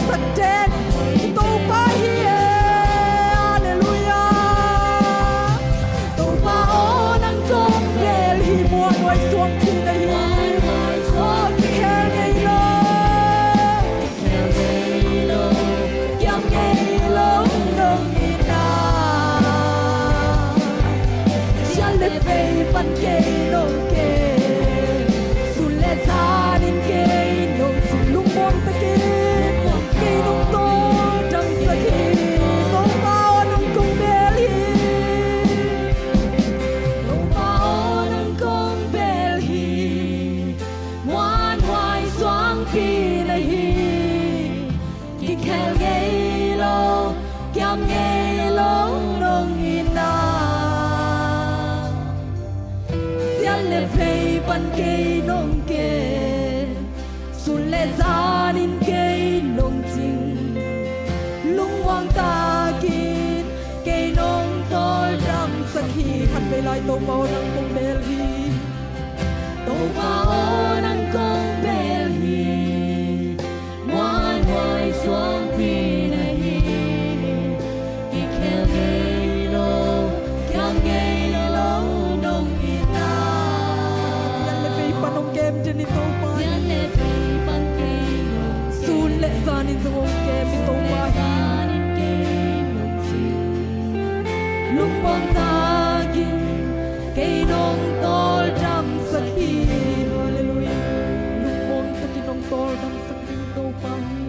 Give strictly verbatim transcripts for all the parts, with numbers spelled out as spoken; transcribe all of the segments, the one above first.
Satan, Topa hi e. Halleluiah. Topa aw, nang kong bel hi, muanhuai suangpi na hi. Aw, kikhel ngei lo, kiam ngei lo nong hi na. Sial le vei pan kei nong kem, sun le zan in kei nong cing, lungmuang takin kei nong tawldamsak hi. Topa aw, nang kong bel hi. Topa aw, nang kong bel hi. Muanhuai suangpi na hi. Kikhel ngei lo, kiam ngei lo nong hi na. Sial le vei pan kei nong kem, sun le zan in kei nong cing, lungmuang takin kei nong tawldamsak hi. Khatvei lai, Topa aw, nang kong bel hi. Topa aw, nang kong bel hi. Muanhuai suangpi na hi. Kikhel ngei lo, kiam ngei lo nong hi na. Sial le vei pan hong kem den in, Topa. Sial le vei pan kei nong kem, sun le zan in zong hong kem in, Topa. Sun le zan in kei nong cing, lungmuang takin kei nong tawldamsak hi. Halleluiah. Lungmuang takin nong tawldamsak ding Topa hi.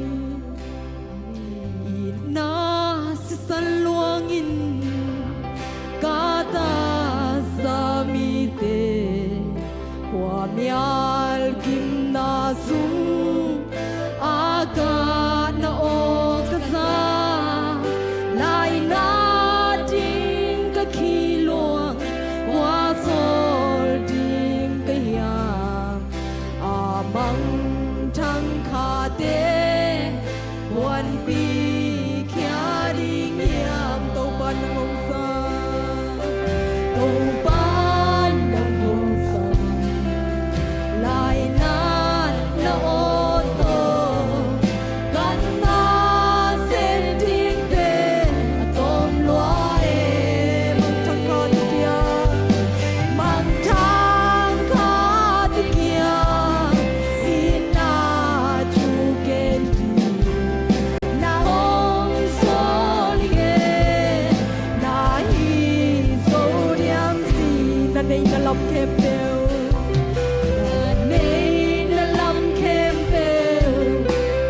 Itna sisan luangin ka tasa mite, khuamial gimna sung a kahna aw ka za, laina ding ka khi luang, kua sawl ding ka hiam? A mangthang khate puanpi khia ding hiam? Topa nang hong sam, Topa nang hong sam. Lainatna aw tawh kan na sem ding pen a tawm lua e. Mangthang khate kiang, mangthang khate kiang, itna thu gen ding na hong sawl hi ngen. Na hi zo diam ci, na neih na lam khempeuh, na neih na lam khempeuh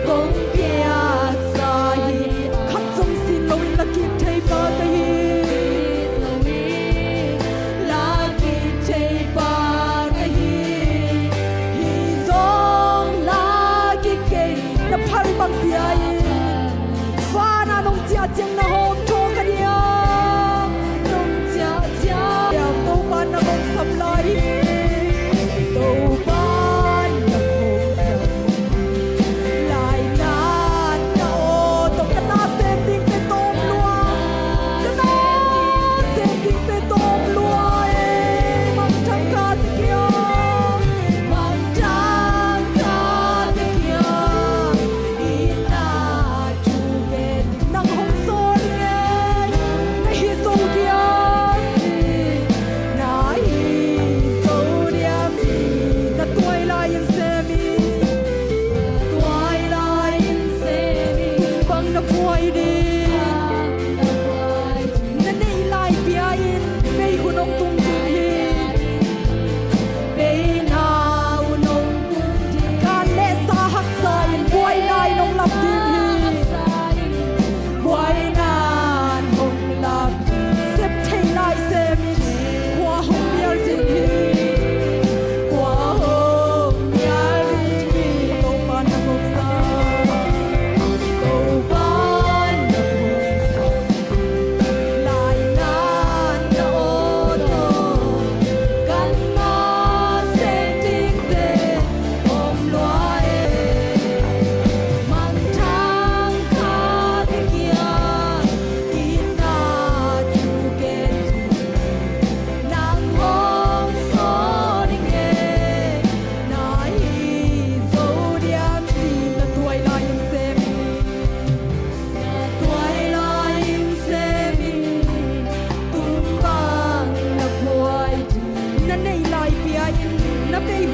kong piaksa hi. Khat zong sin loin la kik thei pa ka hi. La kik thei pa ka hi. Hi zong la kik kei, na phal bang pia in. Vana nong ciah ciang na hawm thaw ka diam? Nong ciah ciang Topa na hong sam lai hi.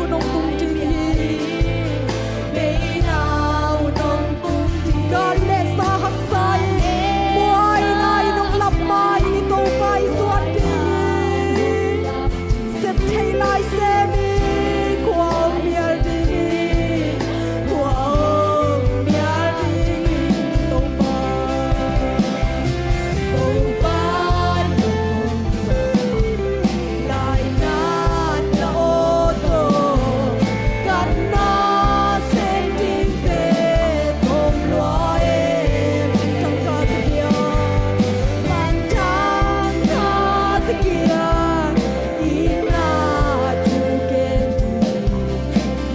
Nong tung ding hi. Beina uh nong tung ding. Gan le sa haksa in, buaina in, nong lam ma in, i Topa i zuan ding hi. Sep thei lai sem in, khua hong mial ding hi. Khua hong mial ding hi, Topa. Topa in nong tung ding. Lainat na aw tawh, ganna sem dingte thawm lua e. Mangthang kha tawh kiang, mangthang kha tawh kiang, itna thu gen ding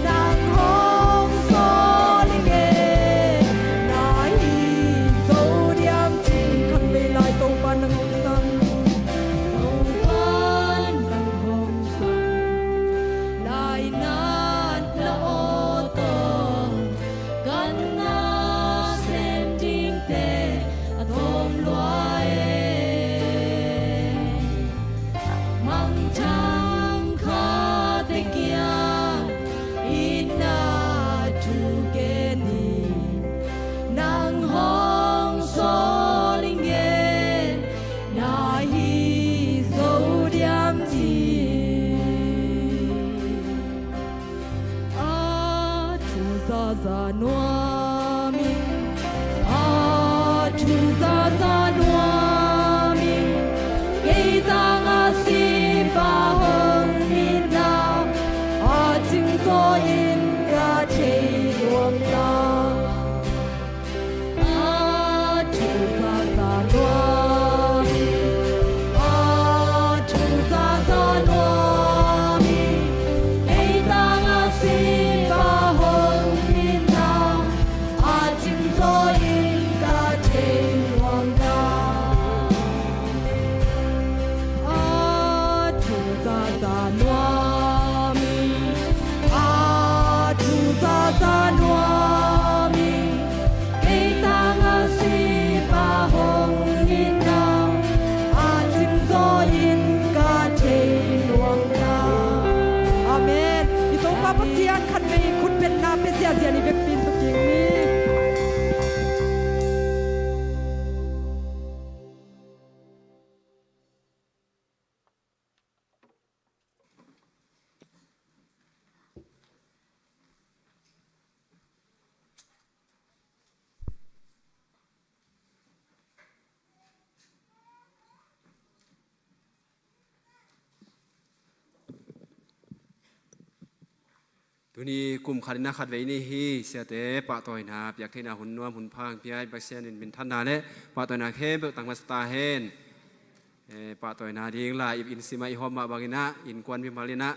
nang hong sawl ing e. Na hi zo diam ci-in khatvei lai Topa nang hong sam. Topa nang hong sam. Lainat na aw tawh, ganna sem dingte a thawm lua e. Mangthang kha tawh kiang, itna thu gen in nang hong sawl ing e. Na hi zo diam ci-in. A thu zaza nuam ing, a thu zaza nuam ing, kei tangah sipa hong itna a cingzaw in ka thei nuam ta. A thu zaza nuam ing, a thu zaza nuam ing, kei tangah sipa hong itna a cingzaw in ka thei nuam ta. A thu zaza nuam ing, a thu zaza nuam ing, kei tangah sipa hong itna a cingzaw in ka thei nuam ta. Amen. I Topa Pasian khatvei khutbetna pia ziahziah ni, vekpi in tuk ding ni. Tuni kum khat in a khatvei ni hi, siate pahtawina piak theihna hun nuam hun pha hong pia i Pasian in minthanna le pahtawina khempeuh tang masa ta hen. Eh, pahtawina ding la i inn sim ah i hawm mah bangin ah innkuan mimal in ah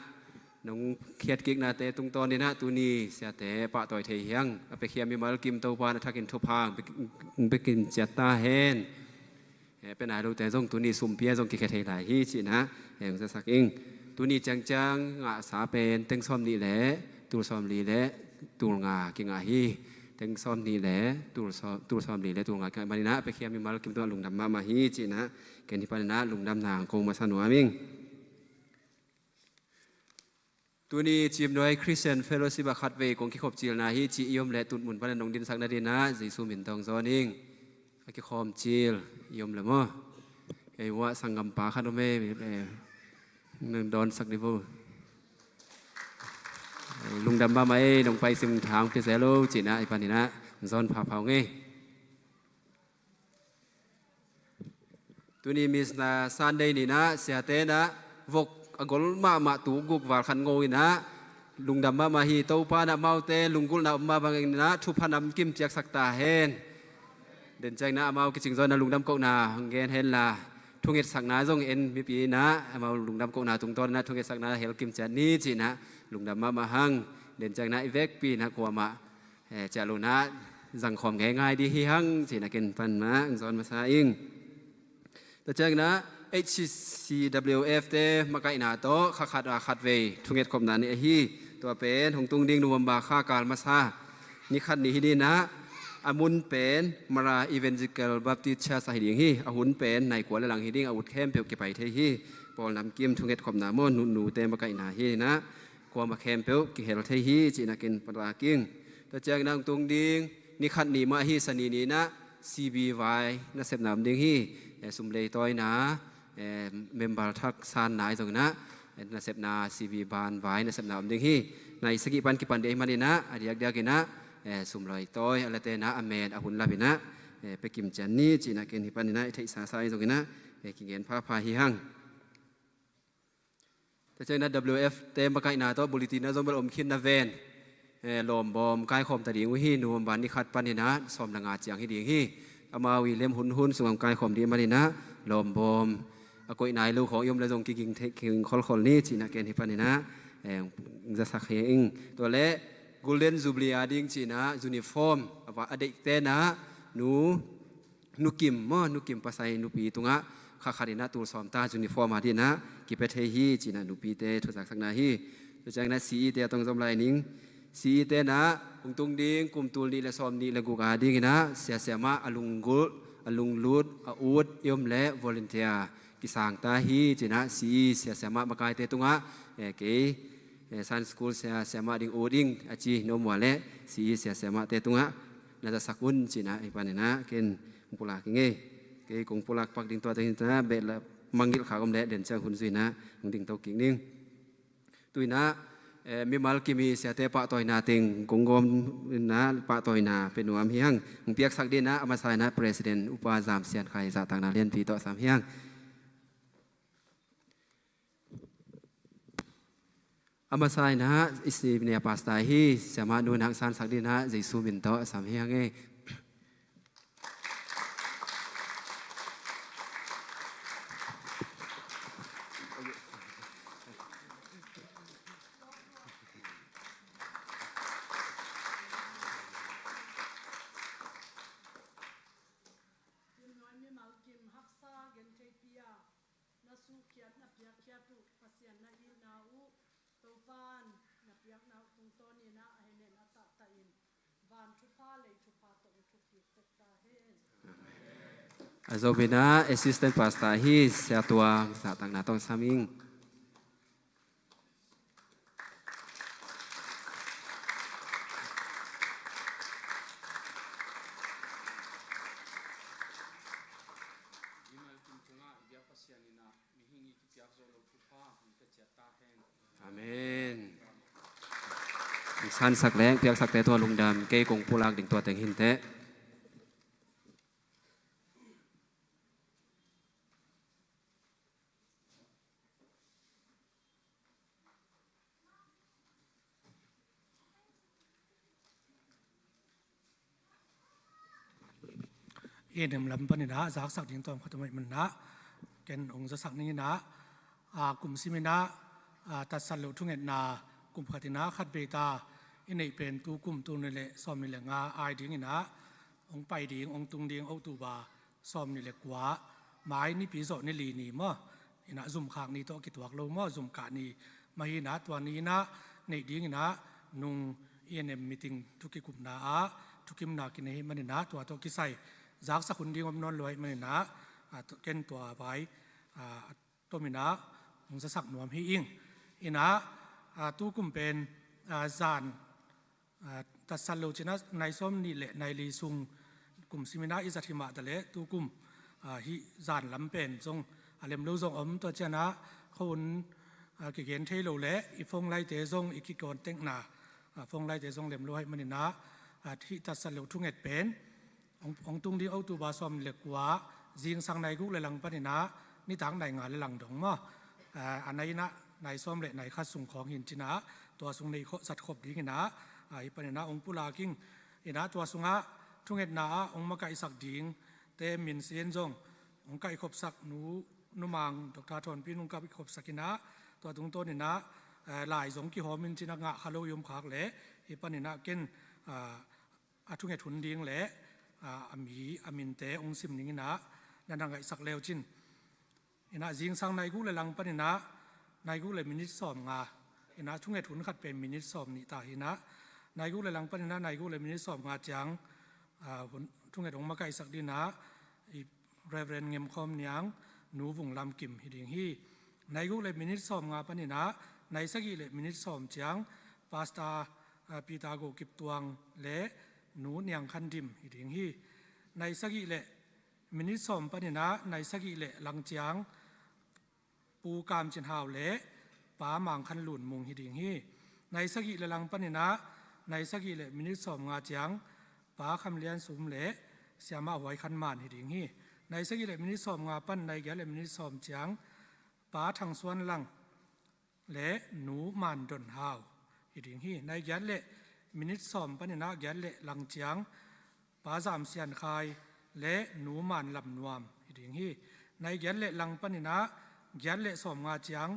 nong khiatkiknate tungtawn in ah tuni siate pahtawi thei hi hang. A piakhia mimal kim Topa in a thakin thupha hong pia, hong pia kim ciat ta hen. Eh, pia nai lote zong tuni sumpi ah zong kikhia thei lai hi ci-in ah, eh, hong zasak ing. Tuni ciangciang ngahsa pen teng sawmnih le tul sawmli le tul nga kingah hi. Teng sawmnih le tul saw-, tul sawmli le tul nga kingah manin ah a piakhia mimal kim tungah lungdam mahmah hi ci-in ah, ken hih panin ah lungdamna hong ko masa nuam ing. Tuni Cimnuai Christian Fellowship ah khatvei kong kikhop cilna hi cih i om leh tutmun panin nong dinsak nadingin ah Jesu min tawh hong zawn ing. A kikhawm cil i om leh maw? Kei uah sanggampa khat om e, eh, nong dawnsak ni vo. Eh, lungdam mahmah e, nong pai sim thang pia zel lo ci-in ah hih panin ah hong zawn phapha ung e. Tuni Missionary Sunday ni-in ah siate in ah vok a gol mahmah tuk guk val khat ngo in ah lungdam mahmah hi. Topa in ah amaute lunggulhna om mah bangin ah thupha namkim piaksak ta hen. Denciang in ah amau kicing zaw in ah lungdam kohna hong gen hen la, thungetsakna zong en mipi in ah amau lungdam kohna tungtawn in ah thungetsakna hel kim ciat ni ci-in ah lungdam mahmah hang. Denciang in ah i vekpi in ah kuamah eh, ciah lohna zangkhawm ngeingai ding hi hang ci-in ah ken pan mah hong zawn masa ing. Tua ciangin ah H C C W F te makaihna tawh kha khat a khatvei thungetkhopna ni ahi. Tua pen hong tung ding November kha kal masa ni khat ni hi ding in ah, a mun pen Mara Evangelical Baptist Church ahi ding hi. A hun pen nai kua le lang hi ding, a ut khempeuh kipai thei hi. Paul namkim thungetkhopna maw, nu, nute makaihna hi in ah, kuamah khempeuh kihel thei hi, ci-in ah ken pulak ing. Tua ciangin ah hong tung ding ni khat ni mah hi, Sani ni-in ah C B vai nasepna om ding hi. Eh, sum leitawina, eh, member thak sanna ahi zongin ah, eh, nasepna C B ban vai nasepna om ding hi. Nai sagih pan kipan ding ahih manin ah, a diakdiakin ah, eh, sum leitawi a late in ah, a met a hun lapin ah, eh, pia kim ciat ni, ci-in ah ken hih panin ah i theihsa sa ahi zongin ah, eh, kigen phapha hi hang. Tua ciangin ah W F te makaihna tawh bulletin ah zong bel om khin na ven. Eh, lawmbawm kaikhawm ta ding uh hi, November ni khat panin ah sawm le nga ciang hi ding hi. Amau i lem hunhun sungah hong kaikhawm ding manin ah lawmbawm a koih nai lo khawng i om leh zong kiging thei, kiging kholkhol ni, ci-in ah ken hih panin ah, eh, hong zasak hi ing. Tua leh Golden Jubilee a ding ci-in ah uniform a va, a deihte in ah nu Nu Kim maw, Nu Kim pasai nupi tungah kha khat in ah tul sawm ta uniform a dingin ah kipia thei hi, ci-in ah nupite thu zaksakna hi. Tua ciangin ah C E te a tawh zom lai ning. C E te in ah hong tung ding kum tul nih le sawm nih le guk a dingin ah sia siamah a lunggulh, a lunglut, a ut i om leh volunteer kisang ta hi, ci-in ah C E sia siamah makaite tungah, eh, kei, eh, Sunday School sia siamah ding ut ing a ci hi, na om uh leh C E sia siamahte tungah na zasak un, ci-in ah hih panin ah ken hong pulak ing ei. Kei kong pulak pak ding tua teng hi-in ah, beh la mangngilh khak om leh den ciang hun zui-in ah hong dingto kik ning. Tu-in ah, eh, mimal kim i siate pahtawina teng kong gawm in ah pahtawina pia nuam hi hang. Hong piaksak dingin ah a masa in ah President Upa Zam Sian Khai zahtakna lianpi tawh sam hi hang. A masa in ah i senior pastor hi, siamah nu in ah hong sansak dingin ah Jesu min tawh a sam hi hang ei. Mimal kim haksa gentheipi-a na sukhiat, na piakkhiat uh, Pasian na itna uh, Topa'n na piakna uh tungtawnin ah a hehnepna tahtah in van thupha, lei thupha tawh hong thupit tek ta hen. A zom in ah Assistant Pastor hi, Sia Tuang zahtakna tawh sam ing. Amen. Sansak leh piaksakte tua lungdam, kei kong pulak ding tua teng hi inteh. I A N M lam panin ah zaksak ding tawm khat om ahih manin ah ken hong zasak ning in ah, a, kum simin ah, a, tatsat loh thungetna kum khat in ah khat vei ta i neih pen tu kum tul nih le sawm nih le nga a dingin ah hong pai ding, hong tung ding October sawm nih le kua, mai nipi zawh ni li ni maw, in ah zumkhak ni tawh kituak lo maw, zumkah ni mah hi in ah, tua ni in ah neih ding in ah nung A N M meeting thu kikupna ah thukimna kinei ahih manin ah tua tawh kisai zaksak hun ding om nawn lo ahih manin ah, a, tu-, ken tua vai, a, a tom in ah hong zasak nuam hi ing. In ah, a, tu kum pen, a, zan, a, tatsat lo cih in ah nai sawm nih le nai li sung kum simin ah i zat hi mah ta leh tu kum, a, hih zan lam pen zong a lem lo zong om, tua ciang ah khuahun, a, kigen thei lo leh i phone line-te zong i kicontact-na, a, phone line-te zong lem lo ahih manin ah, a, hih tatsat lo thunget pen hong, hong tung ding October sawm le kua, zingsang nai guk le lang panin ah nitak nai nga le lang dong maw, a, a nai in ah nai sawm le nai khat sung khawng hi in cin ah, tua sung neih khawh zat khop ding in ah, a, hih panin ah hong pulak ing. In ah tua sungah thungetna ah hong makaihsak dingte min sin zong hong kaihkhopsak nu, Nu Mang Doctor Thawnpi in hong kaihkhopsak in ah, tua tungtawn in ah, eh, lai zong kihawm in cin ah, ngah kha lo i om khak leh hih panin ah ken, a, a thunget hun ding le, a, a mi, a minte hong sim ning in ah, na na ngaihsak le uh cin. In ah zingsang nai guk le lang panin ah nai guk le minit sawm nga, in ah thunget hun khat pen minit sawm nih ta hi in ah, nai guk le lang panin ah nai guk le minit sawm nga ciang, a, hun, thunget hong makaihsak ding in ah i Reverend Ngem Khawm Niang, Nu Vung Lam Kim hi ding hi. Nai guk le minit sawm nga panin ah nai sagih le minit sawm ciang Pastor, ah, Peter Go Kip Tuang le Nu Niang Khan Dim hi ding hi. Nai sagih le minit sawm panin ah nai sagih le lang ciang Pu Kam Cin Hau le Pa Mang Khan Lun Mung hi ding hi. Nai sagih le lang panin ah nai sagih le minit sawm nga ciang Pa Kham Lian Sum le Siamah Huai Khan Man hi ding hi. Nai sagih le minit sawm nga pan nai giat le minit sawm ciang Pa Thang Suan Lang le Nu Man Don Hau hi ding hi. Nai giat le minit sawm panin ah giat le lang ciang Pa Zam Sian Khai le Nu Man Lam Nuam hi ding hi. Nai giat le lang panin ah giat le sawm nga ciang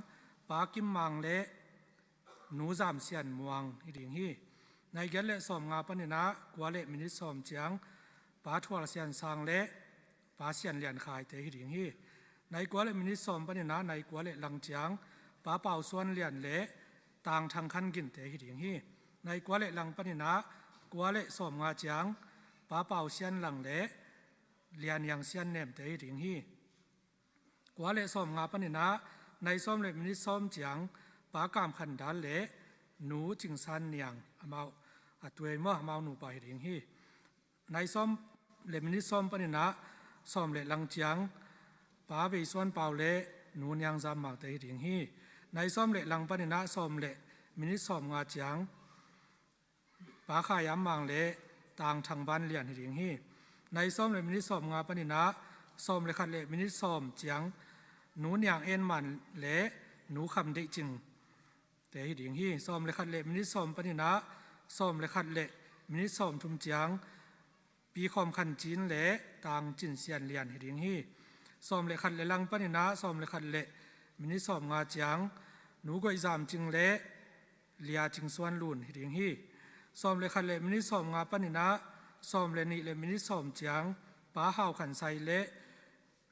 Pa Kim Mang le Nu Zam Sian Muang hi ding hi. Nai giat le sawm nga panin ah kua le minit sawm ciang Pa Thual Sian Sang le Pa Sian Lian Khai te hi ding hi. Nai kua le minit sawm panin ah nai kua le lang ciang Pa Pau Suan Lian le Tang Thang Khan Gin te hi ding hi. Nai kua le lang panin ah kua le sawm nga ciang Pa Pau Sian Lang le Lian Yang Sian Nem te hi ding hi. Kua le sawm nga panin ah nai sawm le minit sawm ciang Pa Kam Khan Dal le Nu Cing San Niang, amau a tuai maw, amau nupa hi ding hi. Nai sawm le minit sawm panin ah sawm le lang ciang Pa Vei Suan Pau le Nu Niang Zam Mang te hi ding hi. Nai sawm le lang panin ah sawm le minit sawm nga ciang Pa Kha Yam Mang le Tang Thang Van Lian hi ding hi. Nai sawm le minit sawm nga panin ah sawm le khat le minit sawm ciang Nu Niang En Man le Nu Kham Deih Cing te hi ding hi. Sawm le khat le minit sawm panin ah sawm le khat le minit sawm thum ciang Pi Khawm Khan Cin le Tang Cin Sian Lian hi ding hi. Sawm le khat le lang panin ah sawm le khat le minit sawm nga ciang Nu Goih Zam Cing le Lia Cing Suan Lun hi ding hi. Sawm le khat le minit sawm nga panin ah sawm le nih le minit sawm ciang Pa Hau Khan Sai le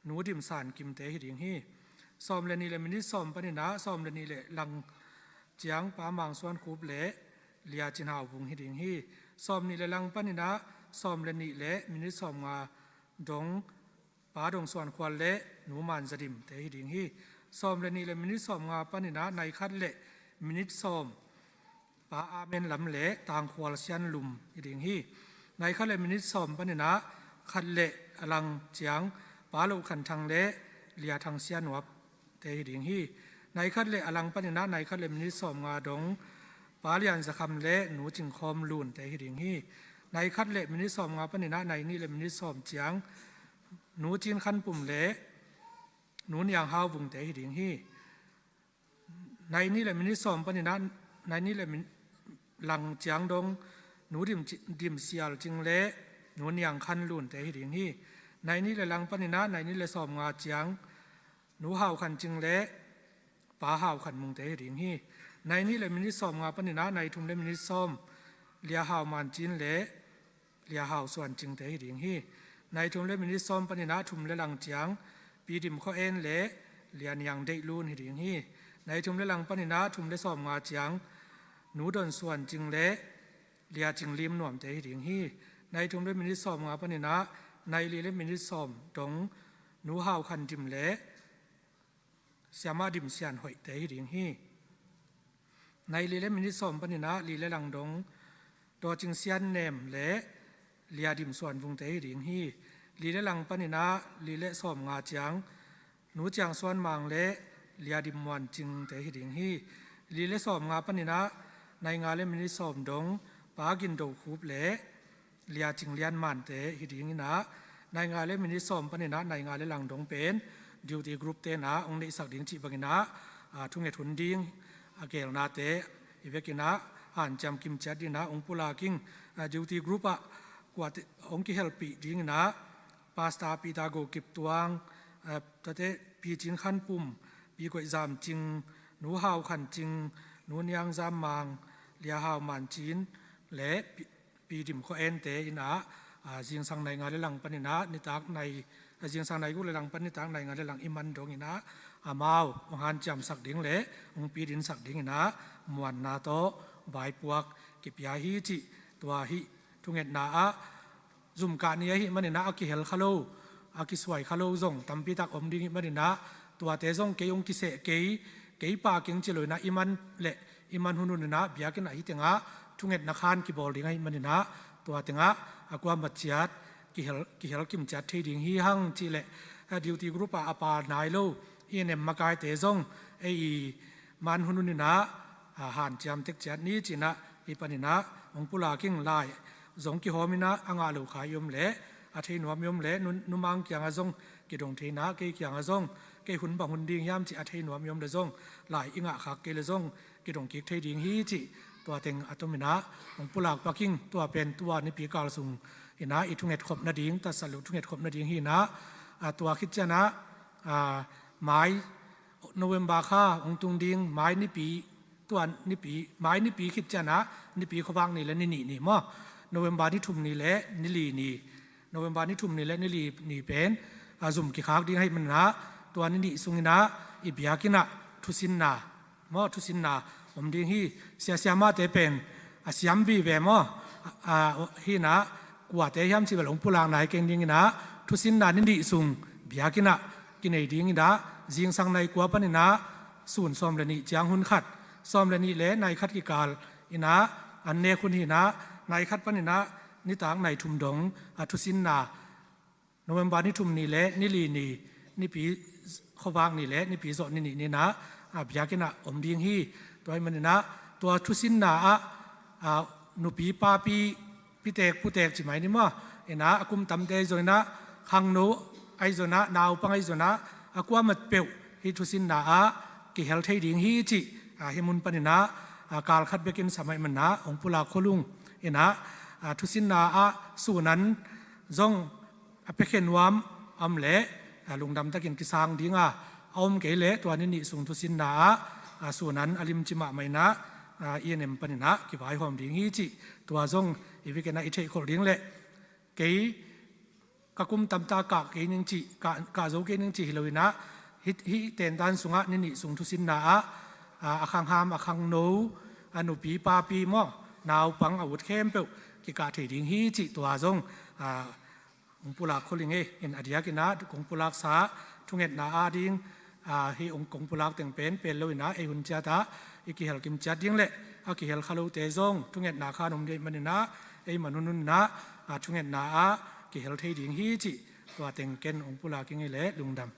Nu Dim San Kim te hi ding hi. Sawm le nih le minit sawm panin ah sawm le nih le lang ciang Pa Mang Suan Khup le Lia Cin Hau Vung hi ding hi. Sawm nih le lang panin ah sawm le nih le minit sawm nga dong Pa Dong Suan Khual le Nu Man Za Dim te hi ding hi. Sawm le nih le minit sawm nga panin ah nai khat le minit sawm Pa Amen Lam le Tang Khual Sian Lum hi ding hi. Nai khat le minit sawm panin ah khat le a lang ciang Pa Lo Khan Thang le Lia Thang Sian Nuap te hi ding hi. Nai khat le a lang panin ah nai khat le minit sawm nga dong Pa Lian Za Kham le Nu Cing Khawm Lun te hi ding hi. Nai khat le minit sawm nga panin ah nai nih le minit sawm ciang Nu Cin Khan Pum le Nu Niang Hau Vung te hi ding hi. Nai nih le minit sawm panin ah nai nih le min-, lang ciang dong Nu Dim Ci-, Dim Sial Cing le Nu Niang Khan Lun te hi ding hi. Nai nih le lang panin ah nai nih le sawm nga ciang Nu Hau Khan Cing le Pa Hau Khan Mung te hi ding hi. Nai nih le minit sawm nga panin ah nai thum le minit sawm Lia Hau Man Cin le Lia Hau Suan Cing te hi ding hi. Nai thum le minit sawm panin ah thum le lang ciang Pi Dim Khaw En le Lia Niang Deih Lun hi ding hi. Nai thum le lang panin ah thum le sawm nga ciang Nu Don Suan Cing le Lia Cing Lim Nuam te hi ding hi. Nai thum le minit sawm nga panin ah nai li le minit sawm dong Nu Hau Khan Dim le Siamah Dim Sian Hoih te hi ding hi. Nai li le minit sawm panin ah li le lang dong Daw Cing Sian Nem le Lia Dim Suan Vung te hi ding hi. Li le lang panin ah li le sawm nga ciang Nu Ciang Suan Mang le Lia Dim Muan Cing te hi ding hi. Li le sawm nga panin ah nai nga le minit sawm dong Pa Gin Do Khup le Lia Cing Lian Man te hi ding in ah, nai nga le minit sawm panin ah nai nga le lang dong pen duty group te in ah hong neihsak ding cih bangin ah, ah, thunget hun ding a gelnate i vekin ah hanciam kim ciat ding in ah hong pulak ing. Ah, duty group ah kuate hong kihelpih ding in ah Pastor Peter Go Kip Tuang, ah, tate Pi Cin Khan Pum, Pi Goih Zam Cing, Nu Hau Khan Cing, Nu Niang Zam Mang, Lia Hau Man Cin le Pi, Pi Dim Khaw En te in ah, ah, zingsang nai nga le lang panin ah nitak nai, ah, zingsang nai guk le lang pan nitak nai nga le lang i man dong in ah amau hong hanciamsak ding le hong pidinsak ding in ah muanna tawh vaipuak kipia hi cih tua hih thungetna ah zum kah ni ahih manin ah a kihel kha lo, a kisuai kha lo zong tampi tak om ding ahih manin ah tuate zong kei hong kiseh kei, Kei pah keng ci lo in ah, i man le i man hun hun in ah biakinn ah hih teng ah thungetna khan kibawl ding ahih manin ah, tua teng ah a kuamah ciat kihel, kihel kim ciat thei ding hi hang cih leh, a, duty group ah a pha nai lo i nem makaite zong ei i man hun hun in ah, a, hanciam tek ciat ni ci in ah, hih panin ah hong pulak ing. Lai zong kihawm in ah, a ngah lo kha i om leh, a thei nuam i om leh, nu, numang kiangah zong kidong thei in ah, kei kiangah zong, kei hun bang hun ding hiam cih a thei nuam i om leh zong, lai i ngah khak kei leh zong kidong kik thei ding hi cih tua teng a tom in ah hong pulak pak ing. Tua pen tua nipi kal sung in ah i thunget khop nading, tatsat loh thunget khop nading hi in ah, a, tua khit ciang ah, a, mai November kha hong tung ding, mai nipi, tua nipi, mai nipi khit ciang ah, nipi khuavak ni le ni nih ni maw, November ni thum ni le ni li ni, November ni thum ni le ni li ni pen, a, zum kikhak ding ahih manin ah, tua ni nih sung in ah i biakinn ah thusinna maw, thusinna om ding hi. Sia, siamahte pen a siam vive maw, a, a, hi in ah, kuate hiam cih bel hong pulak nai keng ding in ah, thusinna ni nih sung biakinn ah kinei ding in ah, zingsang nai kua panin ah sun sawm le nih ciang hun khat, sawm le nih le nai khat kikal in ah an nek hun hi in ah, nai khat panin ah nitak nai thum dong, a, thusinna November ni thum ni le ni li ni, nipi khuavak ni le nipi zawh ni nih ni in ah, a, biakinn ah om ding hi. Tua ahih manin ah tua thusinna ah, a, nupi papi, pitek putek ci mai ni maw, in ah a kum tamte ahi zongin ah, khangno ahi zongin ah, naupang ahi zongin ah, a kuamah peuh hih thusinna ah kihel thei ding hi cih, a, hih mun panin ah, a, kal khat bekin sam ahih manin ah hong pulak khol ung. In ah, a, thusinna ah sun an zong a piakhiat nuam a om leh, a, lungdam takin kisang ding a, a om kei leh tua ni nih sung thusinna ah, a, sun an a limci mahmah in ah, a, i nem panin ah kivaihawm ding hi cih tua zong i weekend ah i theihkholh ding leh, kei ka kum tamta kah kei ning cih, kah, kah zo kei ning cih hi lo in ah, hih, hih tentan sungah ni nih sung thusinna ah, a, a khangham, a khangno, a nupi papi maw, naupang, a ut khempeuh kikah thei ding hi cih tua zong, a, hong pulak khol ing ei. In a diakin ah kong pulaksa thungetna ading, a, hih hong kong pulak teng pen pel lo in ah, ei hun ciat ah i kihel kim ciat ding leh, a kihel kha lote zong thungetna khan om ding ahih manin ah, ei man hun hun in ah, a, thungetna ah kihel thei ding hi cih tua teng ken hong pulak ing ei leh, lungdam.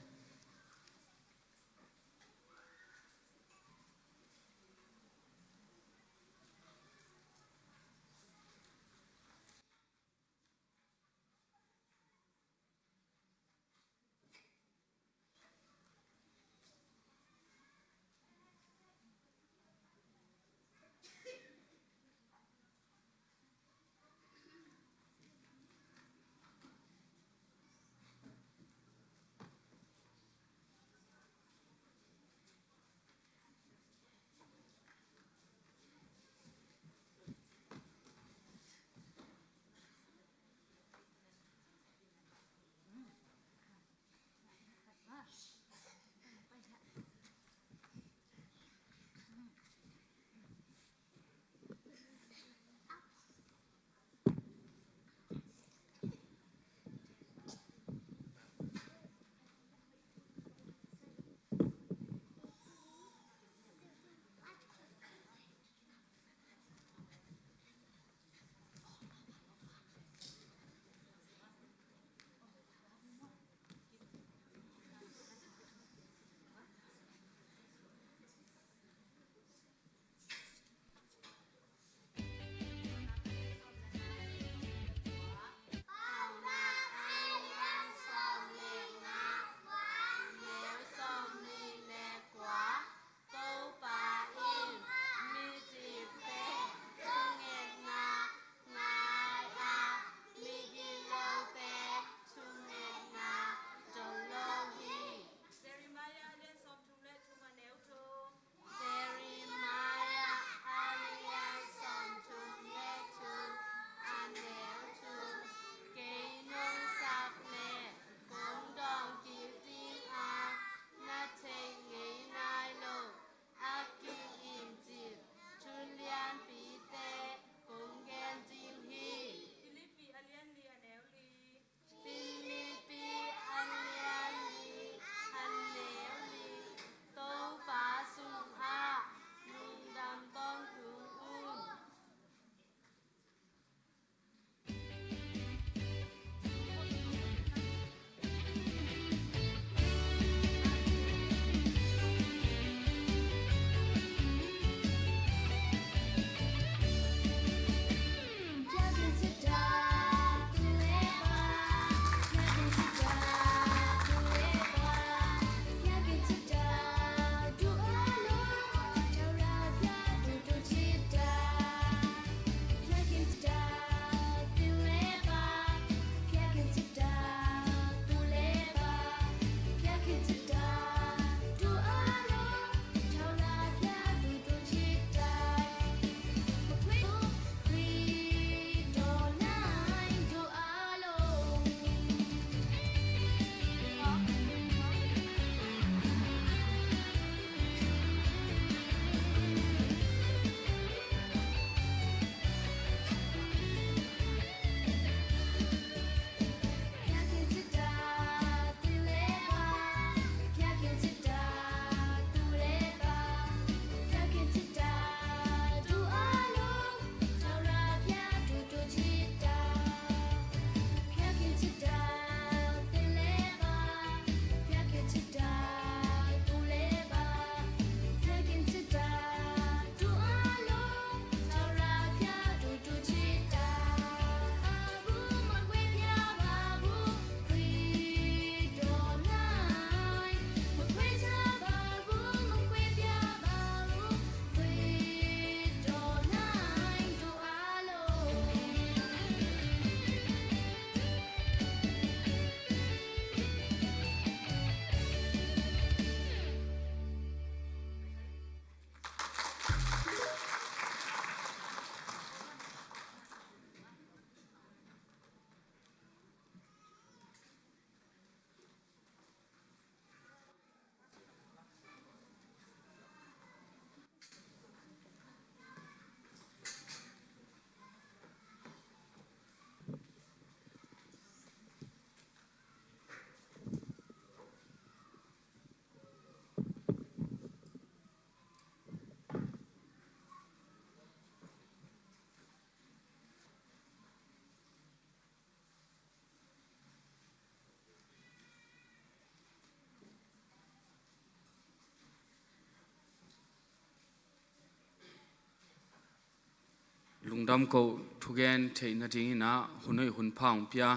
Lungdam ko, thugen theih nadingin ah hun hoih hun pha hong pia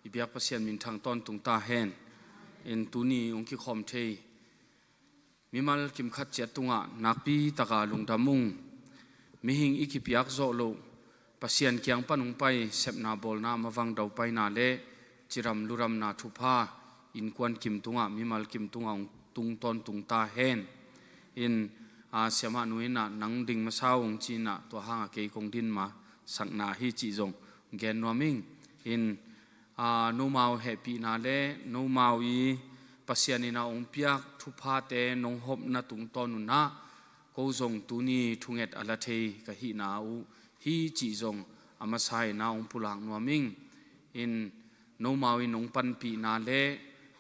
i biak Pasian minthang tawntung ta hen. In tuni hong kikhawm thei mimal kimkhat ciat tungah nakpi taka lungdam ung. Mihing i kipiak zawh loh, Pasian kiang pan hong pai sepna bawlna mavang daupaina le cidam ludamna thupha innkuan kim tungah, mimal kim tungah hong tung tawntung ta hen. In, a, siamah nu in ah nang ding masa ung ci-in ah tua hangah kei kong din masakna hi cih zong gen nuam ing. In, a, nomau hehpihna le nomau i Pasian in ah hong piak thuphate nong hopna tungtawn un ah ko zong tuni thunget a la thei ka hihna uh hi cih zong a masa in ah hong pulak nuam ing. In nomau i nong panpihna le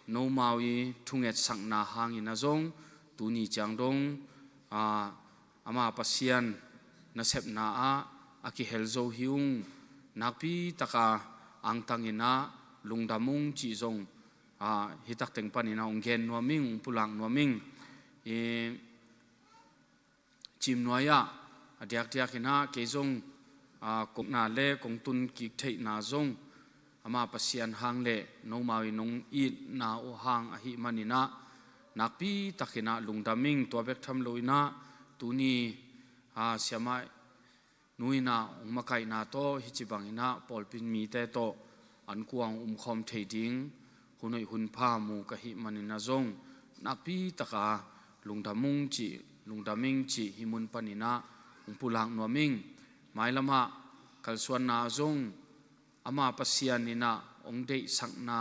nomau i thungetsakna hangin ah zong tuni ciang dong, a, ama Pasian nasepna ah a kihel zo hi ung. Nakpi taka angtang in ah lungdam ung cih zong, a, hih takteng panin ah hong gen nuam ing, hong pulak nuam ing. I cimnuai ah a diakdiak in ah kei zong, a, kong na le kong tun kik theihna zong ama Pasian hang le nomau i nong itna uh hang ahih manin ah nakpi takin ah lungdam ing. Tua bek tham lo in ah tuni, a, siamah nu in ah hong makaihna tawh hih ci bangin ah pawlpi mite tawh an kuang umkhawm thei ding hun hoih hun pha mu ka hih manin ah zong nakpi taka lungdam ung cih, lungdam ing cih hih mun panin ah hong pulak nuam ing. Mailamah kalsuanna ah zong ama Pasian in ah hong deihsakna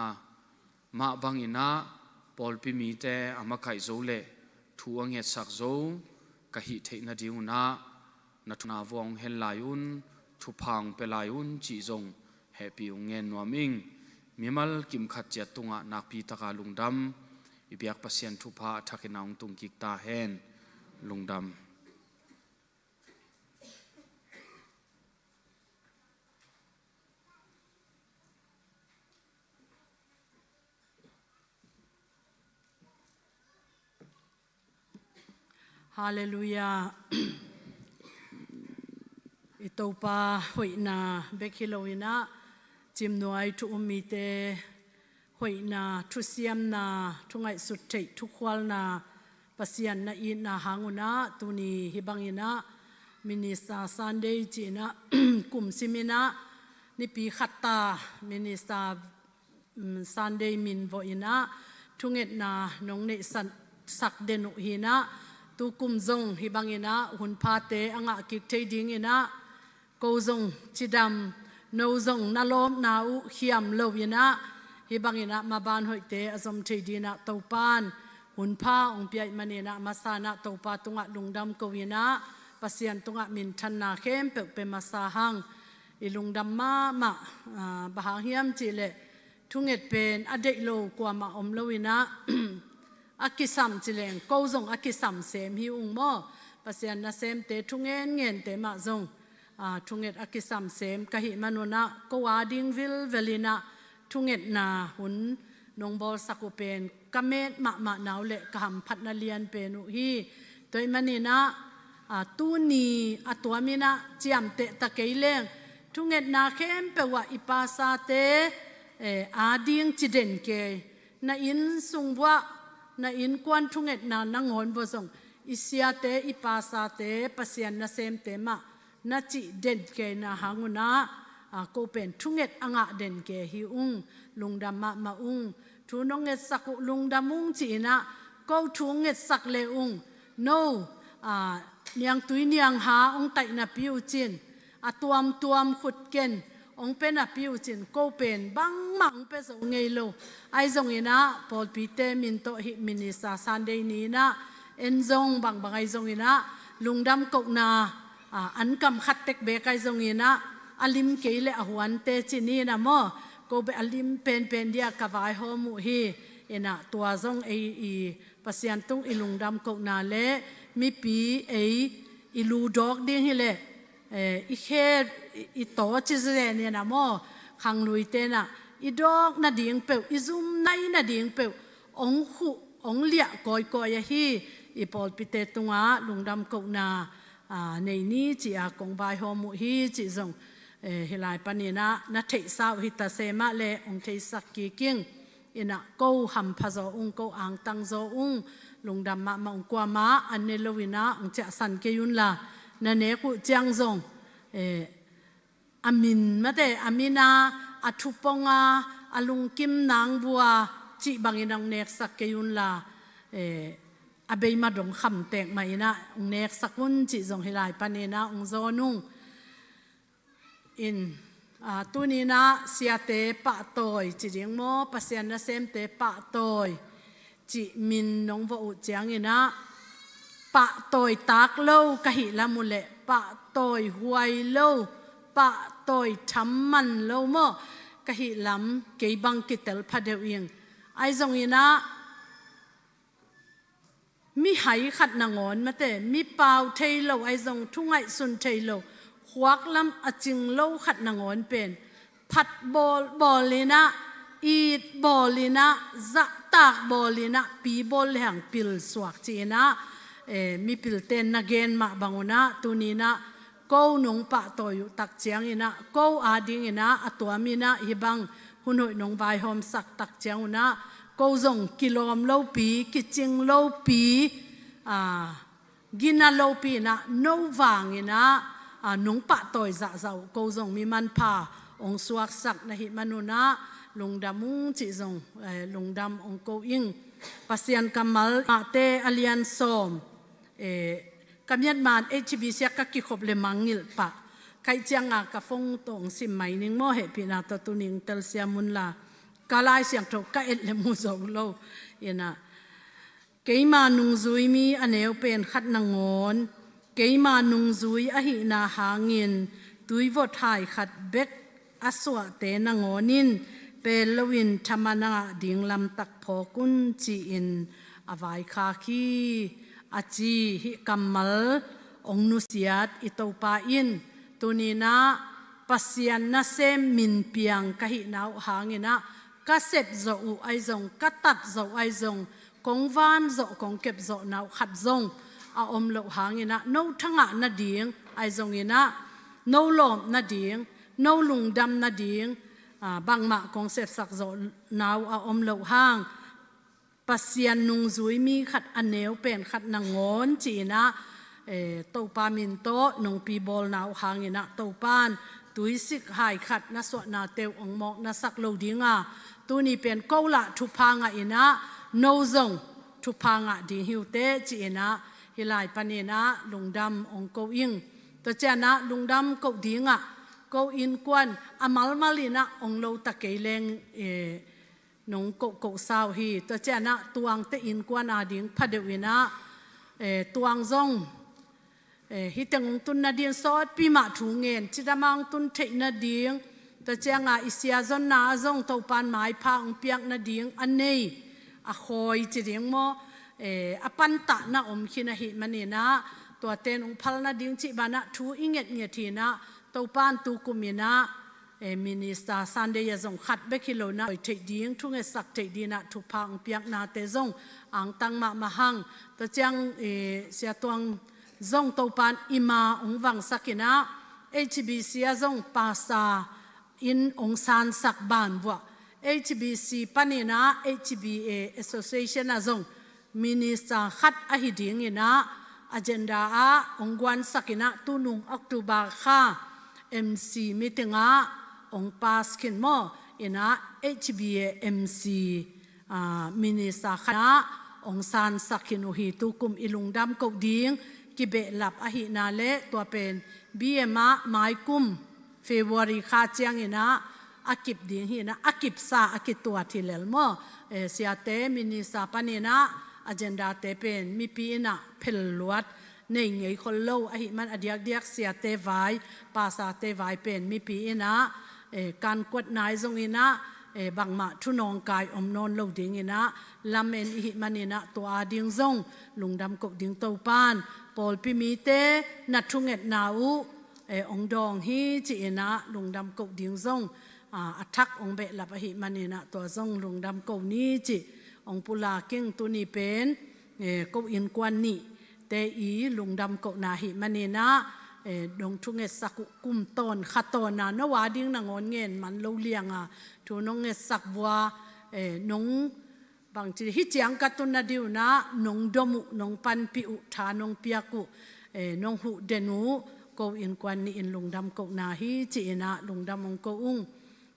mah bangin ah pawlpi mite a makaih zo le thu a ngetsak zo ka hih theih nading un ah na thuna vuang hel lai un, thupha hong pia lai un cih zong hehpih hong ngen nuam ing. Mimal kimkhat ciat tungah nakpi taka lungdam. I biak Pasian thupha a thakin ah hong tung kik ta hen. Lungdam. Halleluiah. I Topa hoihna bek hi lo in ah cimnuai thu um mite hoihna, thusiamna, thungaihsut theih, thukhualna Pasian na itna hang un ah tuni hih bangin ah Minister Sunday ci-in ah kum sim in ah nipi khat ta Minister, mm, Sunday min vawh in ah thungetna nong neihsak den uh hi in ah tu kum zong hih bangin ah hun phate a ngah kik thei dingin ah ko zong cidam, no zong na lawpna uh khiam lo in ah hih bangin ah maban hoihte a zom thei dingin ah Topan hun pha hong pia ih manin ah masa in ah Topa tungah lungdam ko in ah Pasian tungah minthanna khempeuh pia masa hang. I lungdam mahmah, ah, bang hang hiam cih leh thunget pen a deih lo kuamah om lo in ah a kisam ci leng ko zong a kisam sem hi ung maw? Pasian nasemte thungen ngente mah zong, a, thunget a kisam sem ka hih man un ah ko a ding vilvel in ah thungetna hun nong bawlsak uh pen ka met mahmah na uh le ka hamphatna lian pen uh hi. Tua ih manin ah, a, tuni a tuam in ah ciamteh ta kei leng thungetna khempeuh ah i pasate, eh, a ding ci den kei. Na inn sung vuah, na innkuan thungetna nangawn vua zong i siate, i pasate, Pasian nasemte mah na cih den keina hang un ah, a, ko pen thunget a ngah den kei hi ung. Lungdam mahmah ung. Thu nong ngetsak uh lungdam ung ci-in ah ko thu ngetsak le ung. No, a, niangtui niangha hong taih napi uh cin a tuamtuam khut ken hong pia napi uh cin ko pen bangmah hong pia zo ngei lo. Ahi zongin ah pawlpite min tawh hih Minister Sunday ni in ah en zong bangbang ahi zongin ah lungdam kohna, a, an kam khat tek beek ahi zongin ah a lim kei le a huante ci ni in ah maw? Ko beh a lim penpen dia ka vaihawm uh hi. In ah tua zong ei i Pasian tung i lungdam kohna le mipi ei i lu dawk ding hi leh, eh, i khe i, i taw ci zen in ah maw? Khangluite in ah i dawk nading peuh, i zum nai nading peuh hong khuh, hong liah kawikawi ahi. I pawlpite tungah lungdam kohna Aa, nei ni ci-a kong vaihawm uh hi cih zong, eh, hih lai paninah na theihsa uh hi ta se mah le hong theisak kik ing. Inah ko hampha zaw ung, ko angtang zaw ung, lungdam mahmah ung, kuamah an ne lo inah hong ciahsan kei unla, na nek uh ciang zong, eh, a min mate, a mina, a thuponga, a lungkim nangbua cih bangin hong neksak kei unla, eh, a beima dong khamtek mah inah hong neksak un cih zong hih lai paninah hong zawn ung. In, aa, tuninah siate pahtawi ci ding maw, Pasian nasemte pahtawi cih min nong vawh uh cianginah pahtawi tak lo ka hih lam uh leh pahtawi huai lo, pahtawi tham man lo maw ka hih lam kei bang kitel pha deuh ing. Ahi zonginah mihai khat nangawn mate, mi pau thei lo, ahi zong thu ngaihsun thei lo, khuak lam a cing lo khat nangawn pen phat bawlbawl inah, it bawl inah, zahtak bawl inah, pi bawl lehang pil suak ci inah, eh, mipilte na gen mah bang unah tuninah ko nong pahtawi uh tak cianginah ko adinginah a tuam inah hih bang hun hoih nong vaihawmsak tak ciang unah ko zong kilawm lopi, kicing lopi, aa, gina lopi inah no vanginah, aa, nong pahtawi zahzah uh ko zong mi manpha hong suaksak na hih man unah lungdam ung cih zong, eh, lungdam hong ko ing. Pasian kammal Mate a lian sawm, eh, ka miatman H B C ah ka kikhop le mangngilh pah. Kaih cianga ka phone tawh hong sim mai ning maw, hehpihna tawh tuning telsiam unla. Ka Lai Siangtho ka et le mu zo lo. Inah keima nungzui mi a neu pen khat nangawn, keima nungzui ahihna hangin tuivot hai khat bek a suahte nangawn in pel loin thaman a ngah ding lamtak phawk un ci-in a vaikhak hi, a ci. Hih kammal hong nusiat i Topa in tuninah Pasian nasem min piang ka hihna uh hanginah ka sep zawh uh ahi zong, ka tat zawh uh ahi zong, kong van zawh, kong kep zawhna uh khat zong a om loh hanginah no thangah nading ahi zonginah no lawm nading, no lungdam nading, aa, bangmah kong sepsak zawhna uh a om loh hang Pasian nungzui mi khat a neu pen khat nangawn ci-inah, eh, Topa min tawh nongpi bawlna uh hanginah Topan tuisik hai khat na suahnate uh hong mawk na sak lo dinga tuni pen ko lah thupha ngah inah no zong thupha ngah ding hi uh teh ci-inah hih lai paninah lungdam hong ko ing. Tua cianah lungdam koh dingah ko innkuan a malmal inah hong lo ta kei leng, eh, nong kohkohsa uh hi. Tua cianah Tuangte innkuan ading pha deuh inah, eh, Tuang zong, eh, hih teng hong tun nading sawtpi mah thu ngen, cidama hong tun theih nading, tua cianga i sia zonna ah zong Topan maipha hong piak nading a nei, a khawi ci ding maw, eh, a pantah na om khin ahih maninah tuate in hong phal nading cih banah thu i ngetnget hinah Topan tukum inah, eh, Minister Sunday ah zong khat bek hi lo inah, oi theih ding, thungetsak theih dinah thupha hong piaknate zong angtang mahmah hang. Tua ciang, eh, Sia Tuang zong Topan ima hong vangsak inah H B C ah zong pastor in hong sansak banvuah H B C paninah H B A Association ah zong minister khat ahi dinginah agenda ah hong guansak inah tunung October kha M C meeting ah hong pass khin maw inah H B A M C, ah, minister khat ah hong sansak khin uh hi. Tukum i lungdam koh ding kibehlap ahihna le tua pen B M ah maikum February kha cianginah a kip ding hinah a kipsa a kituat hi lel maw. Eh, siate minister paninah agendate pen mipi inah phelluat nei ngei khol lo ahih man a diakdiak siate vai, pastorte vai pen mipi inah, eh, kankuat nai zonginah, eh, bangmah thunawngkai om nawn lo dinginah lamen ihih maninah tua ading zong lungdam koh ding Topan pawlpi mite na thungetna uh eh, hong dawng hi ci-inah lungdam koh ding zong, ah, a thak hong behlap ahih maninah tua zong lungdam koh ni cih hong pulak ing. Tuni pen, eh, ko innkuan nih te i lungdam kohna ahih manin ah, eh, nong thungetsak uh kum tawn kha tawn a, no a ding nangawn ngen man lo liang a thu nong ngetsak vua, eh, nong bangci hih ciang ka tun nading un ah nong dom uh, nong panpih uh, tha nong piak uh, eh, nong huh den uh, ko innkuan nih in lungdam kohna hi ci-in ah lungdam hong ko ung.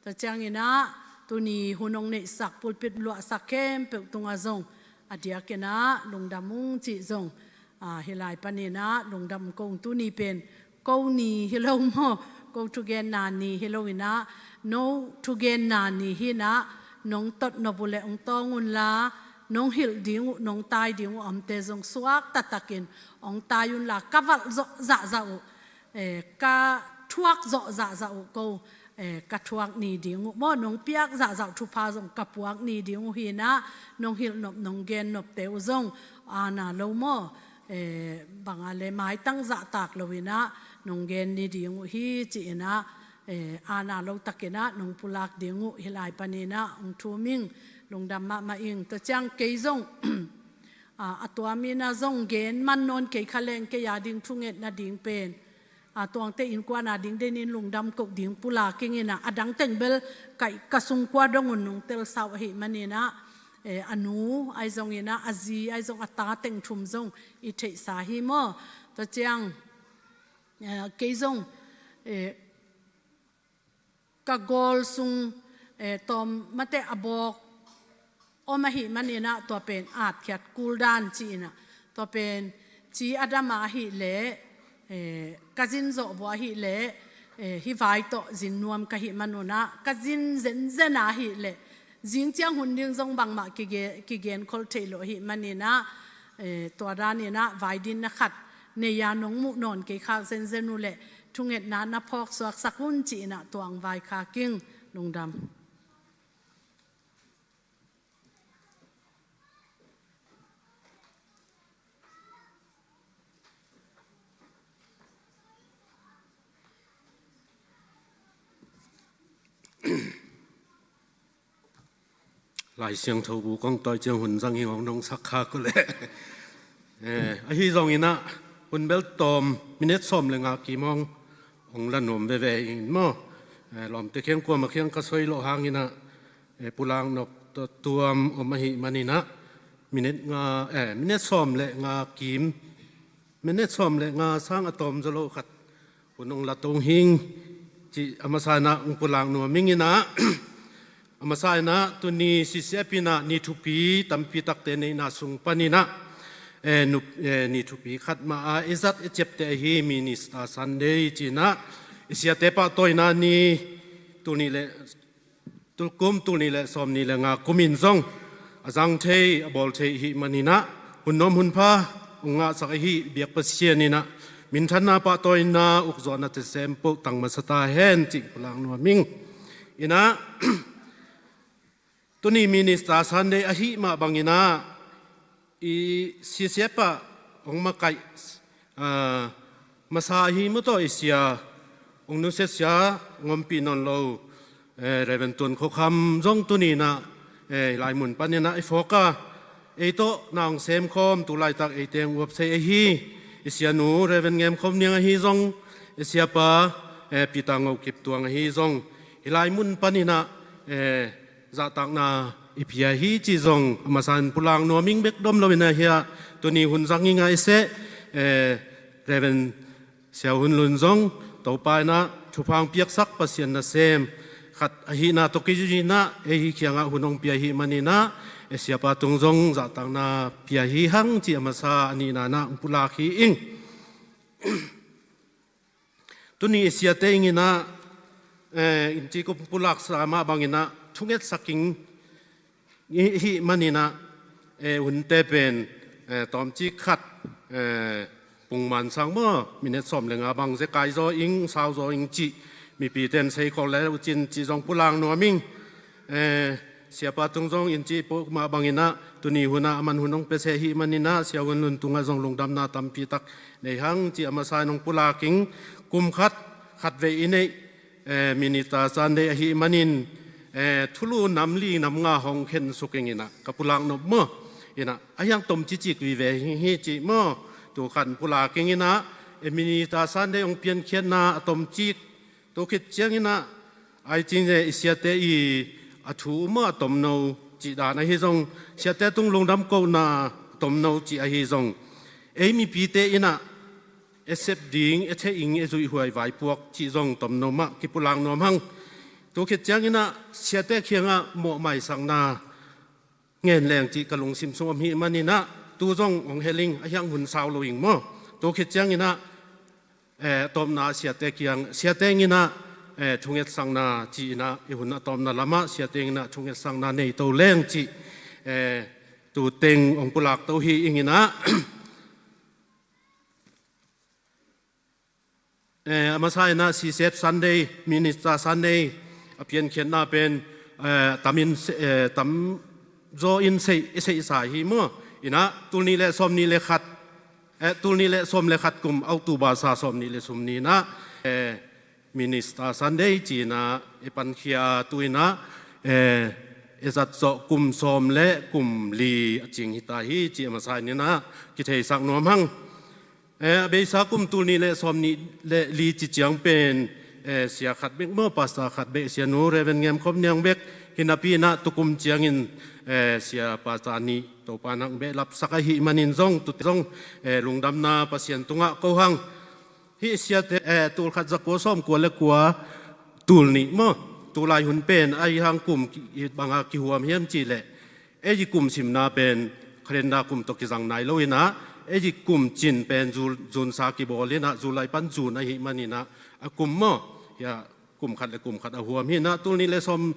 Tua ciangin ah tuni hun hong neihsak, pulpit luahsak khempeuh tungah zong a diakin ah lungdam ung cih zong, ah, hih lai panin ah lungdam ko ung. Tuni pen ko ni hi lo maw, ko thugenna ni hi lo in ah, no thugenna ni hi in ah, nong tot nop uh leh hong tawng un la, nong hilh ding uh, nong tai ding uh a omte zong suak taktakin hong tai un la, ka valh zawh zahzah uh, eh, ka thuak zawh zahzah uh ko, eh, ka thuak ni ding uh maw, nong piak zahzah uh thupha zong ka puak ni ding uh hi in ah, nong hilh nop, nong gen nopte uh zong aana lo maw, eh, bang a le maitang zahtak lo in ah nong gen ni ding uh hi ci-in ah, eh, aana lo takin ah nong pulak ding uh hih lai panin ah hong thum ing, lungdam mahmah ing. Tua ciang kei zong, ah, a tuam in ah zong gen man nawn kei kha leng, kei a ding thungetna ding pen, ah, tuangte innkuan a ding denin lungdam koh ding pulak ing in ah, a dang teng bel ka, ka sungkua dong un nong telsa uh ahih manin ah, eh, a nu ahi zongin ah, a zi ahi zong, a ta teng thum zong i theihsa hi maw. Tua ciang, eh, kei zong, eh, ka gawl sung, eh, tawm mate a bawk om ahih manin ah, tua pen atkhiat kuldan ci-in ah, tua pen ci a dam a ahih leh, eh, ka zin zawh vua ahih leh, eh, hih vai tawh zin nuam ka hih man un ah, ka zin zenzen a ahih leh, zing ciang hun ding zong bangmah kige-, kigenkholh theih loh ahih manin ah, eh, tua danin ah vaidinna khat nei a, nong muh nawn kei khak zenzen uh leh thungetna na phawk suaksak un ci-in ah tua hong vaikhak ing. Lungdam. Lai Siangtho bu kong tawi ciang hun zang hi, hong nong sak kha ko leh. Eh, ahi zongin ah hun bel tawm minute sawm le nga kim hong, hong la nuam veve ing maw. Eh, lawmte kiang kuamah kiang ka soi loh hangin ah, eh, pulak nop tawh tuam om ahih manin ah minute nga, eh, minute sawm le nga kim, minute sawm le nga sang a tawm zaw lo khat hun hong la to hing cih a masa in ah hong pulak nuam ing in ah, a masa in ah tuni C C F in ah ni thupi tampi takte neihna sung panin ah, eh, nup-, eh, ni thupi khat mah a i zat i ciapteh ahi Minister Sunday ci-in ah, i siate pahtawina ni, tul nih le, tul kum tul nih le sawm nih le nga kum in zong a zang thei, a bawl thei i hih manin ah, hun nuam hun pha hong ngahsak ahi biak Pasian in ah minthanna, pahtawina, ukzawhna thetsem poh tang masa ta hen cih pulak nuam ing. In ah, tuni Minister Sunday ahih mah bangin ah, i C C F ah hong makaih, ah, masa ahi maw, tawh i sia, hong nusiat sia, hong ompih nawn lo, eh, Reverend Tun Khua Kham zong tuni in ah, eh, hih lai mun panin ah i phawk a, ei tawh na hong sem khawm, tu laitak eite hong uap sei ahi i sianu Reverend Ngem Khom Niang ahi zong, i siapa, eh, Peter Ngo Kip Tuang ahi zong, hih lai mun panin ah, eh, zahtakna i pia hi cih zong a masa in pulak nuam ing. Bek dom lo in ah, hiah tuni hun zang i ngah i seh, eh, Reverend Sia Hun Lun zong Topa in ah thupha hong piaksak Pasian nasem khat ahihna tawh kizui in ah, ei kiangah hun hong pia ahih manin ah, eh, siapa tung zong zahtakna pia hi hang cih a masa a nihna in ah hong pulak hi ing. Tuni i siate ing in ah, eh, in cih kong pulaksa mah bangin ah thungetsak ing i hih manin ah, eh, hunte pen, eh, tawmcik khat, eh, pungman sang maw, minute sawm le nga bang zekai zaw ing, sau zaw ing cih mipite in seikhol le uh cin cih zong pulak nuam ing. Eh, siapa tung zong in cih peuhmah bangin ah tuni hun ah a man hun hong pia seh ahih manin ah, Sia Hun Lun tungah zong lungdamna tampi tak nei hang cih a masa in hong pulak ing. Kum khat, khatvei i neih, eh, Minister Sunday ahih manin, eh, thulu nam li nam nga hong khensuk ing in ah, ka pulak nop maw. In ah, a hiang tom cicik vive hi, hi cih maw. Tu khan pulak ing inah, e, Minister Sunday hong piankhiatna a tomcik, tu khit cianginah, ai cing ze i siate i a thu maw a tomno cih dan ahi zong, siate tung lungdam kohna a tomno cih ahi zong, ei mipite inah e sep ding, e theh ing, e zuihhuai vaipuak cih zong tomno mah kipulak nuam hang. Tu khit cianginah siate khiangah mawhmaisakna ngen leng cih ka lungsim sung om hih maninah, tu zong hong heling a hiang hun sau lo ing maw. Tu khit cianginah, eh, tawpna siate kiang, siate inginah, eh, thungetsakna ci inah, i hun a tawpna lamah siate inginah thungetsakna nei to leng cih, eh, tu teng hong pulak to hi inginah. Eh, a masa inah C C F Sunday, Minister Sunday a piankhiatna pen, eh, tamin se-, eh, tam zaw in sei, i seihsa hi maw. Inah tul nih le sawm nih le khat, eh, tul nih le sawm le khat kum October sa sawm nih le sum ni inah, eh, Minister Sunday ci inah i pankhia tu inah, eh, i zat zawh kum sawm le kum li a cing hita hi ci a masa inah kitheisak nuam hang. Eh, a beisa kum tul nih le sawm nih le li ci ciang pen, eh, sia khat bek maw, pastor khat bek, sianu Reverend Ngem Khop Niang bek hi napi inah tukum ciangin, eh, sia pastor nih Topa nang beh lapsak ahih manin zong, tu zong, eh, lungdamna Pasian tungah ko hang. Hih siate, eh, tul khat za kua sawm kua le kua tul nih maw, tu lai hun pen ahi hang kum ki-, banga kihuam hiam cih leh, ei i kum simna pen calendar kum tawh kizang nai lo inah, ei i kum cin pen Ju-, June sa kibawl inah, July pan June ahih man inah, a kum maw, hia, kum khat le kum khat a huam hi inah, tul nih le sawm,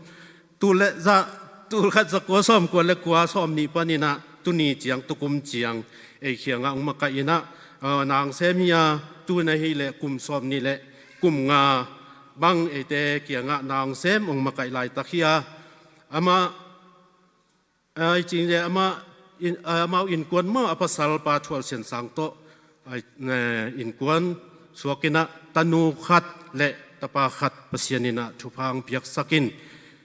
tul le za, tul khat za kua sawm kua le kua sawm nih pan inah, tuni ciang, tukum ciang, ei khiangah hong makaih inah, ah, nang sem hi a, tu na hi le kum sawm nih le kum nga bang eite kiangah nang sem hong makaih laitak hi a, amah, ai cing le amah in, amau innkuan maw, a pasal Pa Thual Sian Sang tawh, ai, eh, innkuan suak inah tanu khat le tapa khat Pasian inah thupha hong piaksak in,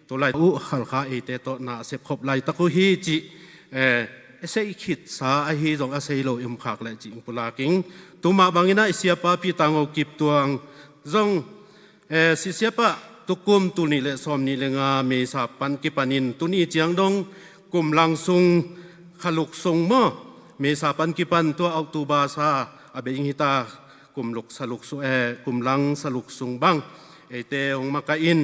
tu lai uh Halkha eite tawh na a sepkhop laitak uh hi cih, eh, a sei khitsa ahi zong a sei lo i om khak le cih hong pulak ing. Tu mah bang inah i siapa Pi Tang Ngo Kip Tuang zong, eh, si siapa, tukum tul nih le sawm nih le nga May sa pan kipanin tuni ciang dong kum lang sung, kha luk sung maw, May sa pan kipan tua October sa a bei ing hita, kum luk sa luk sung, eh, kum lang sa luk sung bang eite hong makaih in,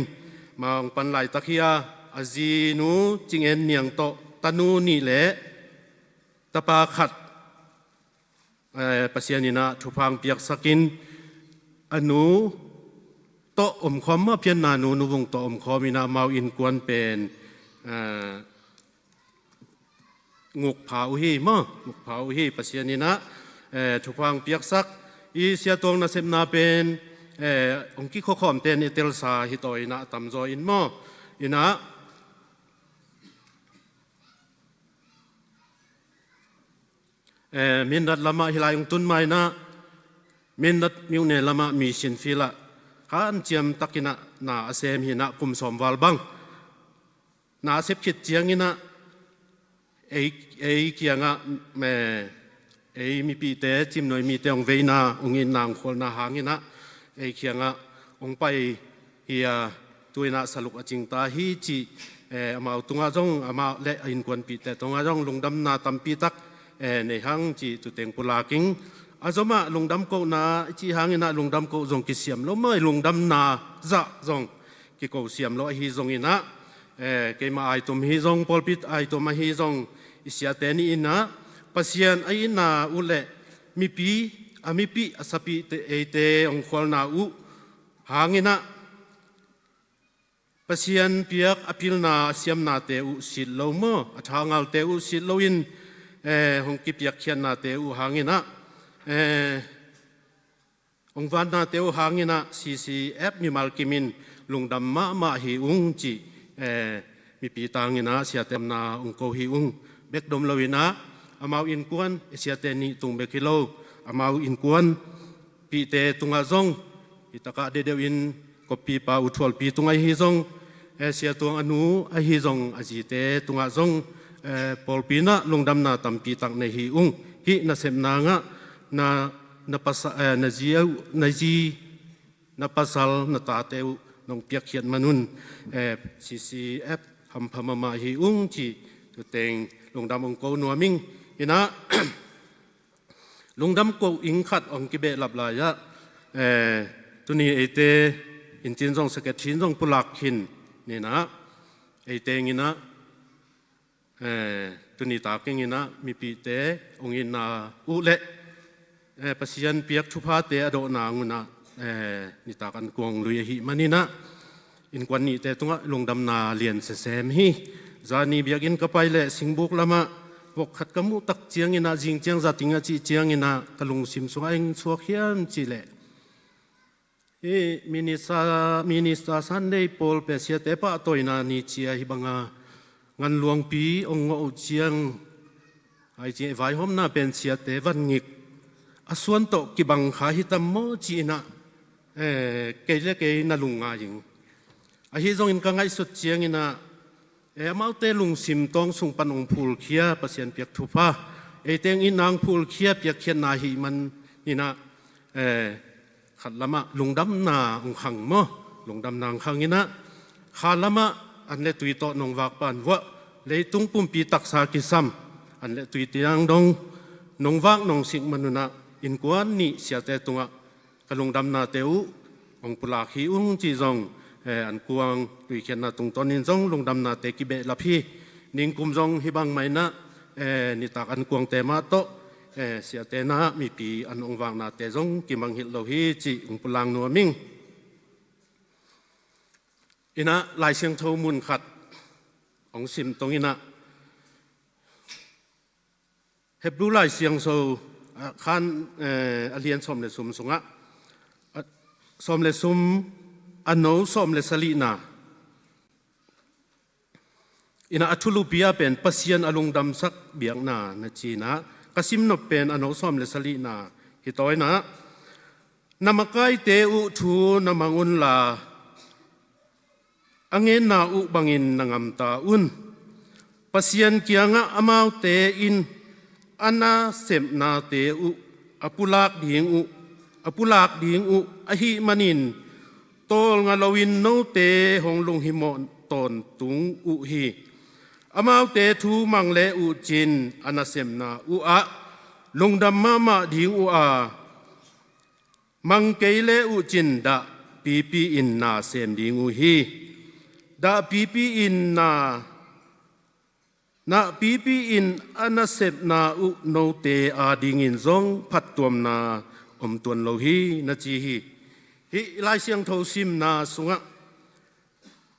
ma hong pan laitak hi a, a zinu Cing En Niang tawh tanu nih le tapa khat, eh, Pasian inah thupha hong piaksak in, a nu tawh omkhawm maw, a pianna nu Nu Vung tawh omkhawm inah amau innkuan pen, eh, ngukpha uh hi maw, ngukpha uh hi. Pasian inah, eh, thupha hong piaksak i Sia Tuang nasepna pen, eh, hong kikhuakhawmte in i telsa hi taw inah tamzaw in maw, inah, eh, Mindat lamah hi lai hong tun ma inah, Mindat myone lamah mission field ah hanciam tak inah na a sem hi inah kum sawm val bang na a sep khit ciang inah ei, ei kiangah, eh, ei mipihte, Cimnuai mite hong veina, hong itna, hong khualna hang inah ei kiangah hong pai hi a, tu inah saluk a cingta hi cih, eh, amau tungah zong, amau le a innkuanpihte tungah zong lungdamna tampi tak, eh, nei hang cih tu teng pulak ing. A zomah lungdam kohna i cih hang inah lungdam koh zong kisiam lo maw, i lungdamna zah zong kiko siam lo ahi zong inah, eh, keima aitum hi zong, pawlpi aitum ahi zong, i siate nih inah Pasian a itna uh le mipi, a mipih, a sapihte, eite hong khualna uh hang inah Pasian piak a pilna, a siamnate uh sit lo maw, a thangalte uh sit loin, eh, hong kipiakkhiatnate uh hang inah, eh, hong vannate uh hang inah C C F mimal kimin lungdam mahmah hi ung cih, eh, mipi tang inah siate omna hong ko hi ung. Bek dom lo inah amau innkuan, i siate nih tung bek hi lo, amau innkuanpihte tungah zong, hi takah deuhdeuh in koppipa U Thualpi tungah hi zong, eh, Sia Tuang a nu ahi zong a zite tungah zong, eh, pawlpi inah lungdamna tampi tak nei hi ung. Hih nasepna ngah na, na pasa, eh, na zi uh, na zi, na pasal, na tate uh nong piakkhiat manun, eh, C C F hampha mahmah hi ung ci, tuteng lungdam ong ko nuam ing. Inah, lungdam ko ing khat ong kibehlap lai-ah, eh, tuni eite intin zong secretary in zong pulak khin ninah, eite inginah, eh, tuni taking inah mipite ong itna uh le, eh, Pasian piak thuphate a dawhna ngunah, eh, nitak an kuang lui ahih maninah innkuan nihte tungah lungdamna lian sesem hi. Zani biakinn ka pai leh Singbuk lamah vok khat ka muh tak cianginah, zing ciang za ting a cih cianginah ka lungsim sungah eng suak hiam cih leh, hih Minister, Minister Sunday pawl pen siate pahtawina ni cia hi banga nganluangpi ong ngawh uh ciang, ai ci, vaihawmna pen siate van ngik a suan tawh kibang kha hi tam maw ci inah, eh, kei le kei na lungngai ing. Ahi zongin ka ngaihsut cianginah, eh, amaute lungsim tawng sung pan ong phulkhia Pasian piak thupha, eite ong itna ong phulkhia piakkhiatna ahih maninah, eh, khat lamah lungdamna ong khang maw, lungdamna ong khang inah, kha lamah an le tui tawh nong vak pan vuah, leitung pumpi taksa kisam an le tui tiang dong nong vak nong sik manunah innkuan nih siate tungah ka lungdamnate uh ong pulak hi ung ci zong, eh, an kuang tuikhiatna tungtawnin zong lungdamnate kibehlap hi. Ningkum zong hi bang mah inah, eh, nitak an kuangte mah tawh, eh, siate nah mipi an ong vaknate zong kimanghilh lo hi ci ong pulak nuam ing. Inah Lai Siangtho mun khat ong sim tong inah, Hebrew Lai Siangtho, ah, khan, eh, a lian sawm le sum sungah, ah, sawm le sum, a no sawm le sagihna inah a thulupi ah pen Pasian a lungdamsak biakna na ci inah, ka simnop pen a no sawm le sagihna hi taw inah, na makaite uh thu na mang unla, a ngenna uh bangin na ngamta un. Pasian kiangah amaute in a nasepnate uh a pulak ding uh, a pulak ding uh ahih manin tawlnga loin note hong lunghimawh tawntung uh hi. Amaute thu mang le uh cin a nasepna uh ah lungdam mahmah ding uh a, mang kei le uh cin dah pipi-in na sem ding uh hi. Dah pipi-in na, nah pipi-in a nasepna uh note adingin zong phattuamna om tuan lo hi na ci hi. Hih Lai Siangtho simna sungah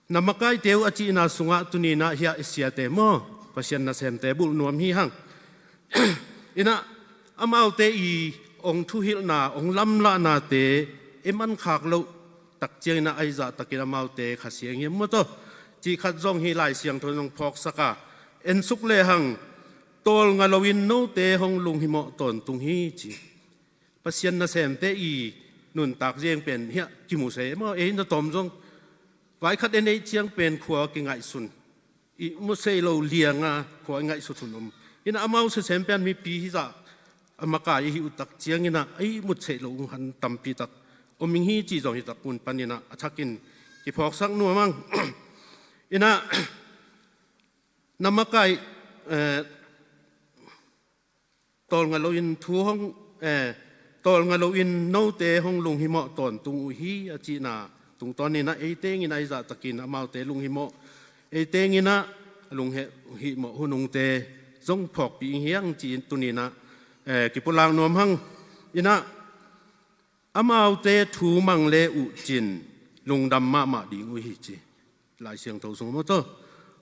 na makaite uh a cihna sungah tuni inah hiah i siate maw, Pasian nasemte bulh nuam hi hang. Inah amaute i ong thuhilhna, ong lamlahnate i mankhak loh tak cianginah ahi zahtakin amaute Kha Siangtho maw taw cih khat zong hih Lai Siangtho in ong phawksak a, en suk lehang tawlnga loin note hong lunghimawh tawntung hi ci. Pasian nasemte i nuntak ziang pen hiah kimu sei maw, ei na tawm zong vai khat en ei ciang pen khua kingaihsun, i mu sei lo lianga khua i ngaihsut hun om. Inah amau sesem pen mipi hi zah a makai i hi uh tak cianginah ei mut sei lo ung han tampi tak om ing hi ci zong hi tak mun paninah a thakin kiphawksak nuam ang. Inah na makai, eh, tawlnga loin thu hong, eh, tawlnga loin note hong lunghimawh tawntung uh hi a cihna tungtawninah eite inginah ahi zahtakin amaute lunghimawh, eite inginah lunghimawh hun ungte zong phawkpih ing hi hang ci-in tuninah, eh, kipulak nuam hang. Inah amaute thu mang le uh cin lungdam mahmah ding uh hi ci. Lai Siangtho sung maw taw,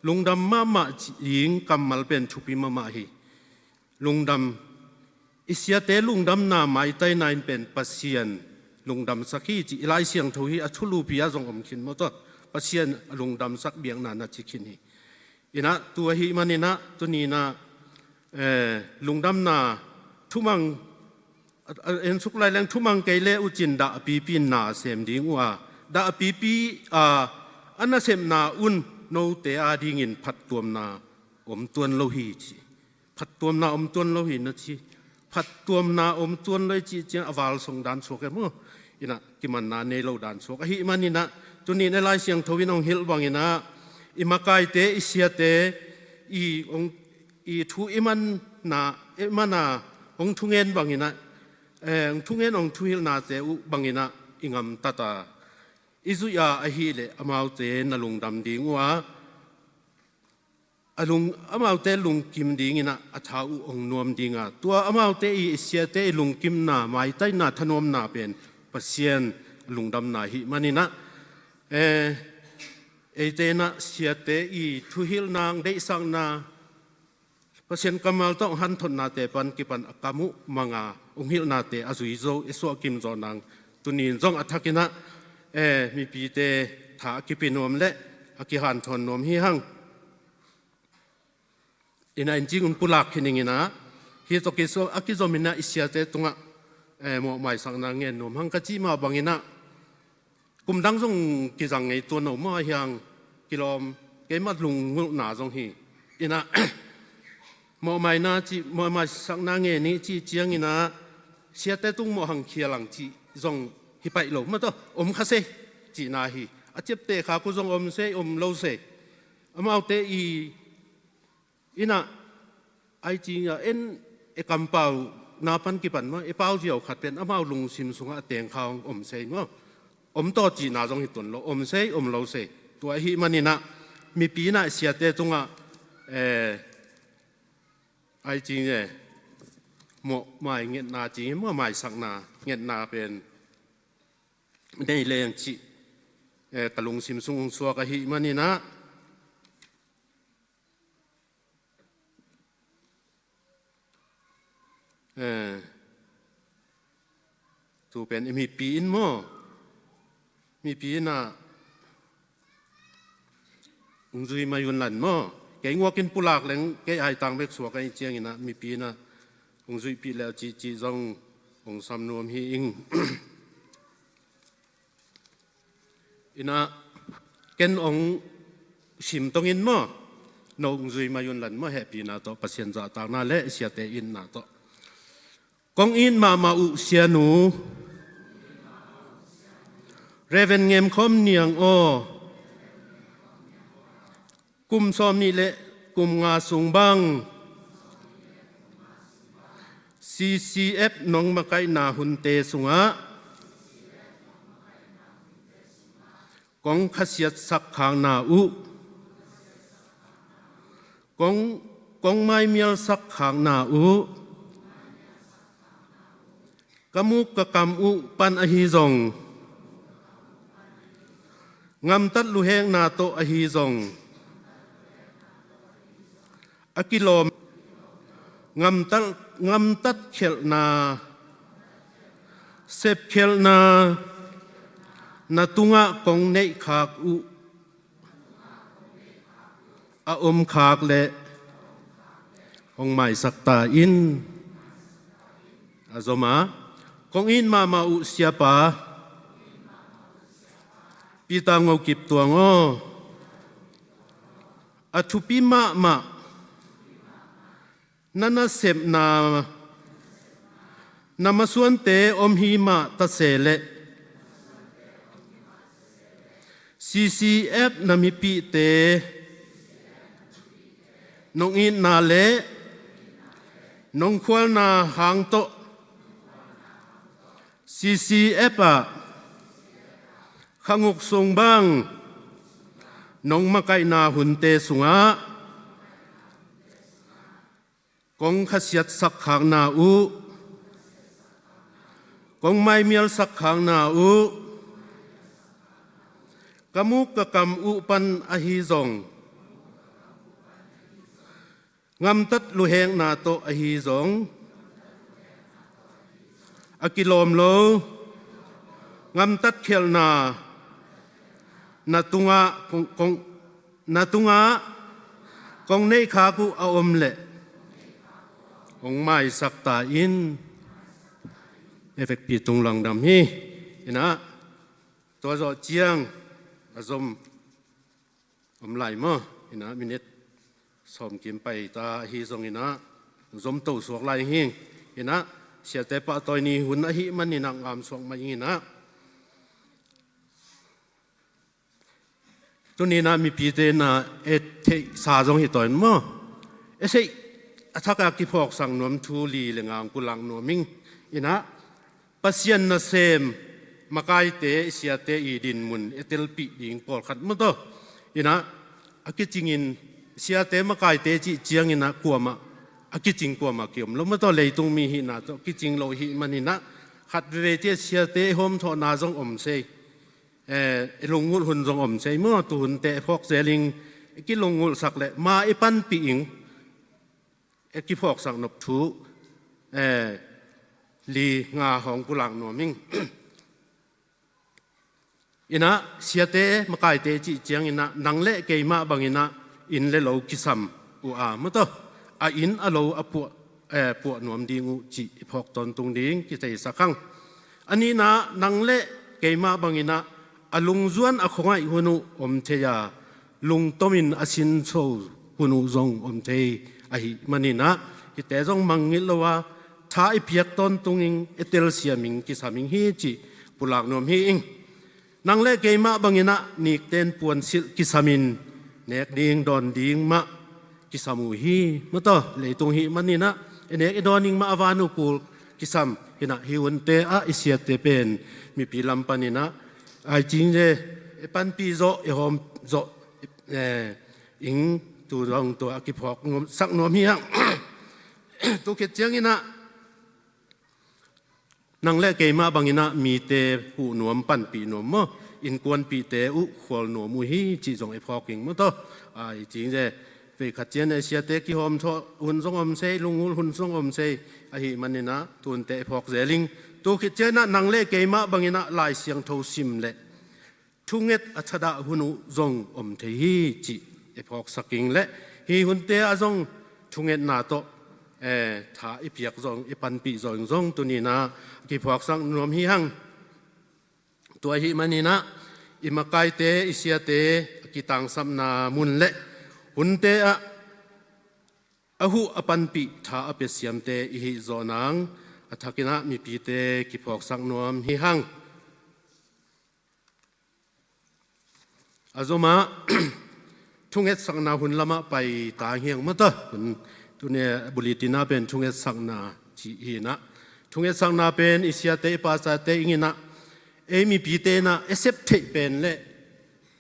lungdam mahmah ding kammal pen thupi mahmah hi. Lungdam, i siate lungdamna maitaina in pen Pasian lungdamsak hi ci. I Lai Siangtho hi a thulupi ah zong om khin maw taw, Pasian a lungdamsak biakna na ci khin hi. Inah tua ahih maninah tuninah, eh, lungdamna thumang, a, a, en suk lai leng thumang kei le uh cin dah a pipi-in na sem ding uh a, dah a pipi a, a nasepna un note adingin phattuamna om tuan lo hi ci. Phattuamna om tuan lo hi na ci. phattuamna om tuan lo i cih ciang a valsong dan suak e maw. Inah kimanna nei lo dan suak ahih maninah, tuni in e Lai Siangtho in hong hilh banginah i makaite, i siate, i hong, i thu i manna, i mana hong thungen banginah, eh, hong thungen, hong thuhilhnate uh banginah i gamtat a i zuih a ahileh amaute na lungdam ding uh a, a lung, amaute lungkim dinginah a tha uh hong nuam dinga, tua amaute i siate i lungkimna, maitaina, thanuamna pen Pasian lungdamna ahih maninah, eh, eite inah siate i thuhilhna, deihsakna, Pasian kammal tawh hong hanthotnate pan kipan a kam uh manga hong hilhnate a zui zo, i suahkim zawh nang. Tuni in zong a thakinah, eh, mipite tha a kipia nuam le a kihanthawn nuam hi hang. Inah in cing un pulak khin inginah, hi tawh kisuak a kizominah i siate tungah, eh, mawhmaisakna ngen nuam hang ka cih mah banginah, kum dang zong kizang ngei tuan lo maw, a hiang kilawm, keimah lunggulhna zong hi. Inah mawhmaina cih, mawhmaisakna ngen ni cih cianginah siate tung mawh hang khial ang cih zong hi paih lo maw, tawh om kha sei cihna hi. A ciapteh khak uh zong om sei, om lo sei. Amaute i inah ai cingah en e kampau na pan kipan maw, e pau ziau khat pen amau lungsim sungah a tengkha hong om sei maw. Om tawh cihna zong hi tuan lo, om sei, om lo sei. Tua ahih maninah mipi inah siate tungah, eh, ai cing e, mawhmai ngetna cing hi maw, maisakna ngetna pen nei leng cih, eh, ka lungsim sung hong suak ahih maninah, eh, tu pen i mipi in maw, mipi inah hong zui mai un lan maw. Kei nguakin pulak leng kei aitang bek suak ahih cianginah mipi inah hong zuihpih leu cihcih zong hong sam nuam hi ing. Inah ken hong sim tongin maw, no hong zui mai un lan maw, hehpihna tawh, Pasian zahtakna le siate itna tawh. Kong it mahmah uh sianu Reverend Ngem Khawm Niang aw, kum sawm nih le kum nga sung bang C C F nong makaihna hunte sungah kong khasiatsak khakna uh, kong, kong maimialsak khakna uh, ka muk ka kam uh pan ahi zong, ngamtat luhekna tawh ahi zong, a kilawm, ngamtat, ngamtat khialhna, sepkhialhna na tungah kong neihkhak uh a omkhak leh hong maisak ta in. A zom a, kong it mahmah uh siapa Peter Ngo Kip Tuang aw, a thupi mahmah na nasepna na masuante om hi mah ta se leh C C F na mipihte nong itna le nong khualna hang tawh C C F ah kha nguk sung bang nong makaihna hunte sungah kong khasiatsak khakna uh, kong maimialsak khakna uh, ka muk ka kam uh pan ahi zong, ngamtat luhekna tawh ahi zong, a kilawm lo, ngamtat khialhna na tungah kong, kong, na tungah kong neihkhak uh a om leh hong maisak ta in. Effect pi tung langdam hi. Inah tua zawh ciang a zom om lai maw? Inah minit sawm kim pai ta ahi zong inah zom to suak lai hi. Inah, siate pahtawi ni hun ahih maninah ngamsuak mah inginah, tuninah mipite inah e theihsa zong hi tawn maw? E theih a thakah kiphawksak nuam thu li le nga hong pulak nuam ing. Inah, Pasian nasem makaite, siate i dinmun e telpih ding pawlkhat maw taw. Inah, a kicingin siate makaite cih cianginah kuamah a kicing kuamah kiom lo maw taw, leitung mi hihna tawh kicing lo hih maninah khat veivei ciah siate hawmthawhna zong om sei. Eh, i lunggulh hun zong om sei maw, tuhunte phawk zeling i kilunggulhsak le ma i panpih ing. E kiphawksak nop thu, eh, li nga hong pulak nuam ing. Inah, siate makaite cih cianginah nang le keimah banginah inn le lo kisam uh a maw taw, a inn a lo a puah, eh, puah nuam ding uh cih i phawk tawntung ding kitheisak hang. A nihna, nang le keimah banginah a lungzuan a khuangaih hun uh om thei a, lungtomin a sinso hun uh zong om thei ahih maninah hihte zong mangngilh lo a, tha i piak tawntung ing, e telsiam ing, kisam ing hi cih pulak nuam hi ing. Nang le keimah banginah nikten puansilh kisamin nek ding dawn ding mah kisam uh hi maw taw, leitung hih maninah i nek i dawn ing mah a van uh kul kisam. Inah, hih hunte ah i siate pen mipi lam paninah ai cingze i panpih zawh, i hawm zawh, eh, ing, tu zong tua a kiphawksak nuam hi hang. Tu khit cianginah nang le keimah banginah mite huh nuam, panpih nuam maw, innkuanpihte uh khual nuam uh hi cih zong i phawk ing maw taw. Ai cingze, vei khat cian a siate kihawmthawh hun zong om sei, lunggulh hun zong om sei. Ahih maninah tunte i phawk zeling. Tu khit cianginah nang le keimah banginah Lai Siangtho sim le thunget a thadah hun uh zong om thei hi cih i phawksak ing le, hih hunte ah zong thungetna tawh, eh, tha i piak zong, i panpih zong, zong tuninah kiphawksak nuam hi hang. Tua ahih maninah i makaite, i siate a kitangsapna mun le hunte ah a huh a panpih, tha a pia siamte i hih zawh nang a thakinah mipite kiphawksak nuam hi hang. A zomah thungetsakna hun lamah pai ta hiang maw taw. Hun, tuni bulletin ah pen thungetsakna cih hinah, thungetsakna pen i siate, i pastorte inginah, ei mipite inah e sep theih pen le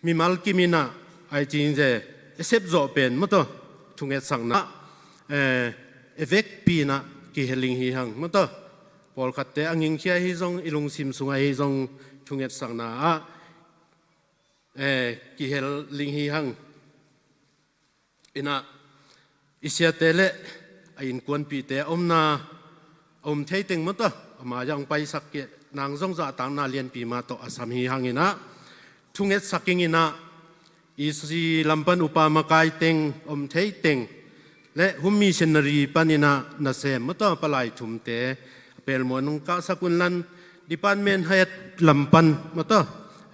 mimal kiminah ai cingze e sep zawh pen maw taw, thungetsakna, eh, e vekpi inah kiheling hi hang maw taw. Pawlkhatte a ngingkhia hi zong, i lungsim sungah hi zong thungetsakna ah, eh, kiheling hi hang. Inah, i siate le a innkuanpihte a omna, a om thei teng maw taw, a mai-ah hong paisak kei nang zong zahtakna lianpi mah tawh a sam hi hanginah thungetsak inginah, E C lam pan upa makai teng, om thei teng le home missionary paninah nasem maw taw, palai thumte a pelmuan hong kahsak unlan, department head lam pan maw taw,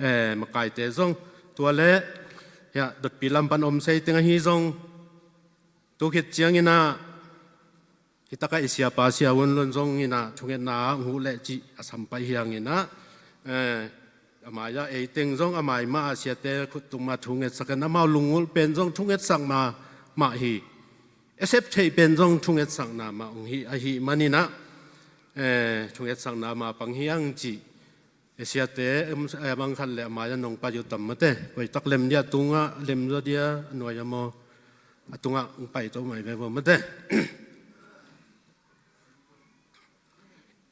eh, makaite zong, tua le, hiah, dotpi lam pan om sei teng ahi zong, tu khit cianginah, hi takah i siapa Sia Wun Lun zong inah thungetna ah hong huh leh cih a sam pai hi hanginah, eh, a mai-ah ei teng zong a mai mah ah siate khuttung mah thungetsak in, amau lunggulh pen zong thungetsak mah, mah hi. E sep theih pen zong thungetsakna mah hong hi ahih maninah, eh, thungetsakna mah pang hi hang cih. E siate, em, eh, bang khat le a mai-ah nong pai uh tam maw te. Koi tak lem dia, tungah lem zaw dia, a nuai-ah maw, a tungah hong pai to mai ve vo maw te.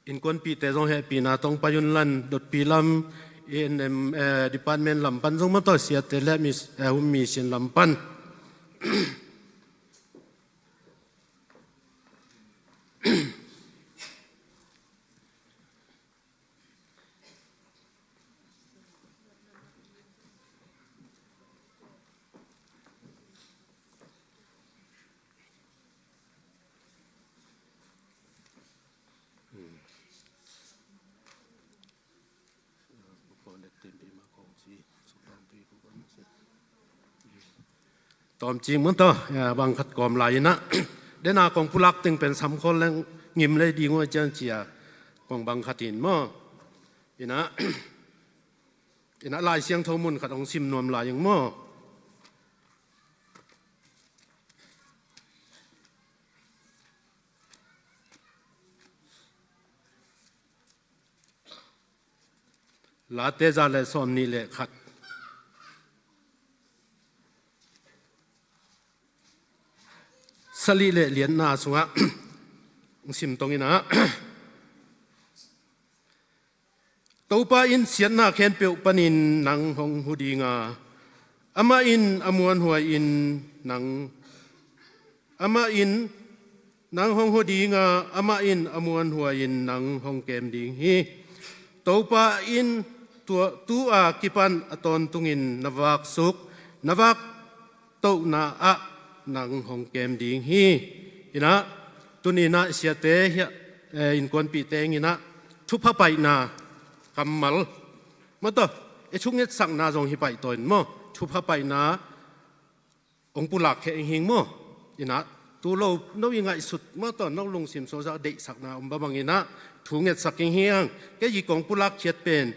Innkuanpihte zong hehpihna tawh hong pai unlan, dotpi lam, E N M, eh, department lam pan zong maw taw, siate le mis-, eh, home mission lam pan. Tawmcik mun taw, eh, bang khat kawm lai inah. Dena kong pulak teng pen samkhawl leng ngim lei ding uh a cian cia kong bang khat in maw. Inah, inah Lai Siangtho mun khat hong sim nuam lai ing maw. Late za le sawm nih le khat. Salih le lianna sungah hong sim tong inah, Topa in siatna khempeuh panin nang hong hu dinga, amah in a muanhuai in nang, amah in nang hong hu dinga, amah in a muanhuai in nang hong kem ding hi. Topa in tua, tu-a kipan a tawntungin na vaksuk, na vak tohna ah nang hong kem ding hi. Inah, tuni inah siate hiah, eh, innkuanpihte inah thupha paihna kammal maw tawh, e thungetsakna zong hi paih tawh in maw, thupha paihna hong pulak khia ing hing maw. Inah, tu lo no i ngaihsut maw tawh, no lungsim suakzah deihsakna om bang inah thungetsak ing hiang. Kei i kong pulak khiat pen,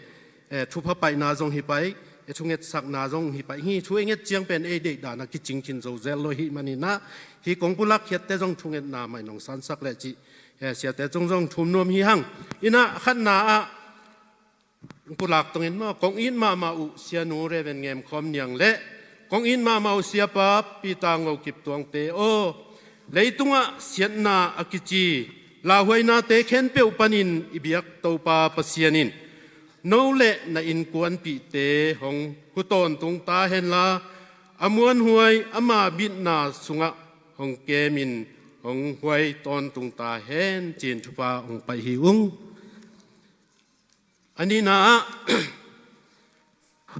eh, thupha paihna zong hi paih, eh, thungetsakna zong hi paih hi. Thu i nget ciang pen ei deihdan a kicing khin zo zel lo hi man inah, hi kong pulak khiatte zong thungetna mah in hong sansak le cih, eh, siate cung zong thum nuam hi hang. Inah khatna ah, pulak tongin maw, kong it mahmah uh Sianu Reven Ngem Khawm Niang le kong it mahmah uh Siapa Peter Ngo Kip Tuangte aw, leitungah siatna a kici lauhuainate khempeuh panin i biak Topa Pasian in no le na innkuanpihte hong hu tawntung ta henla, a muanhuai ama bitna sungah hong kemin hong huai tawntung ta hen, ci-in thupha hong paih hi ung. A nihna ah,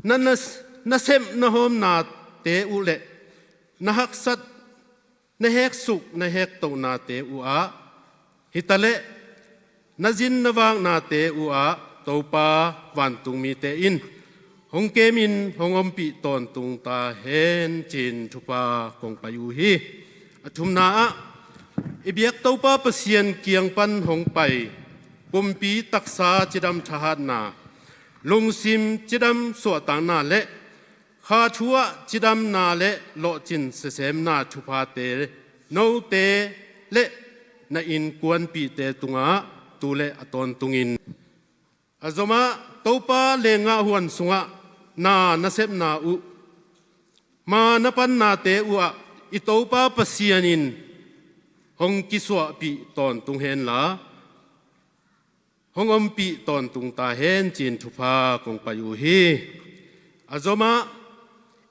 na, na, na sep na hawmnate uh le na haksat, na heksuk, na hektohnate uh ah, hitaleh na zin na vaknate uh ah Topa vantungmite in hong kemin hong ompih tawntung ta hen, ci-in thupha kong paih uh hi. A thumna ah, i biak Topa Pasian kiang pan hong pai pumpi taksa cidam thahatna, lungsim cidam suahtakna le kha thu ah cidamna le lawhcin sesemna thuphate note le na innkuanpihte tungah tu le a tawntungin a zomah Topa lenggah huan sungah na nasepna uh, ma na pannate uh ah i Topa Pasian in hong kisuahpih tawntung henla, hong ompih tawntung ta hen, ci-in thupha kong paih uh hi. A zomah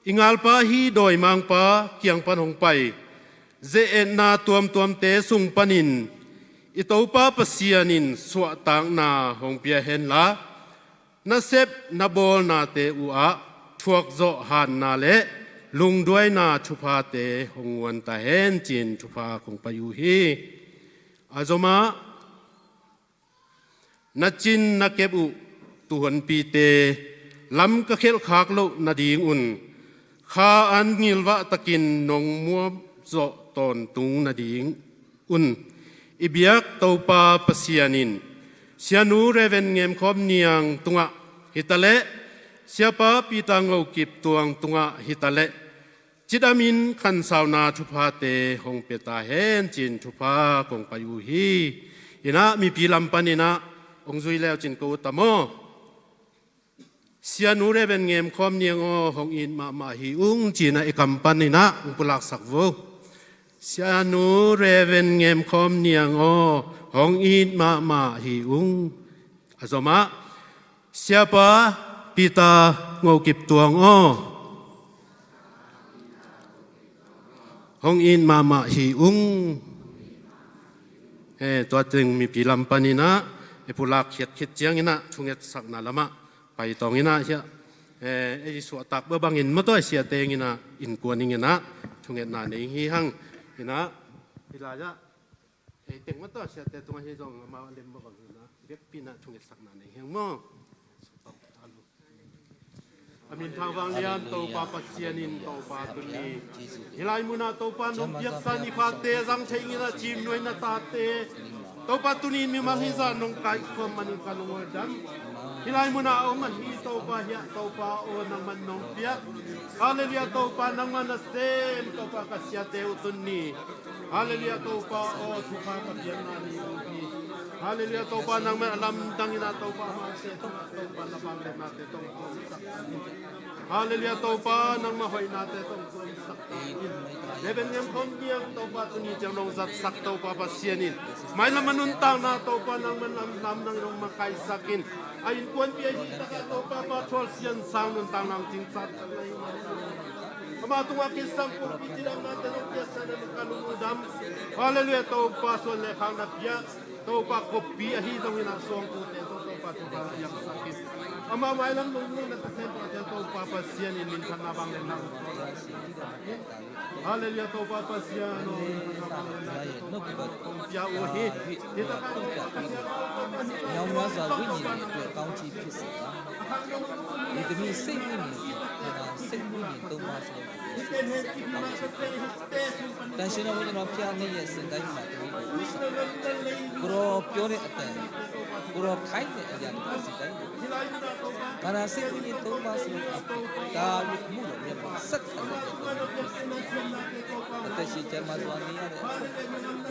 i ngalpa hi dawimangpa kiang pan hong pai ze-etna tuamtuamte sung panin i Topa Pasian in suahtakna hong pia henla, na sep na bawlnate uh ah thuakzawh hanna le lungduaina thuphate hong nguan ta hen, ci-in thupha kong paih uh hi. A zomah na cin na kep uh tuuhonpite lam ka khelhkhak loh nadingun kha an ngilvah takin nong muamzawh tawntung nadingun i biak Topa Pasian in Sianu Reven Ngem Khawm Niang tungah hitaleh Siapa Peter Ngo Kip Tuang tungah hitaleh cidamin khansauna thuphate hong pia ta hen, ci-in thupha kong paih uh hi. Inah mipi lam paninah hong zui leucin ko uh ta maw. Sianu Reven Ngem Khawm Niang aw, hong it mahmah hi ung, ci-inah i kam paninah hong pulaksak vo. Sianu Reven Ngem Khawm Niang aw, hong it mahmah hi ung. A zomah Siapa Peter Ngo Kip Tuang aw, hong it mahmah hi ung. Eh, tua teng mipi lam paninah i pulak khiat khit cianginah thungetsakna lamah pai tawnginah hiah, eh, ei suahtak bangin matawi siate inginah innkuan inginah thungetna nei hi hang. Inah hi lai-ah ei teng mataw siate tungah hi zong amau a lem mah bangin a biakpi inah thungetsakna nei hiang maw. A minthang vanglian Topa Pasian in Topa tuni hi lai munah Topa nong piaksa niphate zang thei inginah cimnuai na tate Topa, tuni in mimal hizah nong kaikhawm manin ka lungdam. Hih lai munah a om ahi Topa, hiah Topa aw, nangman nong piak. Halleluiah Topa, nangman na sem Topa, ka siate uh tuni. Halleluiah Topa aw, thupha ka piakna ni uh hi. Halleluiah Topa, nangman a lamdang in ah Topa, amaute tungah Topa, na vangliatnate tong tuamsak ta in. Halleluiah Topa, nangmah hoihnate tong tuamsak ta in. Leben niam khawm niam Topa, tuni ciang nong zatsak Topa Pasian in, mailam a nuntakna Topa, nangman lam lamdang in hong makaihsak in. A innkuanpih ahi takah Topa, Pa Thual Sian Sang nuntakna hong cingsak ta in. Ama tungah kisam pumpi cidamnate nong piaksak na ka lungdam. Halleluiah Topa, suan le khak na piak. Topa, khuapi ahi zongin ah suangkute tawh Topa, Topa piaksak in. Ama mailam lungmuanna tasem pah ciang Topa Pasian in minthanna vangliatna. Halleluiah Topa Pasian aw, minthanna vangliatna pia uh hi. Hi takah Topa Pasian aw, မြောက်များစွာဝိညာဉ်တွေအတွက်ကောင်းချီးဖြစ်စေပါ။ ဒီသမီးစိတ်ဝိညာဉ်ကို စိတ်ဝိညာဉ်သုံးပါးစလုံးကို တန်ရှင်သောဝိညာဉ်တော်ဘုရားသခင်ရဲ့စင်တိုင်းမှာ တမီးကိုဦးဆောင်၊ ကိုယ်တော်ပြောတဲ့အတန်၊ ကိုယ်တော်ခိုင်းတဲ့အရာတစ်ခုစီတိုင်းကို ခန္ဓာစိတ်ဝိညာဉ်သုံးပါးစလုံးအားဖြင့် တား၍အမှုတော်မြတ်မှာ ဆက်ခံနိုင်တဲ့တမီးဖြစ်စေ။ အသက်ရှင်ကျန်းမာစွာနေရတဲ့၊ ဘု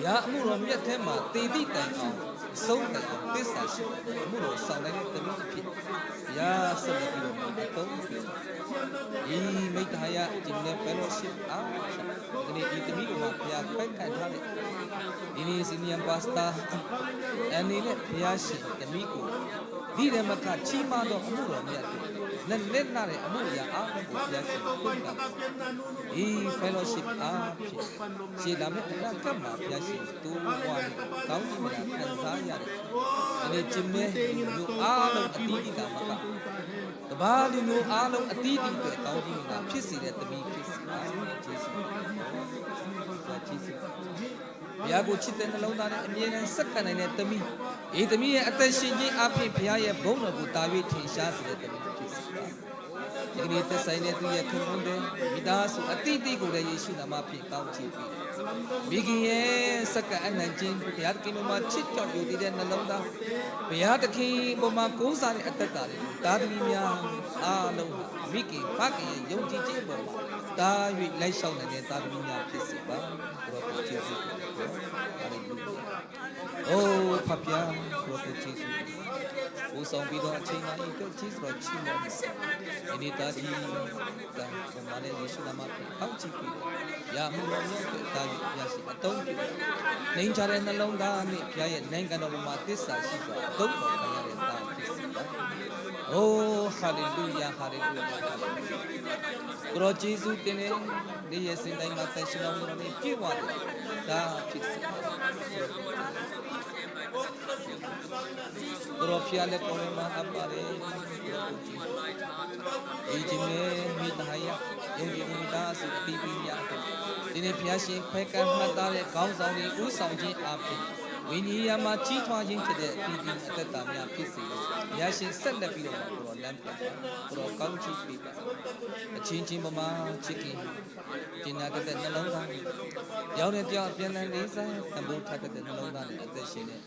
ရားအမှုတော်မြတ်ထဲမှာ သေသည့်တိုင်အောင် အဆုံးတိုင်အောင် သစ္စာရှိတဲ့ အမှုတော်ဆောင်နိုင်တဲ့တမီးအဖြစ် ဘုရားဆက်လက်ပြီးတော့ အသုံးပြုပါ။ ဒီမိတ္တဟာယ Gymnast Fellowship အားဖြင့် ဒီကနေ့ ဒီတမီးပေါ်မှာ ဘုရားခွဲခန့်ထားတဲ့ ဒီနေ့ Senior Pastor အနေနဲ့ ဘုရားရှင်တမီးကို ဒီထက်မက ကြီးမားသောအမှုတော်များကို နက်နဲလှတဲ့အမှုအရာအားလုံးကို ဘုရားရှင်ခွင့်ပြုပါ။ ဒီ Fellowship အားဖြင့် ရှေ့လာမယ့်အနာဂတ်မှာ ဘုရားရှင်တိုးပွားပြီး ကောင်းကြီးမင်္ဂလာခံစားရတဲ့ ဒီနေ့ Gymnast မျိုးအားလုံးအသီးသီးသာမက ကမ္ဘာလူမျိုးအားလုံးအသီးသီးအတွက် ကောင်းကြီးမင်္ဂလာဖြစ်စေတဲ့တမီးဖြစ်စေပါ။ ယေရှုခရစ်တော်၊ ယေရှုခရစ်တော်၊ ဘုရားကိုချစ်တဲ့နှလုံးသားနဲ့ အမြဲတမ်းဆက်ခံနိုင်တဲ့တမီး၊ ဒီတမီးရဲ့အသက်ရှင်ခြင်းအားဖြင့် ဘုရားရဲ့ဘုန်းတော်ကို သာ၍ထင်ရှားစေတဲ့တမီးဖြစ်စေပါ။ ဒီကနေ့သက်ဆိုင်တဲ့သူရဲ့ခင်ပွန်းတွေ၊ မိသားစုအသီးသီးကိုလည်း ယေရှုနာမဖြင့် ကောင်းချီးပေးတယ်။ မိခင်ရဲ့စက္ကန့်အနံ့ခြင်း၊ ဘုရားသခင်ပေါ်မှာချစ်တော်ယုံကြည်တဲ့နှလုံးသား၊ ဘုရားသခင်ပေါ်မှာကိုးစားတဲ့အသက်တာတွေကို သားသမီးများအားလုံးဟာ မိခင်ဖခင်ရဲ့ယုံကြည်ခြင်းအပေါ်မှာ သာ၍လိုက်လျှောက်နိုင်တဲ့သားသမီးများဖြစ်စေပါ။ ကိုယ်တော်ကိုကျေးဇူးတင်ပါတယ်။ ဟာလေလုယာ။ အိုး ဖခင်၊ ကိုယ်တော်ကိုကျေးဇူးတင်ပါတယ်။ ပို့ဆောင်ပြီးတော့ အချိန်တိုင်းအတွက် ကျေးဇူးတော်ချီးမွမ်းပါတယ်။ ဒီနေ့သားကြီး ကံကံမှာလည်း ယေရှုနာမဖြင့် ကောင်းချီးပေးပါ။ ဘုရားအမှုတော်များအတွက် အသာရရှိ အသုံးပြုပါ။ နှိမ်ချတဲ့နှလုံးသားနဲ့ ဘုရားရဲ့နိုင်ငံတော်ပေါ်မှာ သစ္စာရှိစွာ အသုံးတော်ခံရတဲ့သားဖြစ်စေပါ။ အိုး ဟာလေလုယာ၊ ဟာလေလုယာ၊ ဟာလေလုယာ။ ကိုယ်တော် ကျေးဇူးတင်တယ်။ နေ့ရက်စဉ်တိုင်းမှာ သန့်ရှင်းတော်မူသော ပြည့်ဝတဲ့သားဖြစ်စေပါ။ ကိုယ်တော် ဖျားလက်ပေါ်မှာ အပ်ပါတယ်။ ကိုယ်တော်ကို ကျေးဇူးတင်တယ်။ ဒီ Gymnast မိတ္တဟာယ ယုံကြည်သူမိသားစုအသီးသီးများအတွက် ဒီနေ့ ဘုရားရှင်ခွဲခန့်မှတ်သားတဲ့ ခေါင်းဆောင်တွေ ဦးဆောင်ခြင်းအားဖြင့် ဝိညာဉ်ရေးရာမှာ ကြီးထွားခြင်းဖြစ်တဲ့ အသီးသီးအသက်တာများ ဖြစ်စေလို့ ဘုရားရှင်ဆက်လက်ပြီးတော့ ကိုယ်တော်လမ်းပြပါ။ ကိုယ်တော်ကောင်းချီးပေးပါ။ အချင်းချင်းပေါ်မှာ ချစ်ခင် ကျင်နာတတ်တဲ့နှလုံးသားနဲ့ တစ်ယောက်နဲ့တစ်ယောက် အပြန်အလှန်လေးစား တန်ဖိုးထားတတ်တဲ့နှလုံးသားနဲ့ အသက်ရှင်တဲ့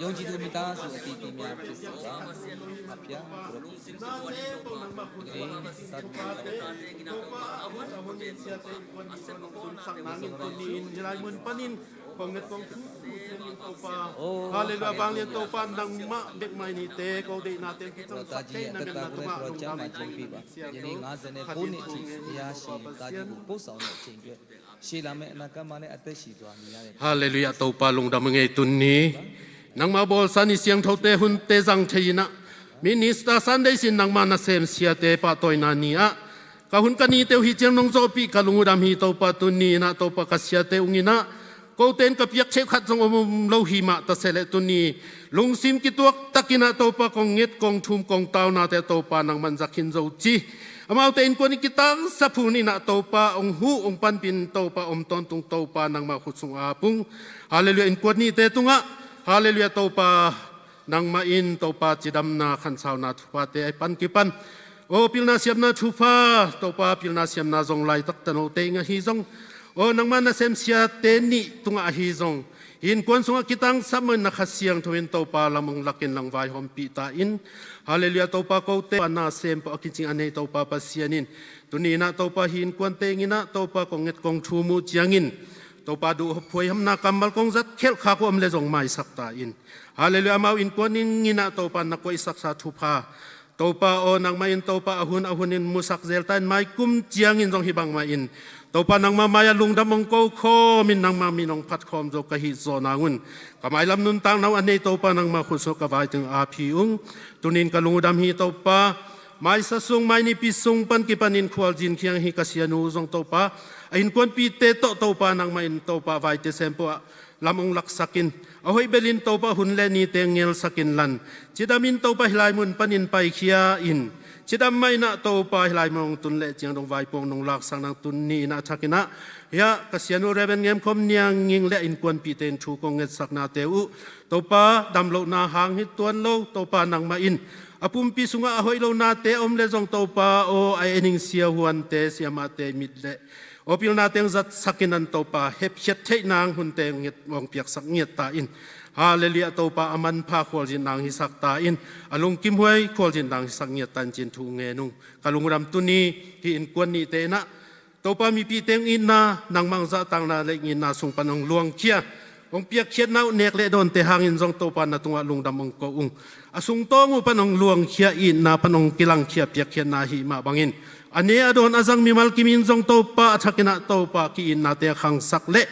ယုံကြည်သူမိသားစုအသီးသီးများ ဖြစ်စေပါ။ ဖခင်ကိုယ်တော်ကို ကျေးဇူးတင်ပါတယ်။ ဒီနေ့ စတင်ပါတော့ Topa, a hun a hun in siate innkuan in kong tunsak nangin tuni in hih lai mun panin kong nget kong thum uh ciangin Topa. Halleluiah, vanglian Topa, nangmah bek mah in hihte ko deihnate hong kicangsak thei na bek na tungah lungdam in kong ngen ciang. ဒီနေ့ ငါးဆယ့်ကိုးနှစ်အထိ ဘုရားရှင်သားကြီးကို ပို့ဆောင်တဲ့အချိန်အတွက် ရှေ့လာမယ့်အနာဂတ်မှာလည်း အသက်ရှည်စွာနေရတဲ့ Halleluiah, Topa lungdam ing ei. Tuni nangmah bawlsa ni siangthote hunte zang thei in ah, Minister Sunday sin nangmah nasem siate pahtawina ni ah, ka hun ka nite uh hih ciang nong zawhpih ka lung uh dam hi Topa. Tuni in ah Topa, ka siate ung in ah, kote in ka piak theih khat zong om om lo hi mah ta se leh, tuni lungsim kituak tak in ah Topa, kong nget kong thum kong taunate Topa nangman za khin zo ci. Amaute innkuan in kitangsap hun in ah Topa, hong huh hong panpih in Topa, om tawntung Topa, nangmah khut sung a pung. Halleluiah, innkuan nite tungah, halleluiah, Topa, nangmah in Topa cidamna, khansauna, thuphate a pan kipan, aw, pilna siamna thupha, Topa, pilna siamna zong laitak tanote ing ahi zong, Aw nangma nasem siate nih tungah ahi zong, hih innkuan sungah kitangsap mawh in na Kha Siangtho in Topa lam hong lakin lang vaihawmpih ta in. Halleluiah. Topa, kote a nasem pawh a kicing a nei Topa Pasian in, tuni in ah Topa hih innkuante in ah Topa kong nget kong thum uh ciangin, Topa duh huaihamna kammal kong zat khelh khak uh om leh zong maisak ta in. Halleluiah. Amau innkuan in ah Topa na koihsaksa thupha, Topa aw nangmah in Topa a hun a hun in musak zel ta in, mai kum ciangin zong hih bangmah in Topa nangma mai-ah lungdam hong ko khawm in, nangma min hong phat khawm zo ka hih zawh nang un, ka mailam nuntakna uh a nei Topa nangma khut sungah ka vai teng ap hi ung. Tuni in ka lung uh dam hi Topa. Maisa sung, mai nipi sung pan kipan in khualzin khiang hi ka sianu uh zong Topa, a innkuanpihte tawh Topa nangmah in Topa vaite sem pawh ah lam hong laksak in, a hoih bel in Topa hun le nite ngelsak in la, cidam in Topa hih lai mun panin paikhia in, cidam mah in ah Topa hih lai mun hong tun leh ciang dong vaipuak nong laksak nang, tuni in ah a thak in ah hiah ka sianu Reverend Ngem Khawm Niang Nging le a innkuanpihte in thu kong ngetsaknate uh Topa damlohna hang hi tuan lo, Topa nangmah in a pumpi sungah a hoih lonate om leh zong Topa aw a en ing siahuante siamahte mit le aw pilna teng zatsak in an Topa hepkhiat theih nang hunte nget hong piaksak ngiat ta in. Halleluiah. Topa a manpha khualzin nang hisak ta in, a lungkimhuai khualzin nang hisak ngiat ta in ci-in thu ngen ung. Ka lungdam tuni hih innkuan nihte in ah Topa mipihte hong itna, nangmah hong zahtakna le hong itna sung pan hong luangkhia, hong piakkhiatna uh nek le dawnte hangin zong Topa na tungah lungdam hong ko ung. A sungtawng uh pan hong luangkhia, itna pan hong kilangkhia piakkhiatna ahih mah bangin, a ne a dawn a zang mimal kim in zong Topa a thak in ah Topa ki-itnate a khangsak le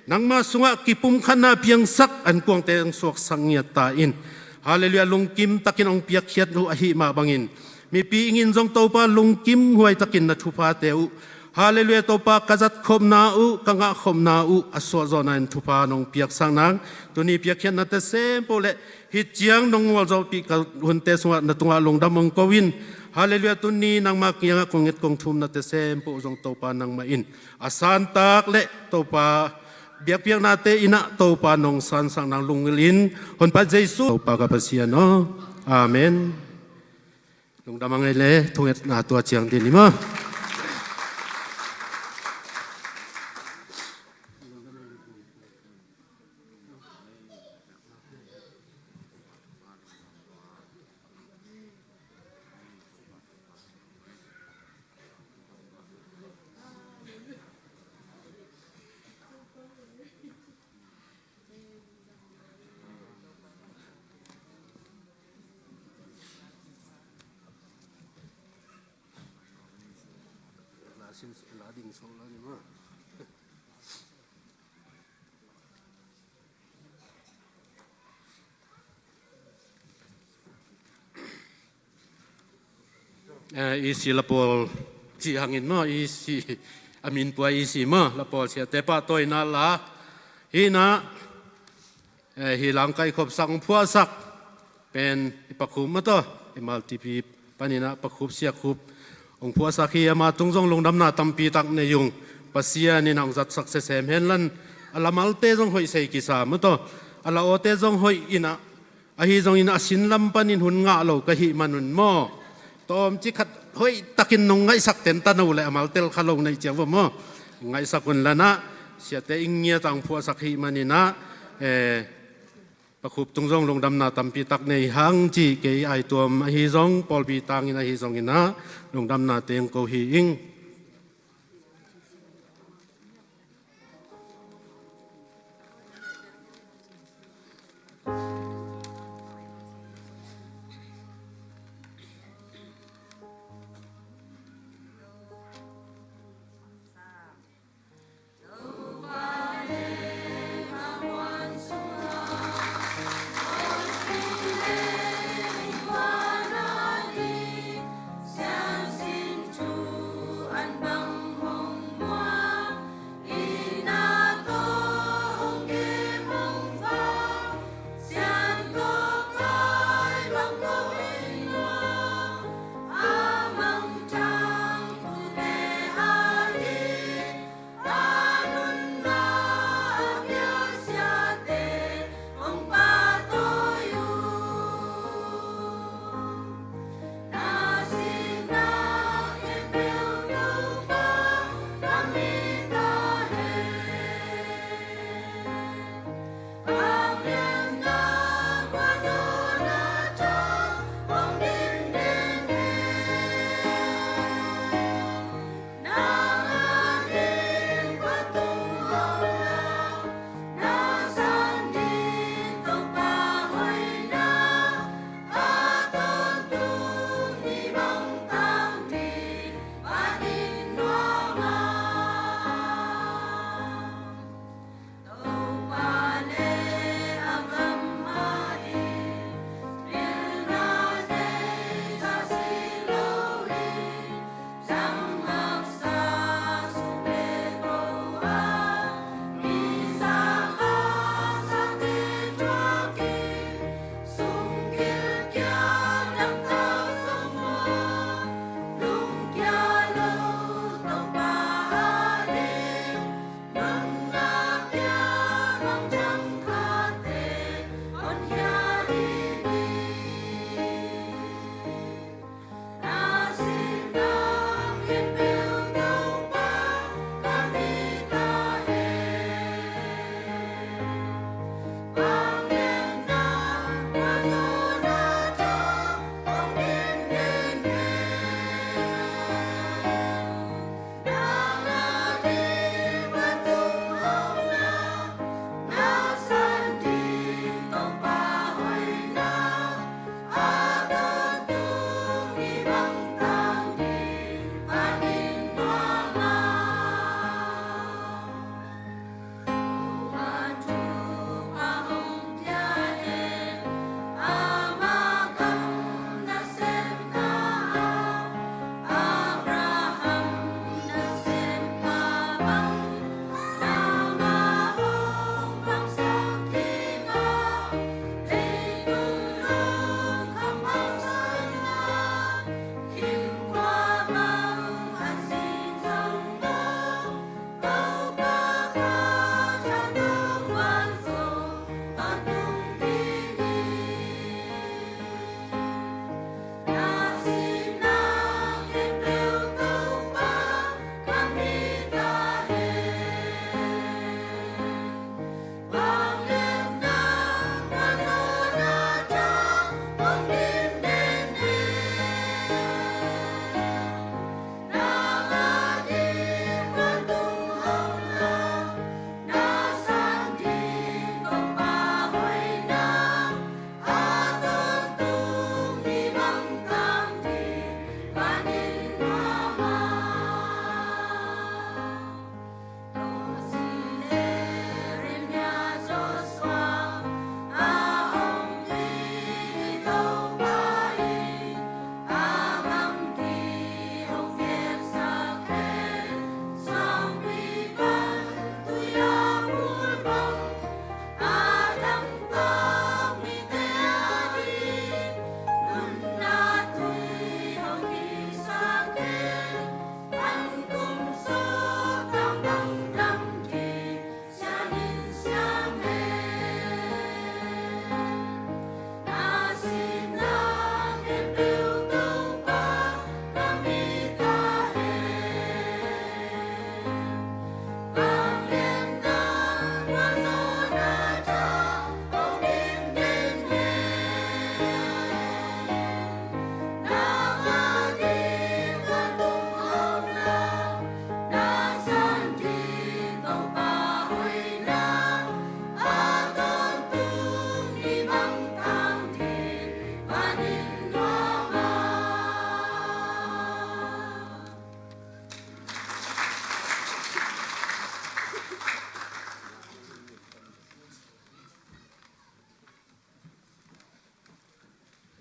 nangma sungah kipumkhatna piangsak ankuangte hong suaksak ngiat ta in. Halleluiah. Lungkim takin hong piakkhiat uh ahih mah bangin mipi ingin zong Topa lungkimhuai takin na thuphate uh, halleluiah, Topa ka zatkhopna uh, ka ngahkhopna uh a suahzawhna in thupha nong piaksak nang, tuni piakkhiatnate sem pawh le hih ciang nong ngualzawhpih ka hunte sungah na tungah lungdam hong ko in. Halleluiah. Tuni nangma kiangah kong nget kong thumnate sem pawh zong Topa nangmah in a santak le Topa biakpiaknate in ah Topa nong sansak nang, lunggulh in Honpa Jesu Topa ka Pasian aw. Amen. Lungdam a ngei le thungetna tua ciang din i maw. Eh, E C Lapawl cih hangin maw, E C a min pua E C maw, Lapawl siate pahtawina la. Hi na, eh, hi langkai khopsak hong phuahsak pen i Pakhup mah tawh, i Maltipi panin ah Pakhup Siakhup hong phuahsak hi, ama tung zong lungdamna tampi tak nei ung. Pasian in ah hong zatsak sesem hen la, a la malte zong hoih sei kisa mah tawh, a la awte zong hoih in ah, ahi zongin a sin lam panin hun ngah lo ka hih manun maw, tawmcik khat hoih takin nong ngaihsak ten tano le a mal tel kha lo na hih ciang va maw, ngaihsak un la na, siate ing ngiat ah hong phuahsak hih manin ah, eh, Pakhup tung zong lungdamna tampi tak nei hang ci, kei ai tuam ahi zong, pawlpi tangin ahi zongin ah lungdamna teng ko hi ing.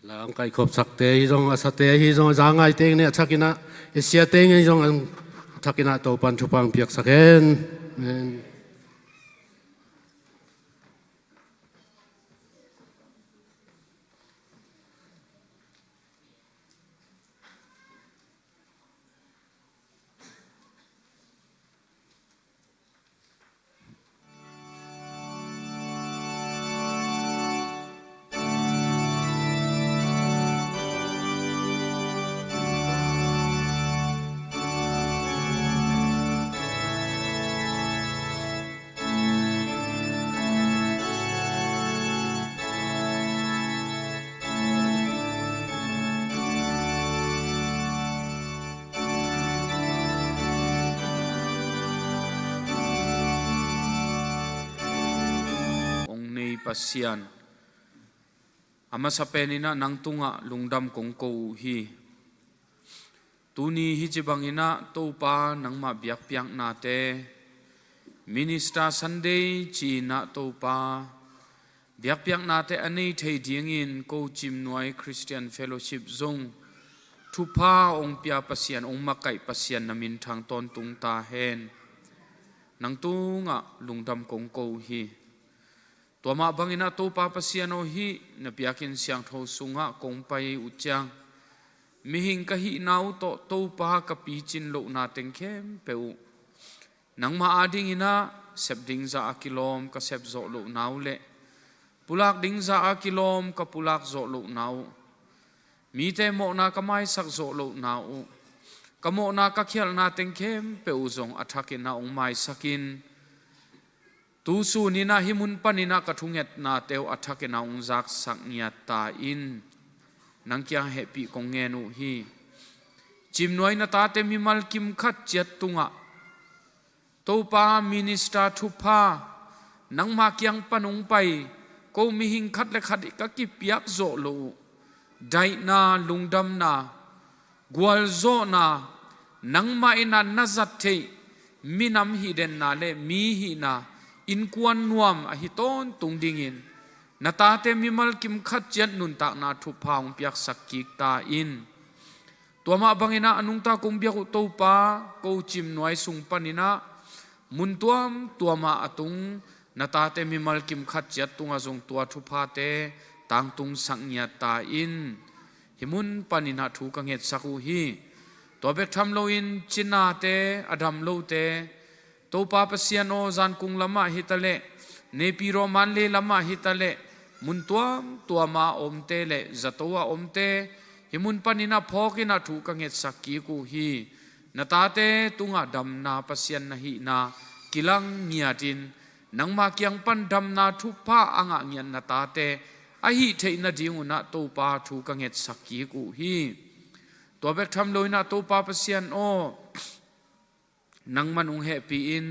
Ang kaikhopsakte hi zong, a sate hi zong, a za ngaite hi zong, a thakin ah, i siate hi zong, a thakin ah Topan thupha ang piaksak hen. Amen. Hong nei Pasian, a masa penin ah nang tungah lungdam kong ko uh hi. Tuni hih ci bangin ah Topa nangmah biakpiaknate, Minister Sunday ci-in ah Topa biakpiaknate a nei thei dingin ko Cimnuai Christian Fellowship zong thupha hong pia Pasian, hong makaih Pasian na minthang tawntung ta hen. Nang tungah lungdam kong ko uh hi. Tua mah bangin ah Topa Pasian aw, hih na biakinn siangtho sungah kong pai uh ciang, mihing ka hihna uh tawh Topa ka picin lohna teng khempeuh uh nangmah adingin ah sep ding zah a kilawm ka sep zawh lohna uh le pulak ding zah a kilawm ka pulak zawh lohna uh, mite mawhna ka maisak zawh lohna uh, ka mawhna ka khialhna teng khempeuh uh zong a thakin ah hong maisak in, tu sunin ah hih mun panin ah ka thungetnate uh a thakin ah hong zaksak ngiat ta in. Nang kiang hehpih kong ngen uh hi. Cimnuai na tate mimal kimkhat ciat tungah Topa, Minister thupha nangmah kiang pan hong pai ko mihing khat le khat ka kipiak zawh loh uh daihna, lungdamna, gualzawhna, nangmah in ah na zat theih minam hihdenna le mi hihna, innkuan nuam ahi tawntung dingin na tate mimal kimkhat ciat nuntakna thupha hong piaksak kik ta in. Tua mah bangin ah a nungta kong biak uh Topa, ko Cimnuai sung panin ah mun tuamtuam ah a tung na tate mimal kimkhat ciat tungah zong tua thuphate tangtungsak ngiat ta in. Hih mun panin ah thu ka ngetsak uh hi. Tua bek tham loin Cinate, a dam lote, Topa Pasian aw, Zankung lamah hi ta leh, Naypyidaw, Mandalay lamah hi ta leh, mun tuamtuam ah a omte le zato ah a omte, hih mun panin ah phawkin ah thu ka ngetsak kik uh hi. Na tate tungah damna Pasian na hihna kilang ngiatin, nangmah kiang pan damna thupha a ngah ngiat na tate a hih theih nadingun ah Topa thu ka ngetsak kik uh hi. Tua bek tham loin ah Topa Pasian aw, nangman hong hehpih in,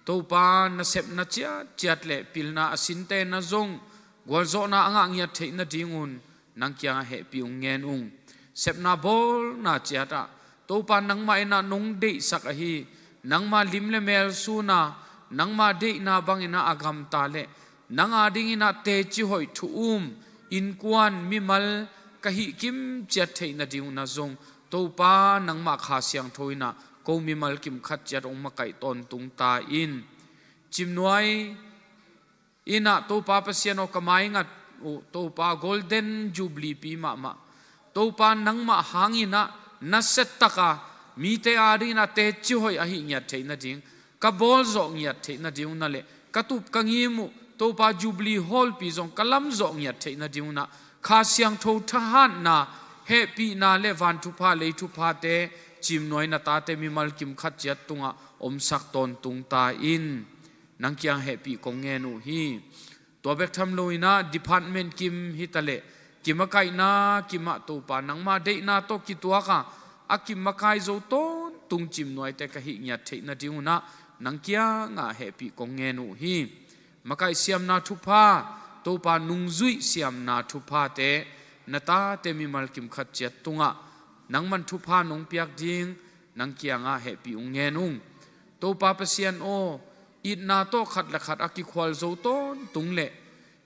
Topa nasepna ciatciat le pilna a sinte na zong gualzawhna a ngah ngiat theih nadingun nang kiangah hehpih hong ngen ung. Sepna bawlna ciatah Topa nangmah in ah nong deihsak ahi, nangmah lim le mel suna, nangmah deihna bangin ah a gamta le nang adingin ah teci hoih, thu-um, innkuan, mimal ka hih kimciat theih nadingun ah zong Topa nangmah Kha Siangtho in ah ko mimal kimkhat ciat hong makaih tawntung ta in. Cimnuai in ah Topa Pasian aw, ka maingat uh Topa Golden Jubilee pi mahmah, Topa nangmah hangin ah nasia taka mite adingin ah teci hoih ahih ngiat theih nading, ka bawlzawh ngiat theih nadingun ah le ka tup ka ngim uh Topa Jubilee Hall pi zong ka lamzawh ngiat theih nadingun ah Kha Siangtho thahatna, hehpihna le van thupha lei thuphate Cimnuai na tate mimal kimkhat ciat tungah omsak tawntung ta in. Nang kiang hehpih kong ngen uh hi. Tua bek tham loin ah department kim hi ta leh, kimakaihna kimah Topa nangmah deihna tawh kituak a, a kimakai zo tawntung Cimnuaite ka hih ngiat theih nadingun ah nang kiangah hehpih kong ngen uh hi. Makaih siamna thupha, Topa nungzuih siamna thuphate na tate mimal kimkhat ciat tungah nangman thupha nong piak ding nang kiangah hehpih hong ngen ung. Topa Pasian aw, itna tawh khat le khat a kikhual zo tawntung le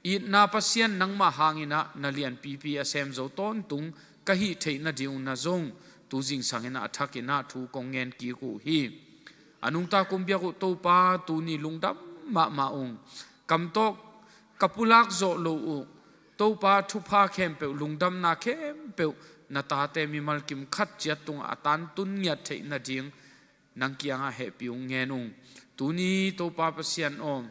Itna Pasian, nangmah hangin ah na lianpipi a sem zo tawntung ka hih theih nading un ah zong tu zingsang in ah a thak in ah thu kong ngen kik uh hi. A nungta kong biak uh Topa, tuni lungdam mahmah ung. Kam tawh ka pulak zawh lo uh Topa, thupha khempeuh, lungdamna khempeuh na tate mimal kim khat ciat tungah a tantun ngiat theih nading nang kiangah hehpih ung, ngen ung. Tuni Topa Pasian aw,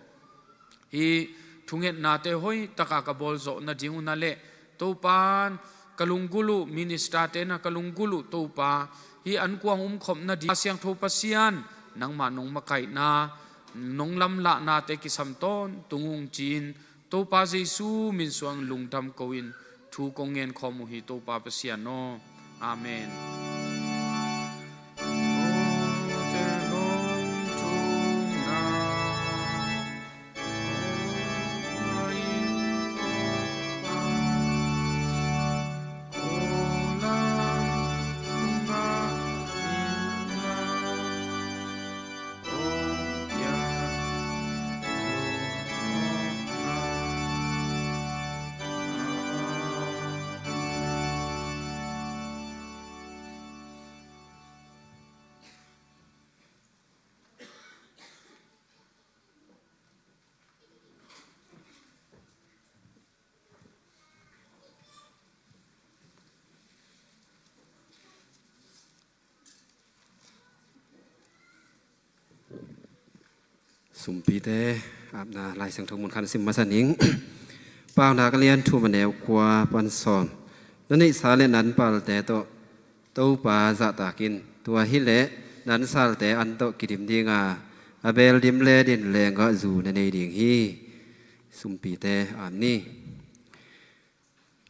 hih thungetnate hoih taka ka bawl zawh nading un ah leh Topa, ka lunggulh uh, ministerte na ka lunggulh uh Topa, hih ankuang umkhop nading, Siangtho Pasian, nangmah nong makaihna, nong lamlahnate kisam tawntung ung ci-in Topa Jesu min suangin lungdam ko-in thu kong ngen khawm uh hi Topa Pasian aw. Amen. Sumpite apna Lai Siangtho mun khat sim masa ning. Paunak a lian thum, a neu kua pan sawm. Na neihsa le na anpalte tawh Topa zahtak in. Tua hileh na ansalte an tawh kidim ding a, a beel dim le din lenggah zu na nei ding hi. Sumpite amen.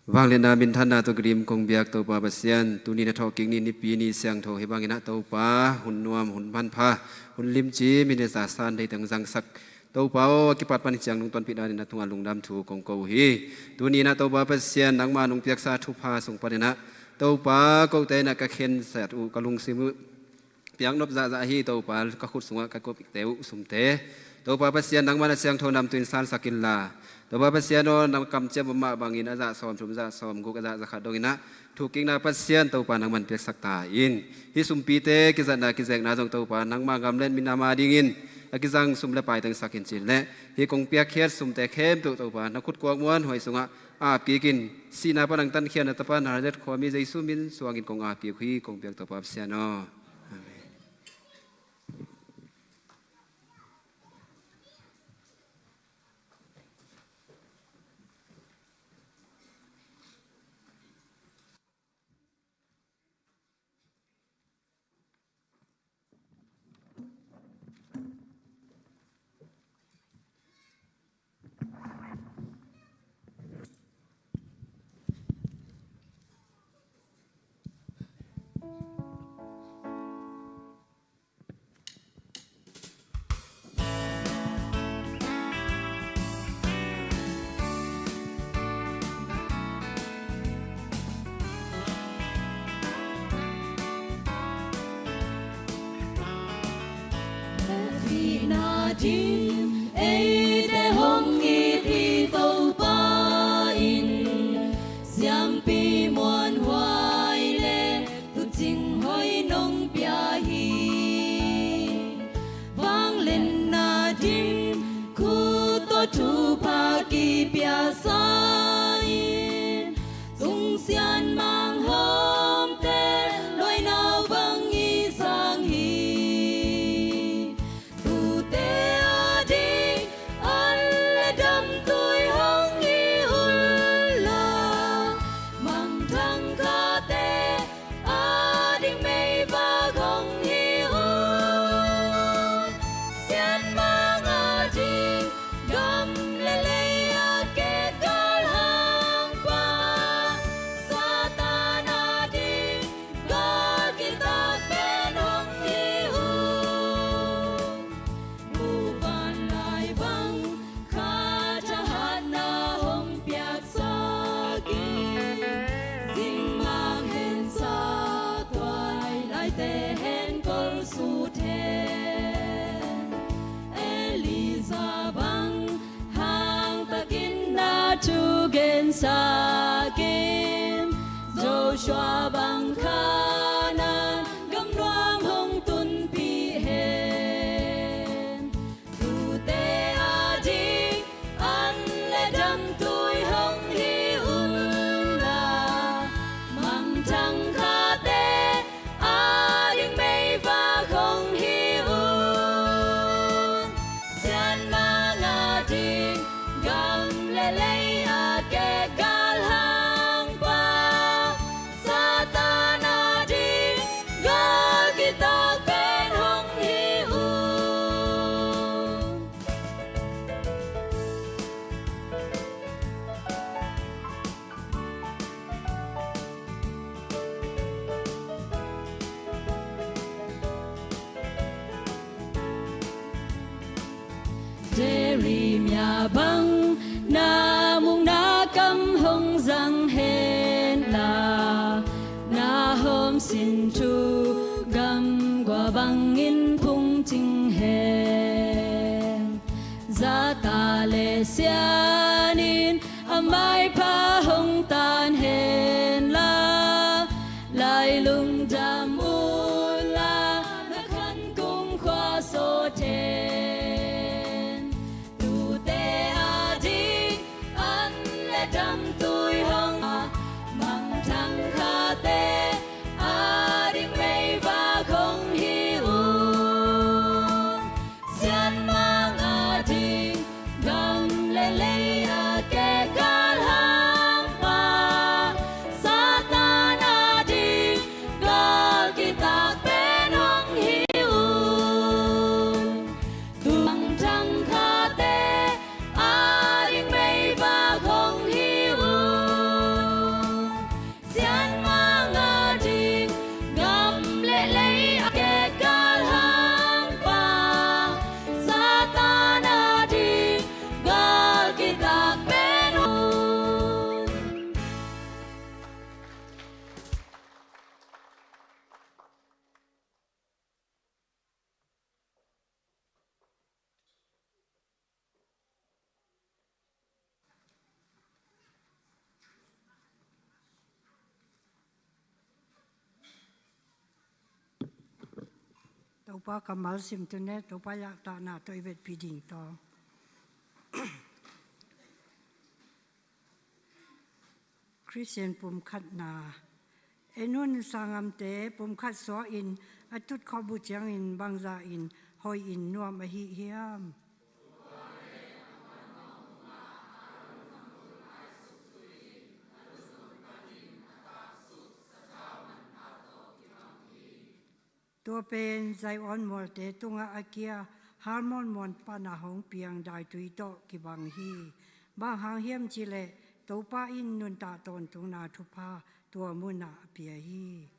Vangliatna minthanna tawh kidim kong biak Topa Pasian, tuni na thawhkik ni, Nipi ni siangtho hi bangin ah Topa, hun nuam, hun manpha, hun limci, minit za san dei teng zangsak Topa aw, a kipat pan hi ciang nong tonpih danin na tungah lungdam thu kong ko uh hi. Tuni in ah Topa Pasian, nangmah nong piaksa thupha sung panin ah Topa, kote in ah ka khensat uh, ka lungsim uh piaknop zahzah hi Topa, ka khut sungah ka kopikte uh sumte Topa Pasian, nangmah na siangtho namtui in sansak inla, Topa Pasian aw, na kamciam mah bangin a zah sawm thum, zah sawm guk, a zah za khat dongin ah thukikna Pasian Topa nangman piaksak ta in. Hih sumpite kizatna kizekna zong Topa nangmah ngam le min a ma dingin a kizang sum le pai teng sak in cin leh hih kong piakkhiat sumte khempeuh Topa na khut kuak muanhuai sungah apkik in, sihna pan nang tankhia na Tapa Nazareth khuami Jesu min suangin kong apkik uh hi, kong biak Topa Pasian aw. Amen. Hehpihna dim eite hong it hi Topa in, siampi muanhuai le tuucing hoih nong pia hi. Vangliatna dim khut tawh thupha kipia sa in, sungsian manghawmte luaina vang i sang hi. Tute ading Limia bang na mukna kam hong zang hen la, na hawm sin thu gam gua bangin phung cing hen. Zata le sianin a maipha hong tan hen la, lai lungdam un la, na khan kung khua sawt hen. Tute ading an le damtui hong a, mangthang khate ading meivak hong hi un. Sianmang ading gam le lei a kekal hangpa, Satan ading gal kitak pen hong hi un. Tuang thangkhate ading meivak hong hi un. Sianmang ading gam le lei a kekal hangpa, Satan ading gal kitak pen un. Topa kammal sim tune, Topa zahtakna tawh i vetpih ding tawh. Khristian pumkhatna. En un, sanggamte pumkhat suahin a tutkhop uh ciangin bangzah in hoih in nuam ahi hiam? Tua pen Zion mualte tungah a kia Hermon mual panah hong piang daitui tawh kibang hi. Bang hang hiam cihleh Topa in nuntak tawntungna thupha tua munah a pia hi.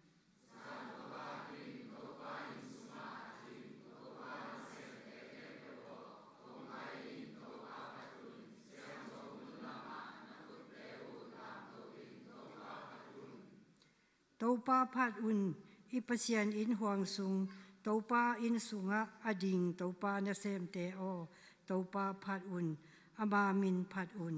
Topa phat un. I Pasian innhuang sung, Topa inn sungah a ding Topa nasemte aw, Topa phat un, ama min phat un.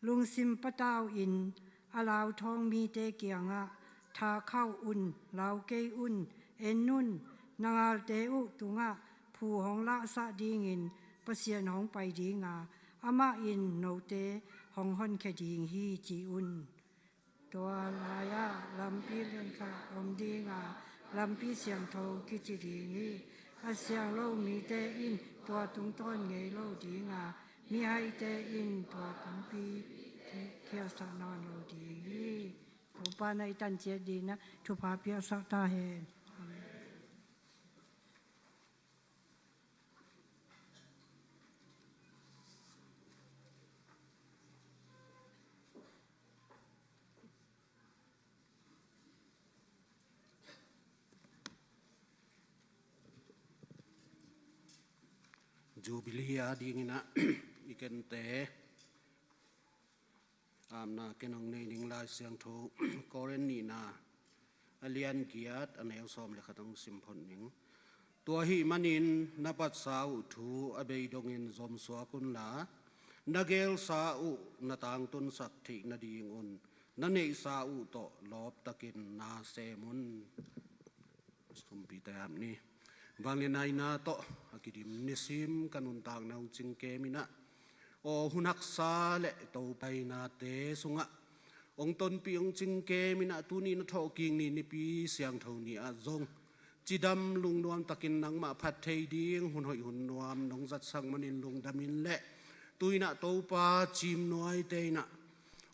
Lungsim patau in a lauthawng mite kiangah, tha khauh un, lau kei un, en un, na galte uh tungah phu hong lahsah dingin Pasian hong pai dinga, amah in note hong honkhia ding hi, ci un. Tua lai-ah lampi lian khat om dinga, lampi siangtho kici ding hi. A siang lo mite in tua tungtawn ngei lo dinga, mihaite in tua tampi khiasak nawn lo ding hi. Topa na i tan ciat dingin thupha piaksak ta hen. Amen. Jubilee a dingin ah i kente apna ken hong nei ning. Lai Siangtho Korin nihna a lian giat, a neu sawm le khat hong sim phot ning. Tua ahih manin na patsa uh thu a bei dongin zomsuak unla, na geelsa uh na tangtunsak theih nadingun na neihsa uh tawh lawptakin na sem un. Sumpite hap ni. Vanglian aina tawh a kidim nisim ka nuntakna hong cingkem in ah, aw hun haksa le Topa inate sungah hong tonpih hong cingkem in ah, tuni na thawhkik ni Nipi Siangtho ni ah zong cidam lungnuam takin nangmah phat thei ding hun hoih hun nuam nong zatsak manin lungdam in le, tu in ah Topa cimnuaite in ah,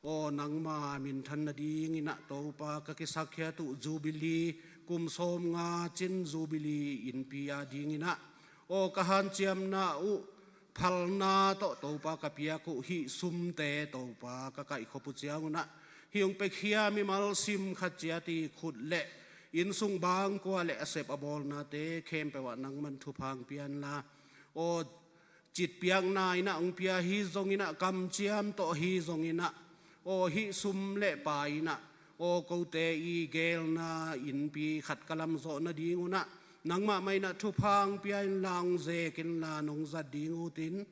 aw nangma minthan nadingin ah Topa ka kisakkhiat uh Jubilee, kum sawmnga cin Jubilee innpi a dingin ah, aw ka hanciamna uh phalna tawh Topa ka piak uh hih sumte Topa ka kaihkhop uh ciangun ah, hih hong pekhia mimal sim khat ciat i khut le Innsung bangkua le a sep a bawlnate khempeuh ah nangman thupha hong pia inla, aw, citpiakna in ah hong pia hi zongin ah, kamciam tawh hi zongin ah, aw, hih sum le pai in ah, aw, kote i geelna innpi khat ka lamzawh nadingun ah nangmah mah in ah thupha hong pia inla, hong zek inla, nong zat ding utin,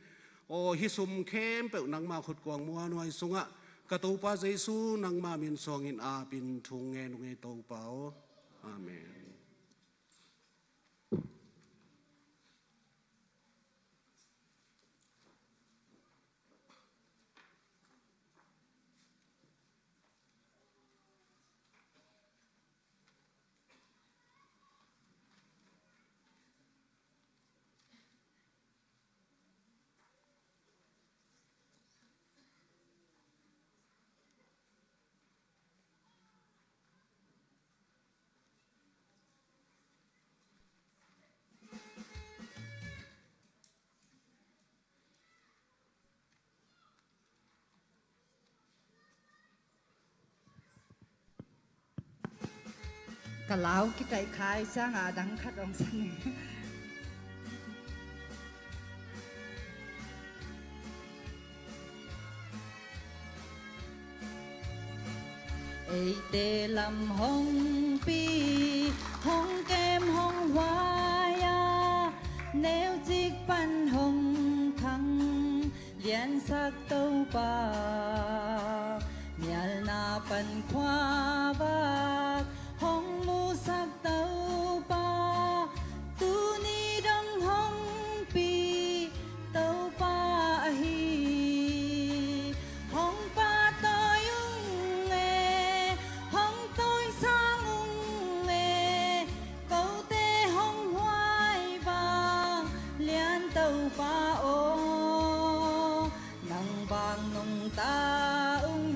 aw, hih sum khempeuh nangma khutkuang muanhuai sungah ka Topa Jesu nangma min suangin apin thu ngen ung ei Topa aw. Amen. Ka lau kikaih khai ciangah a dang khat hong sang. Eite lam hong pi, hong kem hong huai a, neucik pan hong thang liansak Topa, mialna pan khuavak hong musak Topa, tuni dong hong pi Topa ahi. Hong pahtawi ung e, hong tawisang ung e, kote hong huai vang lian Topa aw. Nang vang nungta ung,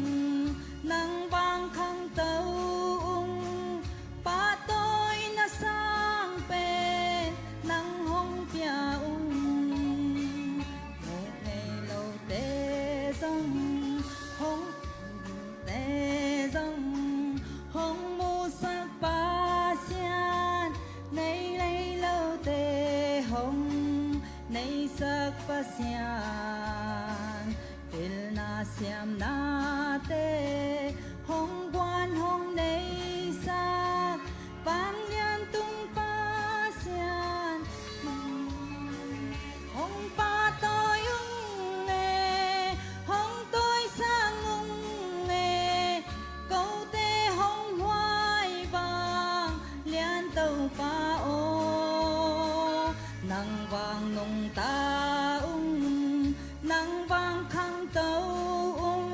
nang vang khangto ung, pahtawina sang pen nang hong pia ung. Muh ngei lote zong hong, te zong hong musak Pasian, nei lei lote hong neisak Pasian, pilna siamnate hong guan hong neisak, vanglian tung Pasian, hong pahtawi ung e, hong tawisang ung e, kote hong huai vang lian Topa aw. Nang vang nungta ung, nang vang khangto ung,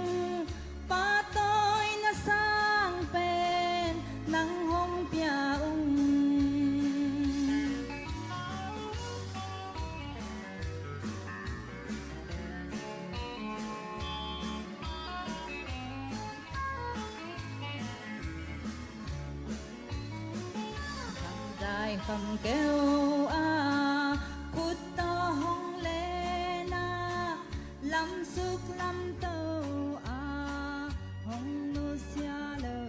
pahtawina sang pen nang hong pia ung. Dai kham keu a, khut tawh hong len a, lamsuk lamto a, hong nusia lo,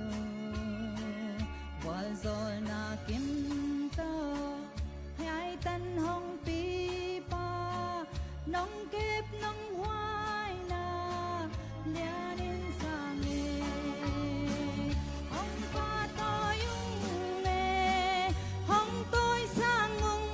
gualzawlna kim tawh hiai tan hong pipa, nong kep nong huaina lianin sang e. Hong pahtawi ung e, hong tawisang ung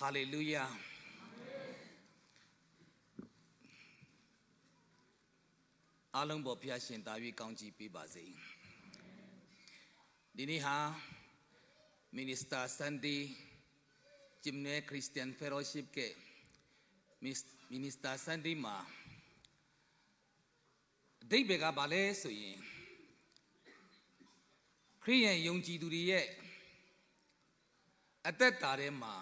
ဟာလေလုယာ။ အားလုံးပေါ်ဘုရားရှင်သာ၍ကောင်းချီးပေးပါစေ။ ဒီနေ့ဟာ Minister Sunday ကျိုက်နဲ Christian Fellowship က Minister Sunday မှာ အဓိပ္ပာယ်ကဘာလဲဆိုရင် ခရစ်ယာန်ယုံကြည်သူတွေရဲ့အသက်တာထဲမှာ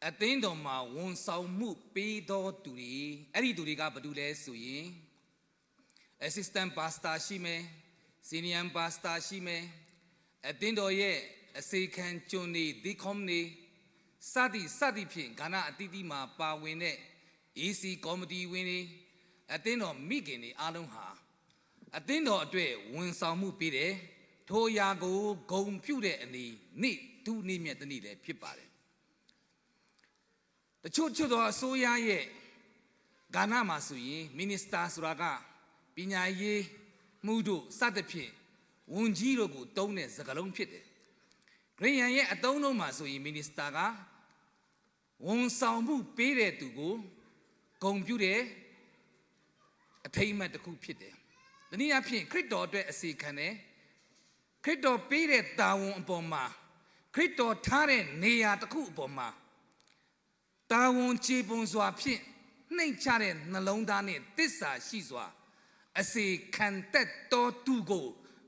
အသင်းတော်မှာဝန်ဆောင်မှုပေးသောသူတွေ၊ အဲ့ဒီသူတွေကဘယ်သူလဲဆိုရင် Assistant Pastor ရှိမယ်၊ Senior Pastor ရှိမယ်၊ အသင်းတော်ရဲ့အစေခံကျွန်တွေ၊ Deacon တွေ စသည်စသည်ဖြင့် ကဏ္ဍအသီးသီးမှာပါဝင်တဲ့ EC ကော်မတီဝင်တွေ၊ အသင်းတော်မိခင်တွေအားလုံးဟာ အသင်းတော်အတွက်ဝန်ဆောင်မှုပေးတယ်။ ထိုအရာကိုဂုဏ်ပြုတဲ့အနေနဲ့ သူ့နေ့မြတ်တစ်နေ့လည်းဖြစ်ပါတယ်။ တချို့တချို့သောအစိုးရရဲ့ကဏ္ဍမှာဆိုရင် Minister ဆိုတာက ပညာရေးမှူးတို့ စသဖြင့် ဝန်ကြီးတို့ကိုသုံးတဲ့စကားလုံးဖြစ်တယ်။ ခရစ်ယာန်ရဲ့အသုံးအနှုန်းမှာဆိုရင် Minister က ဝန်ဆောင်မှုပေးတဲ့သူကိုဂုဏ်ပြုတဲ့အထိမ်းအမှတ်တစ်ခုဖြစ်တယ်။ တနည်းအားဖြင့် ခရစ်တော်အတွက်အစေခံတယ်။ ခရစ်တော်ပေးတဲ့တာဝန်အပေါ်မှာ၊ ခရစ်တော်ထားတဲ့နေရာတစ်ခုအပေါ်မှာ တာဝန်ကျေပွန်စွာဖြင့် နှိမ့်ချတဲ့နှလုံးသားနဲ့သစ္စာရှိစွာ အစေခံတတ်သောသူကို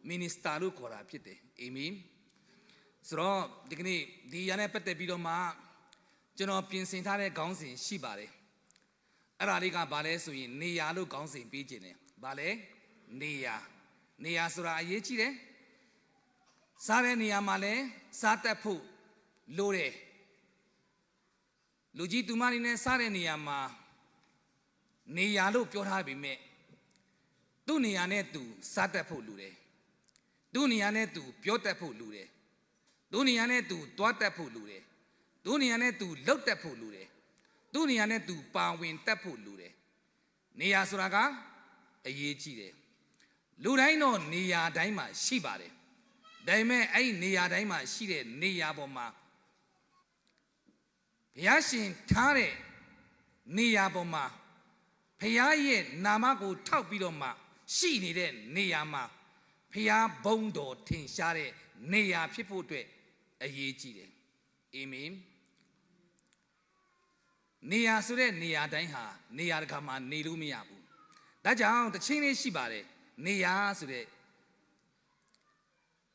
Minister လို့ခေါ်တာဖြစ်တယ်။ အာမင်။ ဆိုတော့ ဒီကနေ့ ဒီအရာနဲ့ပတ်သက်ပြီးတော့မှ ကျွန်တော်ပြင်ဆင်ထားတဲ့ခေါင်းစဉ်ရှိပါတယ်။ အဲ့ဒါလေးကဘာလဲဆိုရင် နေရာလို့ခေါင်းစဉ်ပေးခြင်းတယ်။ ဘာလဲ? နေရာ။ နေရာဆိုတာအရေးကြီးတယ်။ စားတဲ့နေရာမှာလည်းစားတတ်ဖို့လိုတယ်။ လူကြီးသူမတွေနဲ့စားတဲ့နေရာမှာ နေရာလို့ပြောထားပေမဲ့ သူ့နေရာနဲ့သူစားတတ်ဖို့လိုတယ်။ သူ့နေရာနဲ့သူပြောတတ်ဖို့လိုတယ်။ သူ့နေရာနဲ့သူသွားတတ်ဖို့လိုတယ်။ သူ့နေရာနဲ့သူလုပ်တတ်ဖို့လိုတယ်။ သူ့နေရာနဲ့သူပါဝင်တတ်ဖို့လိုတယ်။ နေရာဆိုတာကအရေးကြီးတယ်။ လူတိုင်းတော့နေရာတိုင်းမှာရှိပါတယ်။ ဒါပေမဲ့အဲ့ဒီနေရာတိုင်းမှာရှိတဲ့နေရာပေါ်မှာ ဘုရားရှင်ထားတဲ့နေရာပေါ်မှာ ဘုရားရဲ့နာမကိုထောက်ပြီးတော့မှရှိနေတဲ့နေရာမှာ ဘုရားဘုန်းတော်ထင်ရှားတဲ့နေရာဖြစ်ဖို့အတွက်အရေးကြီးတယ်။ အာမင်။ နေရာဆိုတဲ့နေရာတိုင်းဟာနေရာတစ်ခါမှာနေလို့မရဘူး။ ဒါကြောင့်တခြင်းလေးရှိပါတယ်။ နေရာဆိုတဲ့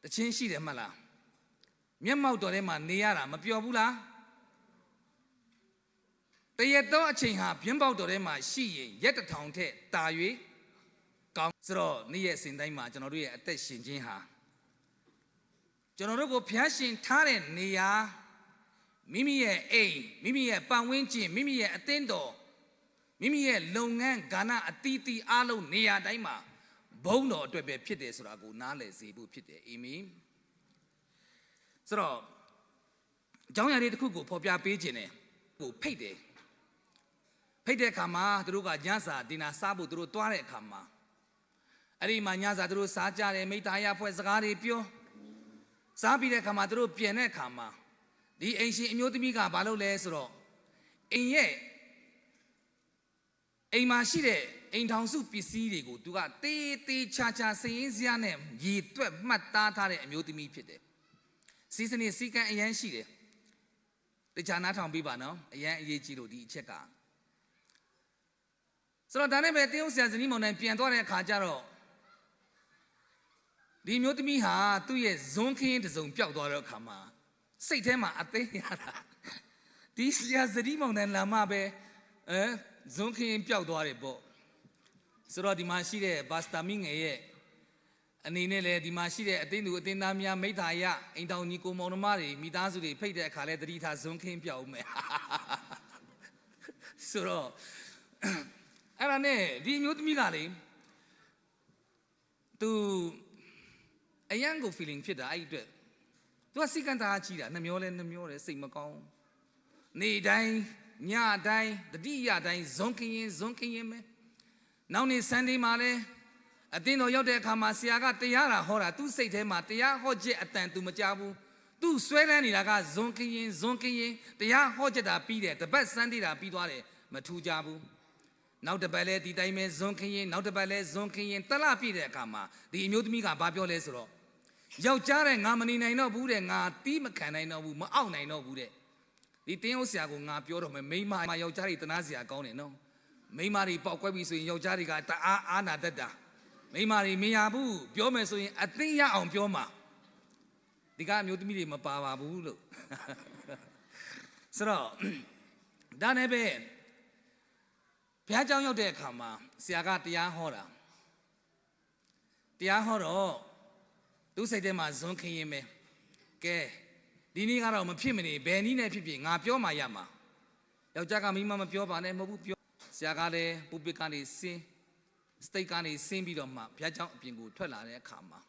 တခြင်းရှိတယ်မဟုတ်လား။ မျက်မှောက်တော်ထဲမှာနေရတာမပျော်ဘူးလား။ တရက်သောအချိန်ဟာမျက်မှောက်တော်ထဲမှာရှိရင်ရက်တစ်ထောင်ထက်သာ၍ကောင်းဆိုတော့ နေ့ရက်စဉ်တိုင်းမှာကျွန်တော်တို့ရဲ့အသက်ရှင်ခြင်းဟာ ကျွန်တော်တို့ကိုဖျားရှင်ထားတဲ့နေရာ၊ မိမိရဲ့အိမ်၊ မိမိရဲ့ပတ်ဝန်းကျင်၊ မိမိရဲ့အသင်းတော်၊ မိမိရဲ့လုပ်ငန်းကဏ္ဍအသီးသီးအားလုံးနေရာတိုင်းမှာဘုန်းတော်အတွက်ပဲဖြစ်တယ်ဆိုတာကိုနားလည်စေဖို့ဖြစ်တယ်။ အာမင်။ ဆိုတော့ အကြောင်းအရာလေးတစ်ခုကိုဖော်ပြပေးခြင်းနဲ့ကိုဖိတ်တယ်။ ဖိတ်တဲ့အခါမှာသူတို့ကညစာဒင်နာစားဖို့သူတို့သွားတဲ့အခါမှာအဲ့ဒီမှာညစာသူတို့စားကြတယ်။ မိသားအရာဖွဲ့စကားတွေပြောစားပြီးတဲ့အခါမှာသူတို့ပြန်တဲ့အခါမှာဒီအိမ်ရှင်အမျိုးသမီးကဘာလုပ်လဲဆိုတော့အိမ်ရဲ့အိမ်မှာရှိတဲ့အိမ်ထောင်စုပစ္စည်းတွေကိုသူကတေးသေးချာချာစည်ရင်းစရာနဲ့ရေသွက်မှတ်သားထားတဲ့အမျိုးသမီးဖြစ်တယ်။ စီးစနစ်စည်းကမ်းအရမ်းရှိတယ်။ တခြားနားထောင်ပေးပါနော်။ အရမ်းအရေးကြီးလို့ဒီအချက်ကဆိုတော့ဒါနဲ့ပဲတင်းအောင်ဆရာဇနီးမောင်နှံပြန်သွားတဲ့အခါကျတော့ဒီမျိုးသမီးဟာသူ့ရဲ့ဇွန်ခင်းတစ်စုံပျောက်သွားတဲ့အခါမှာစိတ်ထဲမှာအသေးရတာဒီဆရာဇနီးမောင်နှံလာမှပဲအဲဇွန်ခင်းပျောက်သွားတယ်ပေါ့ဆိုတော့ဒီမှာရှိတဲ့ဘာစတာမင်းငယ်ရဲ့အနေနဲ့လည်းဒီမှာရှိတဲ့အသင်းသူအသင်းသားများမိသားအရအိမ်ထောင်ညီကိုမောင်နှမတွေမိသားစုတွေဖိတ်တဲ့အခါလဲသတိထားဇွန်ခင်းပျောက်ဦးမယ်ဆိုတော့အဲ့ဒါနဲ့ဒီမျိုးသမီးကလေသူအရန်ကို feeling ဖြစ်တာအဲ့ဒီအတွက်သူကစိတ်ကန်းတာကြီးတာနှမျောလဲနှမျောတယ်စိတ်မကောင်းနေ့တိုင်းညတိုင်းတတိယတိုင်းဇွန်ခင်းရင်ဇွန်ခင်းရင်ပဲနောက်နေ့ Sunday မှာလဲအသင်းတော်ရောက်တဲ့အခါမှာဆရာကတရားတာဟောတာသူ့စိတ်ထဲမှာတရားဟောချက်အတန်သူမကြားဘူး သူ့စွဲလန်းနေတာက ဇွန်ခင်းရင်း၊ ဇွန်ခင်းရင်း၊ တရားဟောချက်တာပြီးတယ်၊ တစ်ပတ် Sunday တာပြီးသွားတယ်၊ မထူးခြားဘူး။ နောက်တစ်ပတ်လည်း ဒီတိုင်းပဲ၊ ဇွန်ခင်းရင်း၊ နောက်တစ်ပတ်လည်း ဇွန်ခင်းရင်း၊ တစ်လပြည့်တဲ့အခါမှာ ဒီအမျိုးသမီးက ဘာပြောလဲဆိုတော့ ယောက်ျားတဲ့ ငါမနေနိုင်တော့ဘူးတဲ့၊ ငါသီးမခံနိုင်တော့ဘူး၊ မအောက်နိုင်တော့ဘူးတဲ့။ ဒီသင်းအုပ်ဆရာကို ငါပြောတော့မယ်၊ မိန်းမ၊ ယောက်ျားတွေ သနားစရာကောင်းတယ်နော်။ မိန်းမတွေ ပေါက်ကွဲပြီဆိုရင် ယောက်ျားတွေက တအားအားနာတတ်တာ။ မိန်းမတွေ မရဘူး၊ ပြောမယ်ဆိုရင် အသင့်ရအောင်ပြောမှာ။ ဒီကအမျိုးသမီးတွေ မပါပါဘူးလို့။ ဆိုတော့ ဒါနဲ့ပဲ ဘုရားကျောင်းရောက်တဲ့အခါမှာ ဆရာက တရားဟောတာ၊ တရားဟောတော့ သူ့စိတ်ထဲမှာ ဇွန်ခင်းရင်းပဲ။ ကဲ၊ ဒီနေ့ကတော့ မဖြစ်မနေ ဘယ်နည်းနဲ့ဖြစ်ဖြစ် ငါပြောမှရမှာ။ ယောက်ျားက မိန်းမ မပြောပါနဲ့၊ မဟုတ်ဘူး၊ ပြော။ ဆရာကလည်း ပူပစ်ကနေဆင်း၊ stage ကနေဆင်းပြီးတော့မှ ဘုရားကျောင်းအပြင်ကို ထွက်လာတဲ့အခါမှာ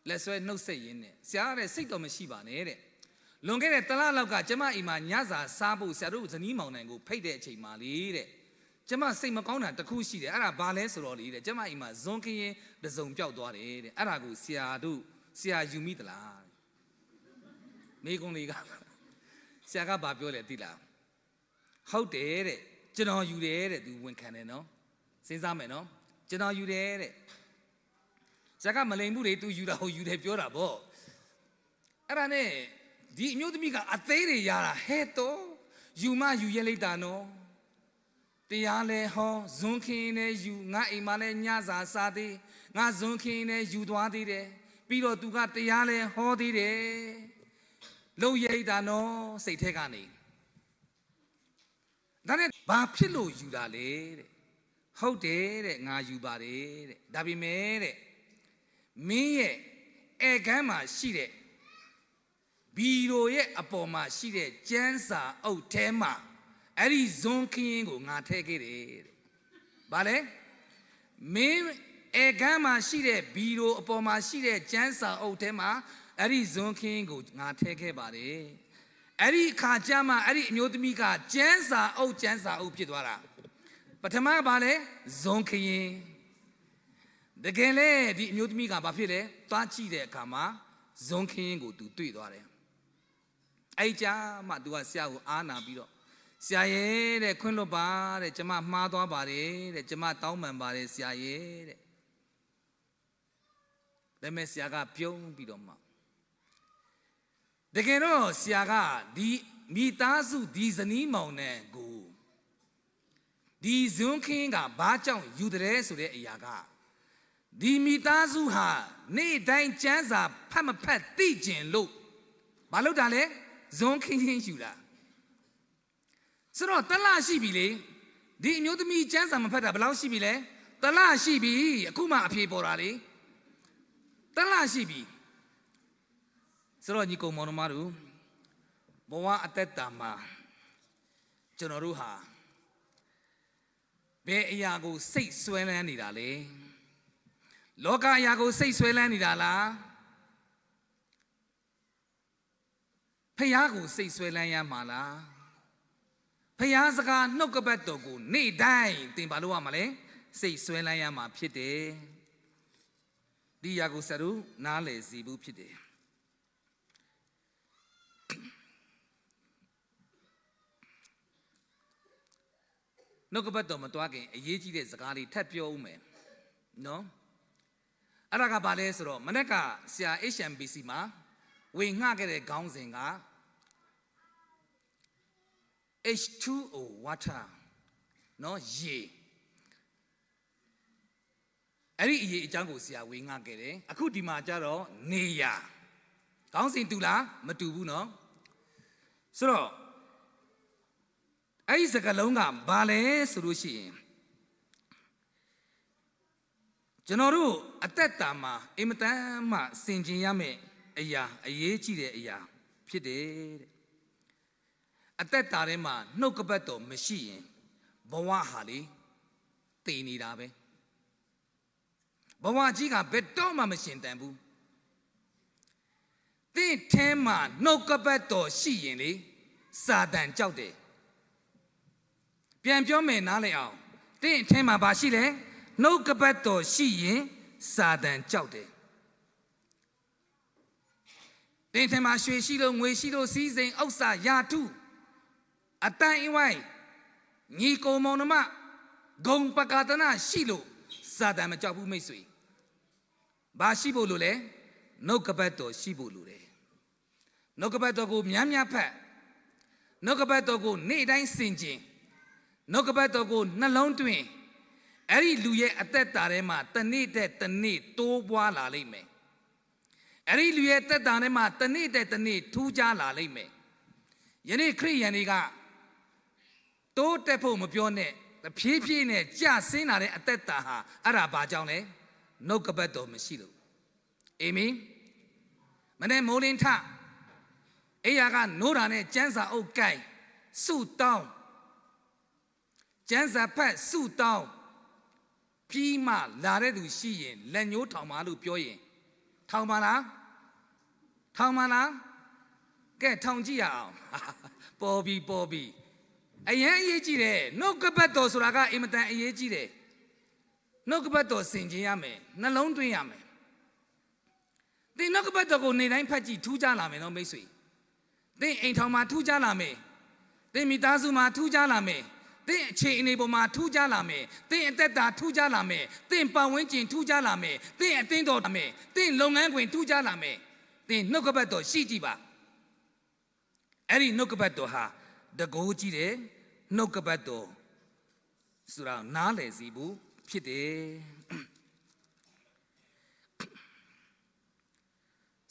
လက်စွဲနှုတ်ဆက်ရင်းနဲ့ ဆရာကလည်း စိတ်တော့မရှိပါနဲ့တဲ့။ လွန်ခဲ့တဲ့တစ်လလောက်က ကျမအိမ်မှာ ညစာစားဖို့ ဆရာတို့ ဇနီးမောင်နှံကို ဖိတ်တဲ့အချိန်မှာလေတဲ့၊ ကျမစိတ်မကောင်းတာတစ်ခုရှိတယ်။ အဲ့ဒါဘာလဲဆိုတော့လေတဲ့၊ ကျမအိမ်မှာ ဇွန်ခင်းရင်းတစ်စုံပျောက်သွားတယ်တဲ့။ အဲ့ဒါကို ဆရာတို့၊ ဆရာယူမိသလားတဲ့။ မေးခွန်းလေးက ဆရာက ဘာပြောလဲသိလား။ ဟုတ်တယ်တဲ့၊ ကျွန်တော်ယူတယ်တဲ့။ သူဝန်ခံတယ်နော်။ စဉ်းစားမယ်နော်။ ကျွန်တော်ယူတယ်တဲ့။ ဆရာက မလိမ်ဘူးလေ၊ သူယူတာကိုယူတယ်ပြောတာပေါ့။ အဲ့ဒါနဲ့ ဒီအမျိုးသမီးက အသေးတွေရတာ၊ ဟဲတော့ ယူမယူရဲလိုက်တာနော်။ တရားလဲဟော၊ ဇွန်ခင်းလည်းယူ၊ ငါအိမ်မှာလည်း ညစာစားသေး၊ ငါ ဇွန်ခင်းလည်း ယူသွားသေးတယ်။ ပြီးတော့ သူက တရားလဲဟောသေးတယ်။ လုပ်ရဲလိုက်တာနော်၊ စိတ်ထဲကနေ။ ဒါနဲ့ ဘာဖြစ်လို့ယူတာလဲတဲ့။ ဟုတ်တယ်တဲ့၊ ငါယူပါတယ်တဲ့။ ဒါပေမဲ့တဲ့၊ မင်းရဲ့အဲကမ်းမှာရှိတဲ့ ဘီဒိုရဲ့အပေါ်မှာရှိတဲ့ ကျမ်းစာအုပ်ထဲမှာ အဲ့ဒီ ဇွန်ခင်းရင်းကို ငါထည့်ခဲ့တယ်တဲ့။ ဘာလဲ။ မင်းအဲကမ်းမှာရှိတဲ့ ဘီဒိုအပေါ်မှာရှိတဲ့ ကျမ်းစာအုပ်ထဲမှာ အဲ့ဒီ ဇွန်ခင်းရင်းကို ငါထည့်ခဲ့ပါတယ်။ အဲ့ဒီအခါကျမှ အဲ့ဒီအမျိုးသမီးက ကျမ်းစာအုပ်၊ ကျမ်းစာအုပ်ဖြစ်သွားတာ။ ပထမက ဘာလဲ။ ဇွန်ခင်းရင်း။ တကယ်လဲ ဒီအမျိုးသမီးက ဘာဖြစ်လဲ။ သွားကြည့်တဲ့အခါမှာ ဇွန်ခင်းရင်းကို သူတွေ့သွားတယ်။ အဲ့ကျမှ သူက ဆရာကို အားနာပြီးတော့၊ ဆရာရဲ့တဲ့၊ ခွင့်လွှတ်ပါတဲ့၊ ကျွန်မမှားသွားပါတယ်တဲ့၊ ကျွန်မ တောင်းပန်ပါတယ် ဆရာရဲ့တဲ့။ ဒါပေမဲ့ ဆရာက ပြုံးပြီးတော့မှ၊ တကယ်တော့ ဆရာက ဒီမိသားစု၊ ဒီဇနီးမောင်နှံကို ဒီ ဇွန်ခင်းရင်းက ဘာကြောင့်ယူသလဲဆိုတဲ့အရာက၊ ဒီမိသားစုဟာ နေ့တိုင်းကျမ်းစာ ဖတ်မဖတ်သိချင်လို့ ဘာလုပ်တာလဲ။ ဇွန်ခင်းရင်းယူတာ။ ဆိုတော့ တစ်လရှိပြီလေ။ ဒီအမျိုးသမီး ကျမ်းစာမဖတ်တာ ဘယ်လောက်ရှိပြီလဲ။ တစ်လရှိပြီ။ အခုမှ အဖြေပေါ်တာလေ။ တစ်လရှိပြီ။ ဆိုတော့ ညီအစ်ကိုမောင်နှမတို့၊ ဘဝအသက်တာမှာ ကျွန်တော်တို့ဟာ ဘယ်အရာကို စိတ်စွဲလန်းနေတာလဲ။ လောကအရာကို စိတ်စွဲလန်းနေတာလား။ ဘုရားကို စိတ်စွဲလန်းရမှာလား။ ဘုရားစကား နှုတ်ကပတ်တော်ကို နေ့တိုင်းသင် ဘာလုပ်ရမှာလဲ။ စိတ်စွဲလန်းရမှာဖြစ်တယ်။ ဒီအရာကို ဆရာတို့ နားလည်စေဖို့ဖြစ်တယ်။ နှုတ်ကပတ်တော်မသွားခင် အရေးကြီးတဲ့စကားလေး ထပ်ပြောဦးမယ်နော်။ အဲ့ဒါက ဘာလဲဆိုတော့၊ မနက်က ဆရာ H M B C မှာ ဝေငှခဲ့တဲ့ခေါင်းစဉ်က H two O water နော်၊ ရေ။ အဲ့ဒီအရေးအကြောင်းကို ဆရာဝေငှခဲ့တယ်။ အခုဒီမှာကျတော့ နေရာ၊ ခေါင်းစဉ်တူလား။ မတူဘူးနော်။ ဆိုတော့ အဲ့ဒီစကားလုံးက ဘာလဲဆိုလို့ရှိရင်၊ ကျွန်တော်တို့အသက်တာမှာ အင်မတန်မှ ဆင်ခြင်ရမယ့်အရာ၊ အရေးကြီးတဲ့အရာဖြစ်တယ်တဲ့။ အသက်တာထဲမှာ နှုတ်ကပတ်တော်မရှိရင် ဘဝဟာလေ သေနေတာပဲ။ ဘဝကြီးက ဘယ်တော့မှ မရှင်သန်ဘူး။ သင့်ထဲမှာ နှုတ်ကပတ်တော်ရှိရင်လေ စာတန်ကြောက်တယ်။ ပြန်ပြောမယ် နားလည်အောင်။ သင့်ထဲမှာ ဘာရှိလဲ။ နှုတ်ကပတ်တော်ရှိရင် စာတန်ကြောက်တယ်။ သင်ထဲမှာ ရွှေရှိလို့၊ ငွေရှိလို့၊ စည်းစိမ်ဥစ္စာရာထူး၊ အသိုင်းအဝိုင်း၊ ညီအစ်ကိုမောင်နှမ၊ ဂုဏ်ပကာသနရှိလို့ စာတန်မကြောက်ဘူး မိတ်ဆွေ။ ဘာရှိဖို့လိုလဲ။ နှုတ်ကပတ်တော်ရှိဖို့လိုတယ်။ နှုတ်ကပတ်တော်ကိုများများဖတ်။ နှုတ်ကပတ်တော်ကိုနေ့တိုင်းဆင်ခြင်။ နှုတ်ကပတ်တော်ကိုနှလုံးသွင်း။ အဲ့ဒီလူရဲ့အသက်တာထဲမှာ တစ်နေ့ထက်တစ်နေ့တိုးပွားလာလိမ့်မယ်။ အဲ့ဒီလူရဲ့သက်တာထဲမှာ တစ်နေ့ထက်တစ်နေ့ထူးခြားလာလိမ့်မယ်။ ယနေ့ခရစ်ယာန်တွေက တိုးတက်ဖို့မပြောနဲ့၊ တဖြည်းဖြည်းနဲ့ကျဆင်းလာတဲ့အသက်တာဟာ အဲ့ဒါဘာကြောင့်လဲ။ နှုတ်ကပတ်တော်မရှိလို့။ အာမင်။ မနက်မိုးလင်းထ၊ အိပ်ရာကနိုးတာနဲ့ ကျမ်းစာအုပ်ကိုင်၊ ဆုတောင်း၊ ကျမ်းစာဖတ်၊ ဆုတောင်းပြီးမှလာတဲ့သူရှိရင် လက်ညှိုးထောင်ပါလို့ပြောရင် ထောင်ပါလား။ ထောင်ပါလား။ ကဲ၊ ထောင်ကြည့်ရအောင်။ ပေါ်ပြီ၊ ပေါ်ပြီ။ အရမ်းအရေးကြီးတယ်။ နှုတ်ကပတ်တော်ဆိုတာက အင်မတန်အရေးကြီးတယ်။ နှုတ်ကပတ်တော်ဆင်ခြင်ရမယ်။ နှလုံးသွင်းရမယ်။ သင်နှုတ်ကပတ်တော်ကိုနေ့တိုင်းဖတ်ကြည့်၊ ထူးခြားလာမယ်နော် မိတ်ဆွေ။ သင်အိမ်ထောင်မှာထူးခြားလာမယ်။ သင်မိသားစုမှာထူးခြားလာမယ်။ သင်အခြေအနေပေါ်မှာထူးခြားလာမယ်။ သင်အသက်တာထူးခြားလာမယ်။ သင်ပတ်ဝန်းကျင်ထူးခြားလာမယ်။ သင်အသင်းတော်လာမယ်။ သင်လုပ်ငန်းခွင်ထူးခြားလာမယ်။ သင်နှုတ်ကပတ်တော်ရှိကြည့်ပါ။ အဲ့ဒီနှုတ်ကပတ်တော်ဟာတန်ဖိုးကြီးတယ်။ နှုတ်ကပတ်တော်ဆိုတာနားလည်စေဖို့ဖြစ်တယ်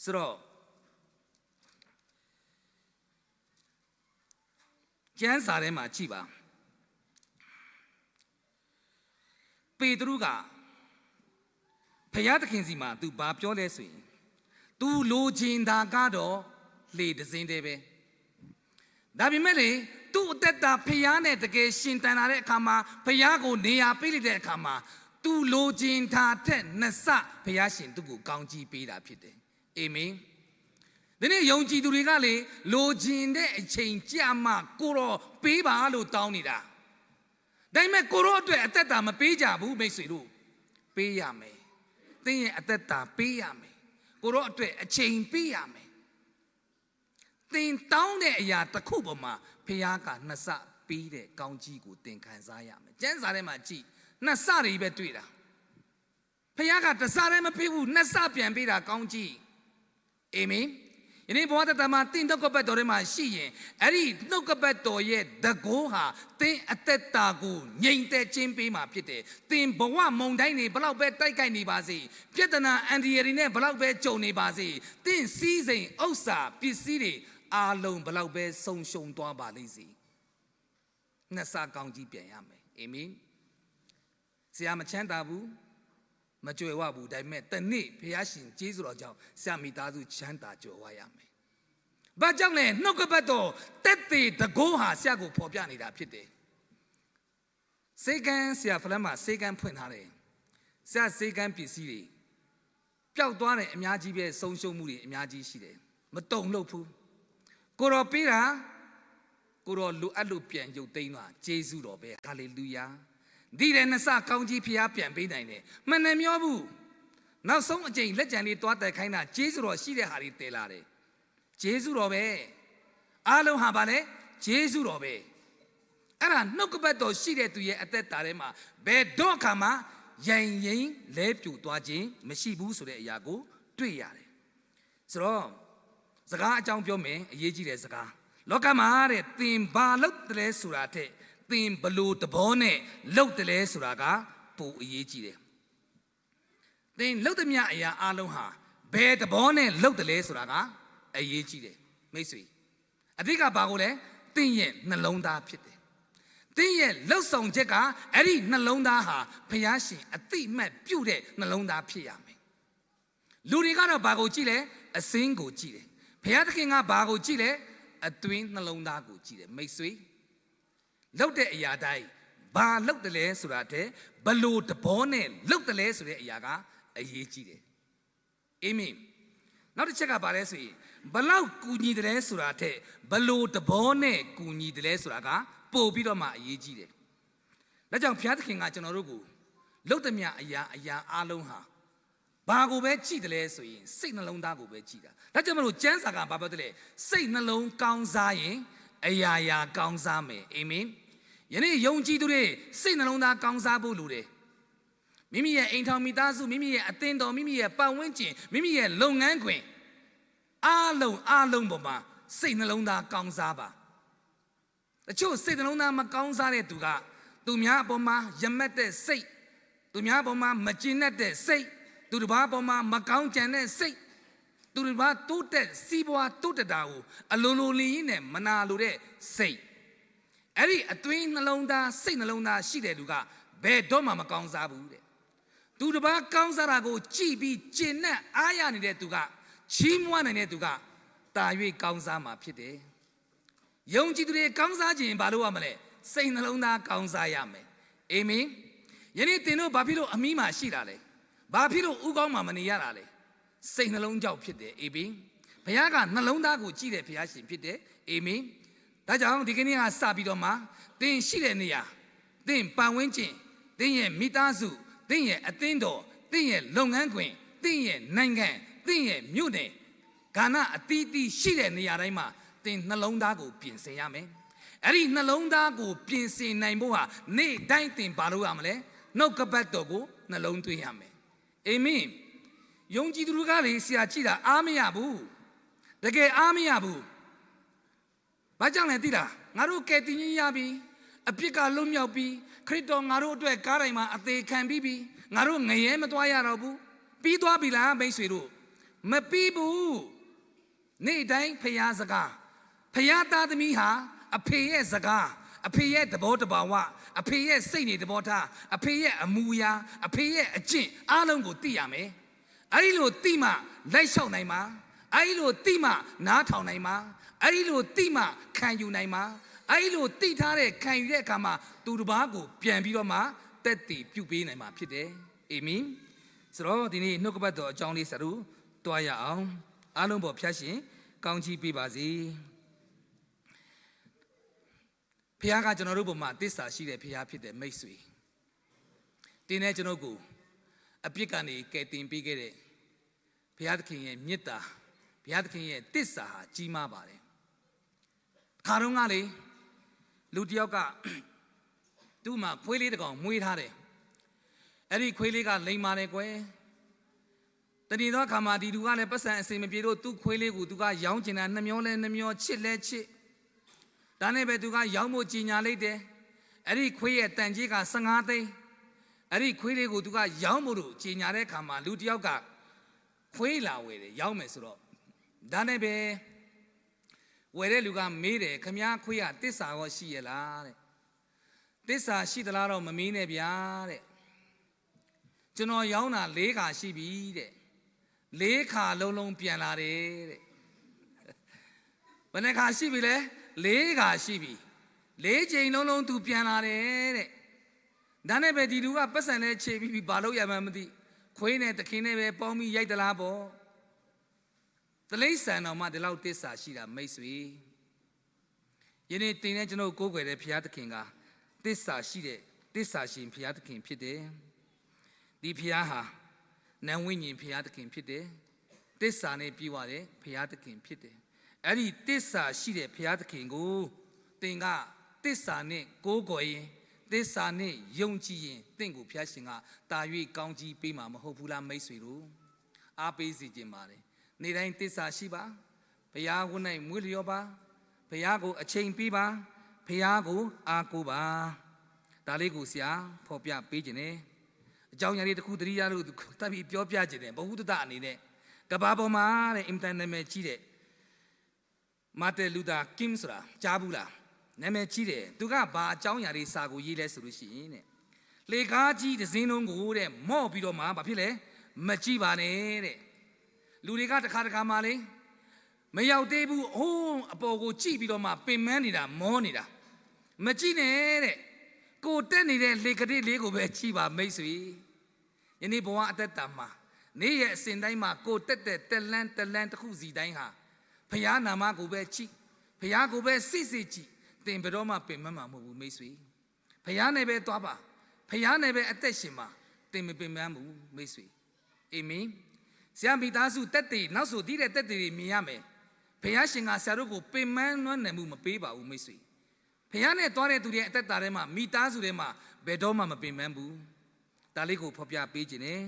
။ ဆိုတော့ကျမ်းစာထဲမှာကြည့်ပါ။ ပေတရုကဘုရားသခင်ဆီမှာသူဘာပြောလဲဆိုရင်၊ သူလိုချင်တာကတော့လှေတစ်စင်းတည်းပဲ။ ဒါပေမဲ့လေ၊ သူ့အသက်တာဘုရားနဲ့တကယ်ရှင်သန်လာတဲ့အခါမှာ၊ ဘုရားကိုနေရာပေးလိုက်တဲ့အခါမှာ၊ သူလိုချင်တာထက်နှစ်ဆဘုရားရှင်သူ့ကိုကောင်းကြီးပေးတာဖြစ်တယ်။ အာမင်။ ဒီနေ့ယုံကြည်သူတွေကလေ၊ လိုချင်တဲ့အချိန်ကျမှကိုယ်တော်ပေးပါလို့တောင်းနေတာ။ ဒါပေမဲ့ကိုယ်တော်အတွက်အသက်တာမပေးကြဘူး မိတ်ဆွေတို့။ ပေးရမယ်။ သင်ရဲ့အသက်တာပေးရမယ်။ ကိုယ်တော်အတွက်အချိန်ပေးရမယ်။ သင်တောင်းတဲ့အရာတစ်ခုပေါ်မှာဘုရားကနှစ်ဆပေးတဲ့ကောင်းကြီးကိုသင်ခံစားရမယ်။ ကျမ်းစာထဲမှာကြည့်၊ နှစ်ဆတွေပဲတွေ့တာ။ ဘုရားကတစ်ဆတည်းမပေးဘူး၊ နှစ်ဆပြန်ပေးတာကောင်းကြီး။ အာမင်။ ယနေ့ဘဝသက်တာမှာသင်နှုတ်ကပတ်တော်ထဲမှာရှိရင်၊ အဲ့ဒီနှုတ်ကပတ်တော်ရဲ့တန်ဖိုးဟာသင်အသက်တာကိုငြိမ်သက်ခြင်းပေးမှာဖြစ်တယ်။ သင်ဘဝမုန်တိုင်းတွေဘယ်လောက်ပဲတိုက်ခိုက်နေပါစေ၊ ပြဿနာအန္တရာယ်တွေနဲ့ဘယ်လောက်ပဲကြုံနေပါစေ၊ သင်စည်းစိမ်ဥစ္စာပစ္စည်းတွေအားလုံးဘယ်လောက်ပဲဆုံးရှုံးသွားပါလိမ့်စေ၊ နှစ်ဆကောင်းကြီးပြန်ရမယ်။ အာမင်။ ဆရာမချမ်းသာဘူး၊ မကြွယ်ဝဘူး။ ဒါပေမဲ့တစ်နေ့ဘုရားရှင်ကျေးဇူးတော်ကြောင့်ဆရာမိသားစုချမ်းသာကြွယ်ဝရမယ်။ ဘာကြောင့်လဲ။ နှုတ်ကပတ်တော်သက်သေတန်ဖိုးဟာဆရာကိုဖော်ပြနေတာဖြစ်တယ်။ ဆေးခန်း၊ ဆရာဖလမ်းမှာဆေးခန်းဖွင့်ထားတယ်။ ဆရာဆေးခန်းပစ္စည်းတွေပျောက်သွားတယ်၊ အများကြီးပဲ၊ ဆုံးရှုံးမှုတွေအများကြီးရှိတယ်။ မတုန်လှုပ်ဘူး။ ကိုယ်တော်ပေးတာ၊ ကိုယ်တော်လိုအပ်လို့ပြန်ရုပ်သိမ်းတာ၊ ကျေးဇူးတော်ပဲ။ ဟာလေလုယာ။ ဒီတဲ့နှစ်ဆကောင်းကြီးဘုရားပြန်ပေးနိုင်တယ်။ မနှမျောဘူး။ နောက်ဆုံးအကြိမ်လက်ကျန်လေးသွားတည်ခိုင်းတာ၊ ကျေးဇူးတော်ရှိတဲ့ဟာတွေတည်လာတယ်။ ကျေးဇူးတော်ပဲ။ အားလုံးဟာဘာလဲ။ ကျေးဇူးတော်ပဲ။ အဲ့ဒါနှုတ်ကပတ်တော်ရှိတဲ့သူရဲ့အသက်တာထဲမှာဘယ်တော့အခါမှယိင်ယိင်လဲပြိုသွားခြင်းမရှိဘူးဆိုတဲ့အရာကိုတွေ့ရတယ်။ ဆိုတော့စကားအကြောင်းပြောမယ်။ အရေးကြီးတဲ့စကား။ လောကမှာတဲ့၊ သင်ဘာလုပ်တလဲဆိုတာထက်သင်ဘယ်လိုသဘောနဲ့လုပ်တလဲဆိုတာကပိုအရေးကြီးတယ်။ သင်လုပ်သမျှအရာအားလုံးဟာဘယ်သဘောနဲ့လုပ်တလဲဆိုတာကအရေးကြီးတယ်။ မိတ်ဆွေ၊ အဓိကဘာကိုလဲ။ သင်ရဲ့နှလုံးသားဖြစ်တယ်။ သင်ရဲ့လုပ်ဆောင်ချက်ကအဲ့ဒီနှလုံးသားဟာဘုရားရှင်အသိအမှတ်ပြုတဲ့နှလုံးသားဖြစ်ရမယ်။ လူတွေကတော့ဘာကိုကြည့်လဲ။ အဆင်းကိုကြည့်တယ်။ ဘုရားသခင်ကဘာကိုကြည့်လဲ။ အတွင်းနှလုံးသားကိုကြည့်တယ်။ မိတ်ဆွေ၊ လုပ်တဲ့အရာတိုင်းဘာလုပ်တလဲဆိုတာထက်ဘယ်လိုသဘောနဲ့လုပ်တလဲဆိုတဲ့အရာကအရေးကြီးတယ်။ အာမင်။ နောက်တစ်ချက်ကဘာလဲဆိုရင်၊ ဘယ်လောက်ကူညီတလဲဆိုတာထက်ဘယ်လိုသဘောနဲ့ကူညီတလဲဆိုတာကပိုပြီးတော့မှအရေးကြီးတယ်။ ဒါကြောင့်ဘုရားသခင်ကကျွန်တော်တို့ကိုလုပ်သမျှအရာအရာအားလုံးဟာ ဘာကိုပဲကြည့်တယ်လဲဆိုရင် စိတ်နှလုံးသားကိုပဲကြည့်တာ။ ဒါကြောင့်မလို့ကျမ်းစာကဘာပြောတယ်လဲ။ စိတ်နှလုံးကောင်းစားရင်အရာရာကောင်းစားမယ်။ အာမင်။ ယနေ့ယုံကြည်သူတွေ စိတ်နှလုံးသားကောင်းစားဖို့လိုတယ်။ မိမိရဲ့အိမ်ထောင်မိသားစု၊ မိမိရဲ့အသင်းတော်၊ မိမိရဲ့ပတ်ဝန်းကျင်၊ မိမိရဲ့လုပ်ငန်းခွင် အားလုံးအားလုံးပေါ်မှာ စိတ်နှလုံးသားကောင်းစားပါ။ တချို့စိတ်နှလုံးသားမကောင်းစားတဲ့သူက သူများအပေါ်မှာယမက်တဲ့စိတ်၊ သူများအပေါ်မှာမကျေနပ်တဲ့စိတ်၊ သူတစ်ပါးအပေါ်မှာမကောင်းကြံတဲ့စိတ်၊ သူတစ်ပါးတိုးတက်စီးပွားတိုးတက်တာကို အလိုလိုလင်ရင်းနဲ့မနာလိုတဲ့စိတ်၊ အဲ့ဒီအတွင်းနှလုံးသားစိတ်နှလုံးသားရှိတဲ့လူက ဘယ်တော့မှမကောင်းစားဘူးတဲ့။ သူတစ်ပါးကောင်းစားတာကိုကြည့်ပြီးကျေနပ်အားရနေတဲ့သူက ချီးမွမ်းနိုင်တဲ့သူက သာ၍ကောင်းစားမှာဖြစ်တယ်။ ယုံကြည်သူတွေကောင်းစားချင်ရင်ဘာလုပ်ရမလဲ။ စိတ်နှလုံးသားကောင်းစားရမယ်။ အာမင်။ ယနေ့သင်တို့ဘာဖြစ်လို့အမီးမှာရှိတာလဲ။ ဘာဖြစ်လို့ဦးခေါင်းမှာမနေရတာလဲ။ စိတ်နှလုံးကြောင့်ဖြစ်တယ်။ အာမင်။ ဘုရားကနှလုံးသားကိုကြည့်တဲ့ဘုရားရှင်ဖြစ်တယ်။ အာမင်။ ဒါကြောင့်ဒီကနေ့ကစပြီးတော့မှ သင်ရှိတဲ့နေရာ၊ သင်ပတ်ဝန်းကျင်၊ သင်ရဲ့မိသားစု၊ သင်ရဲ့အသင်းတော်၊ သင်ရဲ့လုပ်ငန်းခွင်၊ သင်ရဲ့နိုင်ငံ၊ သင်ရဲ့မြို့နယ်၊ ကဏ္ဍအသီးသီးရှိတဲ့နေရာတိုင်းမှာ သင်နှလုံးသားကိုပြင်ဆင်ရမယ်။ အဲ့ဒီနှလုံးသားကိုပြင်ဆင်နိုင်ဖို့ဟာ နေ့တိုင်းသင်ဘာလုပ်ရမလဲ။ နှုတ်ကပတ်တော်ကိုနှလုံးသွင်းရမယ်။ အာမင်။ ယုံကြည်သူတွေကလေ ဆရာကြည့်တာအားမရဘူး။ တကယ်အားမရဘူး။ ဘာကြောင့်လဲသိလား။ ငါတို့ကယ်တင်ခြင်းရပြီ။ အပြစ်ကလွတ်မြောက်ပြီ။ ခရစ်တော်ငါတို့အတွက်ကားတိုင်မှာအသေခံပြီးပြီ။ ငါတို့ငရဲမသွားရတော့ဘူး။ ပြီးသွားပြီလားမိတ်ဆွေတို့။ မပြီးဘူး။ နေ့တိုင်းဘုရားစကား၊ ဘုရားသားသမီးဟာအဖေရဲ့စကား၊ အဖေရဲ့သဘောသဘာဝ၊ အဖေရဲ့စိတ်နေသဘောထား၊ အဖေရဲ့အမူအရာ၊ အဖေရဲ့အကျင့်အားလုံးကိုသိရမယ်။ အဲ့ဒီလိုသိမှလိုက်လျှောက်နိုင်မှာ။ အဲ့ဒီလိုသိမှနားထောင်နိုင်မှာ။ အဲ့ဒီလိုသိမှခံယူနိုင်မှာ။ အဲ့ဒီလိုသိထားတဲ့ခံယူတဲ့အခါမှာ သူတစ်ပါးကိုပြန်ပြီးတော့မှသက်သေပြုပေးနိုင်မှာဖြစ်တယ်။ အာမင်။ ဆိုတော့ဒီနေ့နှုတ်ကပတ်တော်အကြောင်းလေးစာတို့တွားရအောင်။ အားလုံးပေါ်ဖျားရှင်ကောင်းချီးပေးပါစေ။ ဘုရားကကျွန်တော်တို့ပေါ်မှာသစ္စာရှိတဲ့ဘုရားဖြစ်တယ်မိတ်ဆွေ။ သင်နဲ့ကျွန်တော်ကိုအပြစ်ကနေကယ်တင်ပေးခဲ့တဲ့ဘုရားသခင်ရဲ့မေတ္တာ၊ ဘုရားသခင်ရဲ့သစ္စာဟာကြီးမားပါတယ်။ တစ်ခါတုန်းကလေလူတစ်ယောက်ကသူ့မှာခွေးလေးတစ်ကောင်မွေးထားတယ်။ အဲ့ဒီခွေးလေးကလိမ်မာတယ်ကွယ်။ တနေ့သောအခါမှာဒီလူကလည်းပတ်စံအဆင်မပြေလို့သူ့ခွေးလေးကိုသူကရောင်းချင်တာနှမျောလဲနှမျောချစ်လဲချစ်။ ဒါနဲ့ပဲသူကရောင်းဖို့ကြေညာလိုက်တယ်။ အဲ့ဒီခွေးရဲ့တန်ကြေးကဆယ့်ငါးသိန်း။ အဲ့ဒီခွေးလေးကိုသူကရောင်းဖို့လို့ကြေညာတဲ့အခါမှာလူတစ်ယောက်ကခွေးလာဝယ်တယ်။ ရောင်းမယ်ဆိုတော့ဒါနဲ့ပဲဝယ်တဲ့လူကမေးတယ်။ ခင်ဗျားခွေးကသစ္စာရောရှိရဲ့လားတဲ့။ သစ္စာရှိသလားတော့မမေးနဲ့ဗျာတဲ့။ ကျွန်တော်ရောင်းတာလေးခါရှိပြီတဲ့။ လေးခါလုံးလုံးပြန်လာတယ်တဲ့။ ဘယ်နှခါရှိပြီလဲ။ လေးခါရှိပြီ။ လေးချိန်လုံးလုံးသူပြန်လာတယ်တဲ့။ ဒါနဲ့ပဲဒီလူကပတ်စံလဲချေပြီးပြီ။ ဘာလို့ရမှန်းမသိ။ ခွေးနဲ့သခင်နဲ့ပဲပေါင်းပြီးရိုက်သလားပေါ့။ တိရစ္ဆာန်တောင်မှဒီလောက်သစ္စာရှိတာမိတ်ဆွေ။ ယနေ့သင်နဲ့ကျွန်တော်ကိုးကွယ်တဲ့ဘုရားသခင်ကသစ္စာရှိတဲ့သစ္စာရှင်ဘုရားသခင်ဖြစ်တယ်။ ဒီဘုရားဟာနံဝိညာဉ်ဘုရားသခင်ဖြစ်တယ်။ သစ္စာနဲ့ပြည့်ဝတဲ့ဘုရားသခင်ဖြစ်တယ်။ အဲ့ဒီသစ္စာရှိတဲ့ဘုရားသခင်ကိုသင်ကသစ္စာနဲ့ကိုးကွယ်ရင်၊ သစ္စာနဲ့ယုံကြည်ရင်၊ သင်ကိုဘုရားရှင်ကသာ၍ကောင်းကြီးပေးမှာမဟုတ်ဘူးလားမိတ်ဆွေတို့။ အားပေးစေချင်ပါတယ်။ နေ့တိုင်းသစ္စာရှိပါ။ ဘုရားကိုယ်၌မွေးလျော်ပါ။ ဘုရားကိုအချိန်ပေးပါ။ ဘုရားကိုအားကိုးပါ။ ဒါလေးကိုဆရာဖော်ပြပေးခြင်းနဲ့အကြောင်းအရာလေးတစ်ခုသတိရလို့တပ်ပြီးပြောပြခြင်းနဲ့ဘဝုဒ္ဒတအနေနဲ့ကဘာပေါ်မှာတဲ့အင်မတန်နာမည်ကြီးတဲ့ Martin Luther King ဆိုတာကြားဘူးလား။ နာမည်ကြီးတယ်။ သူကဘာအကြောင်းအရာတွေစာကိုရေးလဲဆိုလို့ရှိရင်တဲ့လှေကားကြီးတစ်စင်းလုံးကိုတဲ့မော့ပြီးတော့မှဘာဖြစ်လဲမကြည့်ပါနဲ့တဲ့။ လူတွေကတစ်ခါတစ်ခါမှလေမရောက်သေးဘူး။ အိုးအပေါ်ကိုကြည့်ပြီးတော့မှပင်ပန်းနေတာမောနေတာမကြည့်နဲ့တဲ့။ ကိုယ်တက်နေတဲ့လှေကလေးလေးကိုပဲကြည့်ပါမိတ်ဆွေ။ ယနေ့ဘဝအသက်တာမှာနေ့ရက်အစဉ်တိုင်းမှာကိုယ်တက်တဲ့တက်လမ်းတက်လမ်းတစ်ခုစီတိုင်းဟာဘုရားနာမကိုပဲကြည့်ဘုရားကိုပဲစိတ်စိတ်ကြည့်သင်ဘယ်တော့မှပင်ပန်းမှာမဟုတ်ဘူးမိတ်ဆွေ။ ဘုရားနဲ့ပဲသွားပါ။ ဘုရားနဲ့ပဲအသက်ရှင်ပါ။ သင်မပင်ပန်းဘူးမိတ်ဆွေ။ အာမင်။ ဆရာမိသားစုသက်သေ၊ နောက်ဆိုသေးတဲ့သက်သေတွေမြင်ရမယ်။ ဘုရားရှင်ကဆရာတို့ကိုပင်ပန်းနွမ်းနယ်မှုမပေးပါဘူး၊ မိတ်ဆွေ။ ဘုရားနဲ့သွားတဲ့သူတွေရဲ့အသက်တာထဲမှာ၊ မိသားစုထဲမှာဘယ်တော့မှမပင်ပန်းဘူး။ ဒါလေးကိုဖော်ပြပေးခြင်းနဲ့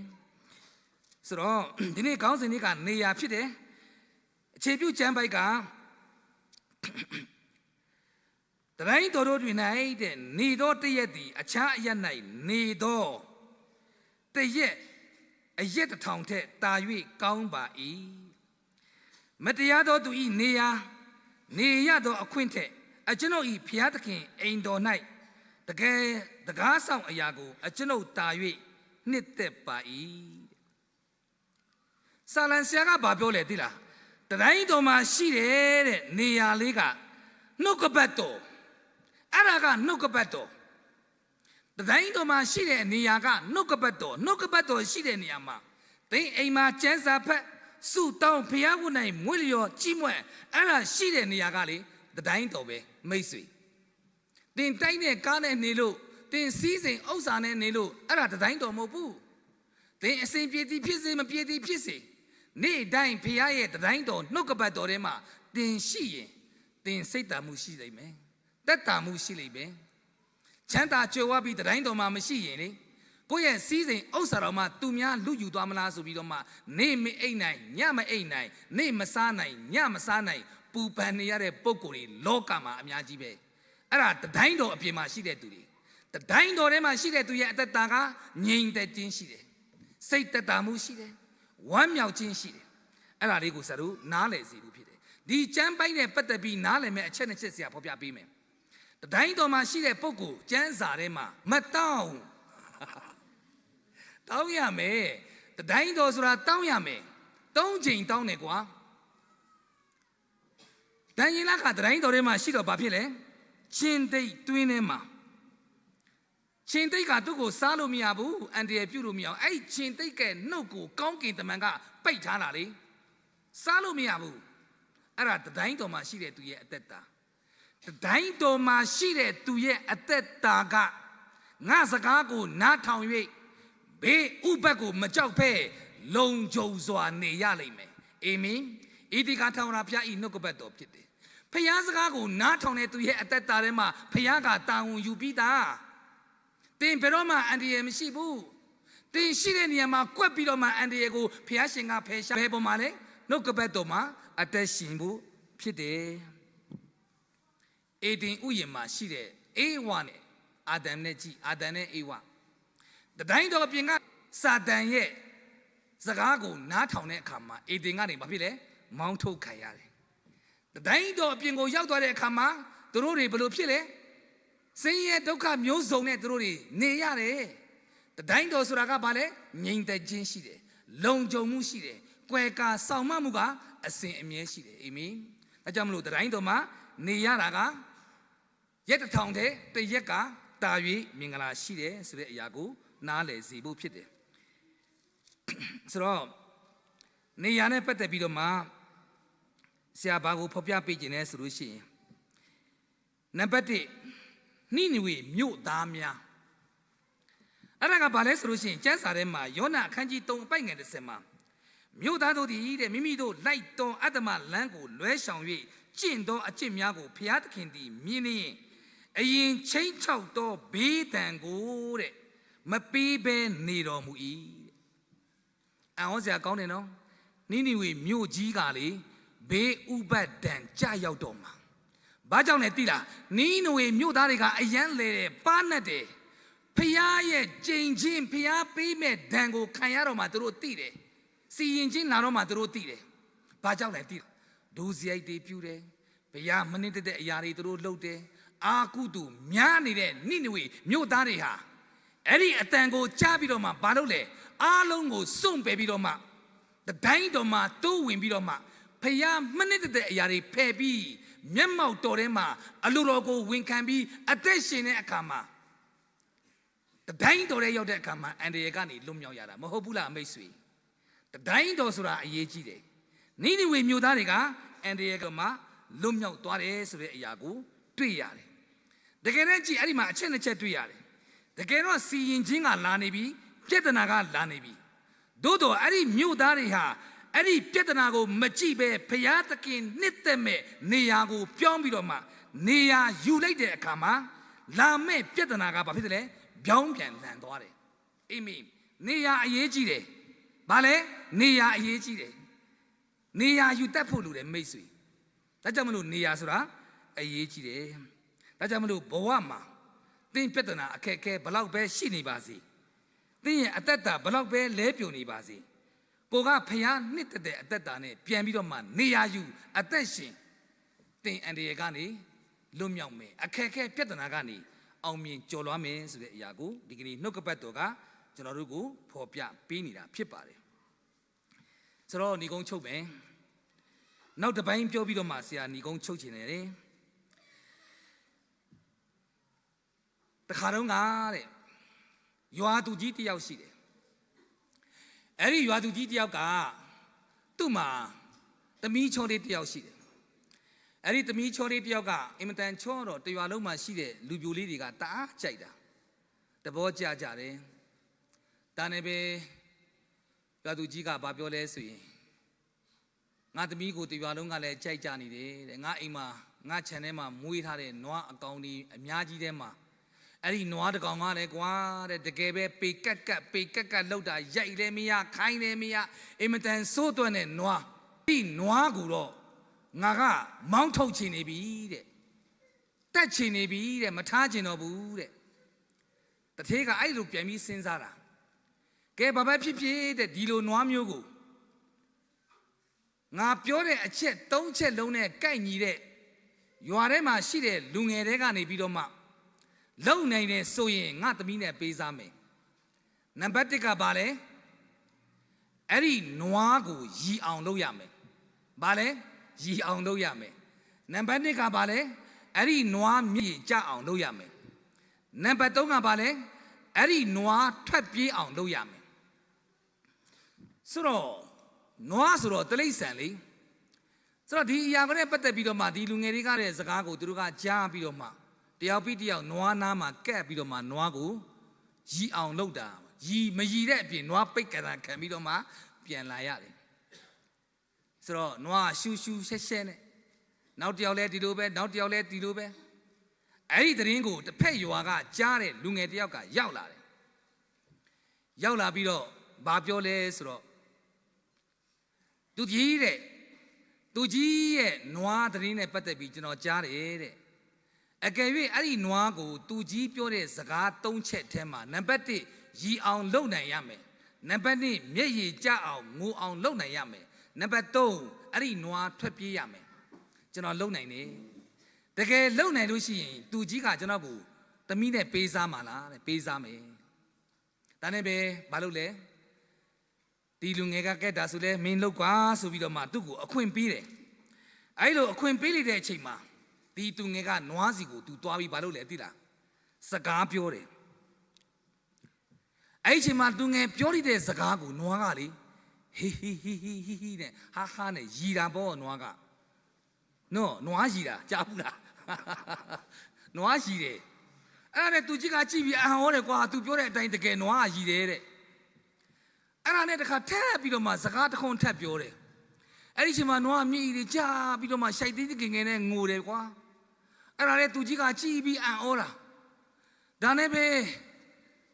ဆိုတော့၊ ဒီနေ့ခေါင်းစဉ်လေးကနေရာဖြစ်တယ်။ အခြေပြုကျမ်းပိုဒ်ကတတိုင်းတော်တို့တွင်၌တဲ့၊ နေသောတစ်ရက်သည်အခြားအရပ်၌နေသောတစ်ရက်အရက်တစ်ထောင်ထက်သာ၍ကောင်းပါ၏။ မတရားသောသူ၏နေရာ၊ နေရသောအခွင့်ထက်၊ အကျွန်ုပ်၏ဘုရားသခင်အိမ်တော်၌တကယ်တကားဆောင်အရာကိုအကျွန်ုပ်သာ၍နှစ်သက်ပါ၏။ ဆာလံဆရာကဘာပြောလဲသိလား။ တတိုင်းတော်မှာရှိတယ်တဲ့နေရာလေးကနှုတ်ကပတ်တော်။ အဲ့ဒါကနှုတ်ကပတ်တော်။ တတိုင်းတော်မှာရှိတဲ့နေရာကနှုတ်ကပတ်တော်။ နှုတ်ကပတ်တော်ရှိတဲ့နေရာမှာ၊ သင်အိမ်မှာကျမ်းစာဖတ်၊ ဆုတောင်း၊ ဘုရားကိုယ်တိုင်မွေးလျော်ချီးမွမ်း၊ အဲ့ဒါရှိတဲ့နေရာကလေ၊ တတိုင်းတော်ပဲ၊ မိတ်ဆွေ။ သင်တိုက်တဲ့ကားနဲ့နေလို့၊ သင်စည်းစိမ်ဥစ္စာနဲ့နေလို့၊ အဲ့ဒါတတိုင်းတော်မဟုတ်ဘူး။ သင်အဆင်ပြေသည်ဖြစ်စေ၊ မပြေသည်ဖြစ်စေ၊ နေ့တိုင်းဘုရားရဲ့တတိုင်းတော်နှုတ်ကပတ်တော်ထဲမှာသင်ရှိရင်၊ သင်စိတ်သာမှုရှိလိမ့်မယ်။ သက်သာမှုရှိလိမ့်မယ်။ ချမ်းသာကြွယ်ဝပြီးတတိုင်းတော်မှာမရှိရင်လေ၊ ကိုယ့်ရဲ့စည်းစိမ်ဥစ္စာတော်မှာသူများလုယူသွားမလားဆိုပြီးတော့မှ၊ နေ့မအိပ်နိုင်၊ ညမအိပ်နိုင်၊ နေ့မစားနိုင်၊ ညမစားနိုင်၊ ပူပန်နေရတဲ့ပုဂ္ဂိုလ်တွေလောကမှာအများကြီးပဲ။ အဲ့ဒါတတိုင်းတော်အပြင်မှာရှိတဲ့သူတွေ။ တတိုင်းတော်ထဲမှာရှိတဲ့သူရဲ့အသက်တာကငြိမ်သက်ခြင်းရှိတယ်။ စိတ်သက်သာမှုရှိတယ်။ ဝမ်းမြောက်ခြင်းရှိတယ်။ အဲ့ဒါလေးကိုဆရာတို့နားလည်စေဖို့ဖြစ်တယ်။ ဒီကျမ်းပိုင်းနဲ့ပတ်သက်ပြီးနားလည်မယ့်အချက်နှစ်ချက်ဆရာဖော်ပြပေးမယ်။ တတိုင်းတော်မှာရှိတဲ့ပုဂ္ဂိုလ်ကျမ်းစာထဲမှာမတောင်းတောင်းရမယ်။ တတိုင်းတော်ဆိုတာတောင်းရမယ်။ သုံးချိန်တောင်းတယ်ကွာ။ ဒံယေလကတတိုင်းတော်ထဲမှာရှိတော့ဘာဖြစ်လဲ။ ခြင်္သေ့တွင်းထဲမှာခြင်္သေ့ကသူ့ကိုစားလို့မရဘူး။ အန္တရာယ်ပြုလို့မရဘူး။ အဲ့ဒီခြင်္သေ့ရဲ့နှုတ်ကိုကောင်းကင်တမန်ကပိတ်ထားတာလေ။ စားလို့မရဘူး။ အဲ့ဒါတတိုင်းတော်မှာရှိတဲ့သူရဲ့အသက်တာ။ တတိုင်းတော်မှာရှိတဲ့သူရဲ့အသက်တာကငါ့စကားကိုနားထောင်၍၊ ဘေးဥပဒ်ကိုမကြောက်ဘဲလုံခြုံစွာနေရလိမ့်မယ်။ အာမင်။ အီဒီကာထာဝရဘုရား၏နှုတ်ကပတ်တော်ဖြစ်တယ်။ ဘုရားစကားကိုနားထောင်တဲ့သူရဲ့အသက်တာထဲမှာဘုရားကတာဝန်ယူပြီးသား။ သင်ဘယ်တော့မှအန္တရာယ်မရှိဘူး။ သင်ရှိတဲ့နေရာမှာကွက်ပြီးတော့မှအန္တရာယ်ကိုဘုရားရှင်ကဖယ်ရှား၊ ဘယ်ပေါ်မှာလဲ။ နှုတ်ကပတ်တော်မှာအသက်ရှင်ဖို့ဖြစ်တယ်။ ဧဒင်ဥယျာဉ်မှာရှိတဲ့ဧဝနဲ့အာဒံနဲ့ကြည့်၊ အာဒံနဲ့ဧဝ။ တတိုင်းတော်အပြင်ကစာတန်ရဲ့စကားကိုနားထောင်တဲ့အခါမှာ၊ ဧဒင်ကနေဘာဖြစ်လဲ။ မောင်းထုတ်ခံရတယ်။ တတိုင်းတော်အပြင်ကိုရောက်သွားတဲ့အခါမှာသူတို့တွေဘယ်လိုဖြစ်လဲ။ ဆင်းရဲဒုက္ခမျိုးစုံနဲ့သူတို့တွေနေရတယ်။ တတိုင်းတော်ဆိုတာကဘာလဲ။ ငြိမ်သက်ခြင်းရှိတယ်။ လုံခြုံမှုရှိတယ်။ ကွယ်ကာစောင့်မမှုကအစဉ်အမြဲရှိတယ်။ အာမင်။ ဒါကြောင့်မလို့တတိုင်းတော်မှာနေရတာကရက်တစ်ထောင်ထက်တစ်ရက်ကသာ၍မင်္ဂလာရှိတယ်ဆိုတဲ့အရာကိုနားလည်စေဖို့ဖြစ်တယ်ဆိုတော့၊ နေရာနဲ့ပတ်သက်ပြီးတော့မှဆရာဘာကိုဖော်ပြပေးခြင်းလဲဆိုလို့ရှိရင်၊ နံပါတ်တစ်၊ နိနေဝေမြို့သားများ။ အဲ့ဒါကဘာလဲဆိုလို့ရှိရင်၊ ကျမ်းစာထဲမှာယောနအခန်းကြီးသုံးအပိုဒ်ငယ်တစ်ဆယ်မှာ၊ မြို့သားတို့သည်တဲ့၊ မိမိတို့လိုက်သောအဓမ္မလမ်းကိုလွှဲရှောင်၍ကျင့်သောအကျင့်များကိုဘုရားသခင်သည်မြင်လျှင်၊ အရင်ခြိမ်းခြောက်သောဘေးဒဏ်ကိုတဲ့၊ မပေးဘဲနေတော်မူ၏။ အံ့ဩစရာကောင်းတယ်နော်။ နိနေဝေမြို့ကြီးကလေ၊ ဘေးဥပဒ်ဒဏ်ကျရောက်တော့မှာ။ ဘာကြောင့်လဲသိလား။ နိနေဝေမြို့သားတွေကအရမ်းလဲတယ်၊ ပါနတ်တယ်။ ဘုရားရဲ့ကြိမ်ချင်း၊ ဘုရားပေးမဲ့ဒဏ်ကိုခံရတော့မှသူတို့သိတယ်။ စီရင်ခြင်းလာတော့မှသူတို့သိတယ်။ ဘာကြောင့်လဲသိလား။ ဒုစရိုက်တွေပြုတယ်။ ဘုရားမနှစ်သက်တဲ့အရာတွေသူတို့လုပ်တယ်။ အကုသိုလ်များနေတဲ့နိနေဝေမြို့သားတွေဟာအဲ့ဒီအသံကိုကြားပြီးတော့မှဘာလုပ်လဲ။ အားလုံးကိုစွန့်ပယ်ပြီးတော့မှ၊ တတိုင်းတော်မှာတိုးဝင်ပြီးတော့မှ၊ ဘုရားမနှစ်သက်တဲ့အရာတွေဖယ်ပြီး၊ မျက်မှောက်တော်ထဲမှာအလိုတော်ကိုဝန်ခံပြီးအသက်ရှင်တဲ့အခါမှာ၊ တတိုင်းတော်ထဲရောက်တဲ့အခါမှာအန္တရာယ်ကနေလွတ်မြောက်ရတာမဟုတ်ဘူးလားမိတ်ဆွေ။ တတိုင်းတော်ဆိုတာအရေးကြီးတယ်။ နိနေဝေမြို့သားတွေကအန္တရာယ်ကမှလွတ်မြောက်သွားတယ်ဆိုတဲ့အရာကိုတွေ့ရတယ်။ တကယ်တမ်းကြည့်၊ အဲ့ဒီမှာအချက်နှစ်ချက်တွေ့ရတယ်။ တကယ်တော့စီရင်ခြင်းကလာနေပြီ။ ပြဿနာကလာနေပြီ။ သို့သော်အဲ့ဒီမြို့သားတွေဟာအဲ့ဒီပြဿနာကိုမကြည့်ဘဲဘုရားသခင်နှစ်သက်မဲ့နေရာကိုပြောင်းပြီးတော့မှနေရာယူလိုက်တဲ့အခါမှာလာမဲ့ပြဿနာကဘာဖြစ်တယ်လဲပြောင်းပြန်လန်သွားတယ်။ အမင်။ နေရာအရေးကြီးတယ်။ ဘာလဲနေရာအရေးကြီးတယ်။ နေရာယူတတ်ဖို့လိုတယ်မိတ်ဆွေ။ ဒါကြောင့်မလို့နေရာဆိုတာအရေးကြီးတယ်။ ဒါကြောင့်မလို့ဘဝမှာသင်ပြဿနာအခက်အခဲဘယ်လောက်ပဲရှိနေပါစေသင်ရဲ့အသက်တာဘယ်လောက်ပဲလဲပြိုနေပါစေကိုကဖျားနှစ်သက်တဲ့အသက်တာနဲ့ပြန်ပြီးတော့မှနေရာယူအသက်ရှင်သင်အန္တရာယ်ကနေလွတ်မြောက်မယ်အခက်အခဲပြဿနာကနေအောင်မြင်ကျော်လွှားမယ်ဆိုတဲ့အရာကိုဒီကနေ့နှုတ်ကပတ်တော်ကကျွန်တော်တို့ကိုဖော်ပြပေးနေတာဖြစ်ပါတယ်။ ဆိုတော့ညီကုန်းချုပ်မယ်နောက်တစ်ပိုင်းပြောပြီးတော့မှဆရာညီကုန်းချုပ်ချင်တယ်တခါတော့ကတဲ့ရွာသူကြီးတယောက်ရှိတယ်အဲ့ဒီရွာသူကြီးတယောက်ကသူ့မှာသမီးချောလေးတယောက်ရှိတယ်အဲ့ဒီသမီးချောလေးတယောက်ကအင်မတန်ချောတော့တရွာလုံးမှာရှိတဲ့လူပြိုလေးတွေကတအားကြိုက်တာတဘောကြကြတယ်ဒါနဲ့ပဲရွာသူကြီးကဘာပြောလဲဆိုရင်ငါသမီးကိုတရွာလုံးကလည်းကြိုက်ကြနေတယ်တဲ့ငါအိမ်မှာငါခြံထဲမှာမွေးထားတဲ့နွားအကောင်ဒီအများကြီးထဲမှာအဲ့ဒီနွားတကောင်ကလည်းကွာတဲ့တကယ်ပဲပေကက်ကက်ပေကက်ကက်လောက်တာရိုက်လည်းမရခိုင်းလည်းမရအင်မတန်စိုးသွဲ့တဲ့နွားဒီနွားကိုတော့ငါကမောင်းထုတ်ချင်နေပြီတဲ့တက်ချင်နေပြီတဲ့မထားချင်တော့ဘူးတဲ့တထေးကအဲ့လိုပြန်ပြီးစဉ်းစားတာကဲဘာပဲဖြစ်ဖြစ်တဲ့ဒီလိုနွားမျိုးကိုငါပြောတဲ့အချက်သုံးချက်လုံးနဲ့ကိုက်ညီတဲ့ရွာထဲမှာရှိတဲ့လူငယ်တွေကနေပြီးတော့မှလုံနိုင်တယ်ဆိုရင်ငါသမီးနဲ့ပေးစားမယ်နံပါတ်တစ်ကဘာလဲအဲ့ဒီနွားကိုယီအောင်လုပ်ရမယ်ဘာလဲယီအောင်လုပ်ရမယ်နံပါတ်နှစ်ကဘာလဲအဲ့ဒီနွားမြေကျအောင်လုပ်ရမယ်နံပါတ်သုံးကဘာလဲအဲ့ဒီနွားထွက်ပြေးအောင်လုပ်ရမယ်ဆိုတော့နွားဆိုတော့တိရစ္ဆာန်လေဆိုတော့ဒီအရာကနဲ့ပတ်သက်ပြီးတော့မှဒီလူငယ်တွေကလည်းစကားကိုသူတို့ကကြားပြီးတော့မှတယောက်ပြီးတယောက်နွားနားမှာကပ်ပြီးတော့မှနွားကိုယီအောင်လုပ်တာယီမယီတဲ့အပြင်နွားပိတ်ကတာခံပြီးတော့မှပြန်လာရတယ်ဆိုတော့နွားရှူရှူရှဲရှဲနဲ့နောက်တယောက်လည်းဒီလိုပဲနောက်တယောက်လည်းဒီလိုပဲအဲ့ဒီသတင်းကိုတစ်ဖက်ရွာကကြားတဲ့လူငယ်တယောက်ကရောက်လာတယ်ရောက်လာပြီးတော့ဘာပြောလဲဆိုတော့သူကြီးတဲ့သူကြီးရဲ့နွားသတင်းနဲ့ပတ်သက်ပြီးကျွန်တော်ကြားတယ်တဲ့အကယ်၍အဲ့ဒီနွားကိုသူကြီးပြောတဲ့စကားသုံးချက်ထဲမှာနံပါတ်တစ်ရီအောင်လုပ်နိုင်ရမယ်နံပါတ်နှစ်မျက်ရည်ကျအောင်ငိုအောင်လုပ်နိုင်ရမယ်နံပါတ်သုံးအဲ့ဒီနွားထွက်ပြေးရမယ်ကျွန်တော်လုပ်နိုင်တယ်တကယ်လုပ်နိုင်လို့ရှိရင်သူကြီးကကျွန်တော်ကိုသမီးနဲ့ပေးစားမှာလားတဲ့ပေးစားမယ်ဒါနဲ့ပဲမလုပ်လဲဒီလူငယ်ကကဲဒါဆိုလဲမင်းလုပ်ကွာဆိုပြီးတော့မှသူ့ကိုအခွင့်ပေးတယ်အဲ့လိုအခွင့်ပေးလိုက်တဲ့အချိန်မှာဒီသူငယ်ကနွားစီကိုသူသွားပြီးဘာလုပ်လဲသိလားစကားပြောတယ်အဲ့ဒီအချိန်မှာသူငယ်ပြောလိုက်တဲ့စကားကိုနွားကလေဟီဟီဟီဟီဟီဟီနဲ့ဟာဟာနဲ့ရီတာပေါ့နွားကနော်နွားရီတာကြားဘူးလားနွားရီတယ်အဲ့ဒါနဲ့သူကြီးကကြည့်ပြီးအဟံဟောတယ်ကွာသူပြောတဲ့အတိုင်းတကယ်နွားရီတယ်တဲ့အဲ့ဒါနဲ့တခါထပ်ပြီးတော့မှစကားတစ်ခွန်းထပ်ပြောတယ်အဲ့ဒီအချိန်မှာနွားမျက်ရည်တွေကျပြီးတော့မှရှိုက်သေးသေးငယ်ငယ်နဲ့ငိုတယ်ကွာအဲ့ဒါနဲ့သူကြီးကကြည့်ပြီးအံ့ဩတာဒါနဲ့ပဲ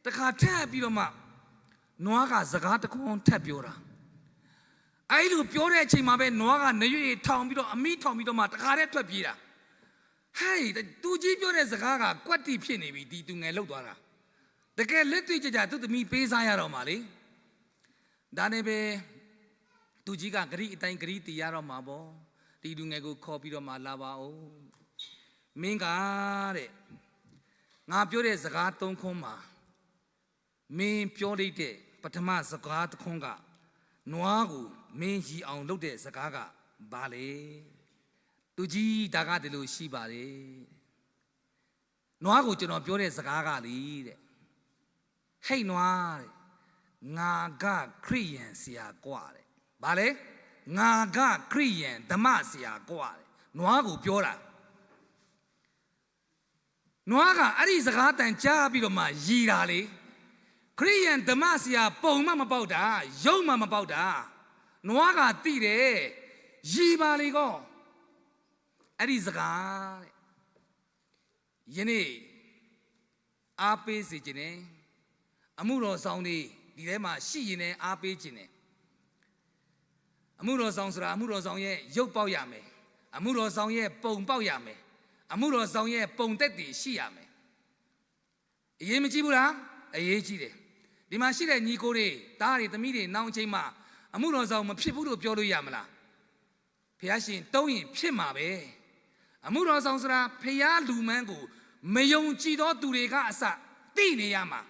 တခါထပ်ပြီးတော့မှနွားကစကားတစ်ခွန်းထပ်ပြောတာအဲ့လိုပြောတဲ့အချိန်မှာပဲနွားကနရွေးထောင်ပြီးတော့အမီးထောင်ပြီးတော့မှတခါတည်းထွက်ပြေးတာဟဲ့သူကြီးပြောတဲ့စကားကကွက်တီဖြစ်နေပြီဒီသူငယ်လှုပ်သွားတာတကယ်လက်တွေ့ကြကြသူ့သမီးပေးစားရတော့မှလေဒါနဲ့ပဲသူကြီးကဂရိအတိုင်းဂရိတီရတော့မှာပေါ့ဒီလူငယ်ကိုခေါ်ပြီးတော့မှလာပါဦးမင်းကတဲ့ငါပြောတဲ့စကားသုံးခွန်းမှာမင်းပြောလိုက်တဲ့ပထမစကားတစ်ခွန်းကနွားကိုမင်းရီအောင်လုပ်တဲ့စကားကဘာလဲသူကြီးဒါကဒီလိုရှိပါတယ်နွားကိုကျွန်တော်ပြောတဲ့စကားကလေတဲ့ဟဲ့နွားတဲ့ငါကခရိယန်ဆရာကွာတဲ့ဘာလဲငါကခရိယန်ဓမ္မဆရာကွာတဲ့နွားကိုပြောတာနွားကအဲ့ဒီစကားတန်ကြားပြီးတော့မှရီတာလေ ခရစ်ယာန်ဓမ္မဆရာ ပုံမှန်မပေါက်တာ၊ ရုပ်မှန်မပေါက်တာ၊ နွားကသိတယ်၊ ရေပါလေကော။ အဲ့ဒီစကားတဲ့။ ယနေ့အားပေးစေချင်တယ်။ အမှုတော်ဆောင်တွေ ဒီထဲမှာရှိရင်လည်း အားပေးချင်တယ်။ အမှုတော်ဆောင်ဆိုတာ အမှုတော်ဆောင်ရဲ့ရုပ်ပေါက်ရမယ်။ အမှုတော်ဆောင်ရဲ့ပုံပေါက်ရမယ်။ အမှုတော်ဆောင်ရဲ့ပုံသက်သေရှိရမယ်။ အရေးမကြီးဘူးလား? အရေးကြီးတယ်။ ဒီမှာရှိတဲ့ညီကိုတွေ၊ သားတွေ၊ သမီးတွေ၊ နောင်အချိန်မှာ အမှုတော်ဆောင်မဖြစ်ဘူးလို့ ပြောလို့ရမလား? ဘုရားရှင်တုံးရင် ဖြစ်မှာပဲ။ အမှုတော်ဆောင်ဆိုတာ ဘုရားလူမှန်းကို မယုံကြည်သောသူတွေကအစ သိနေရမှာ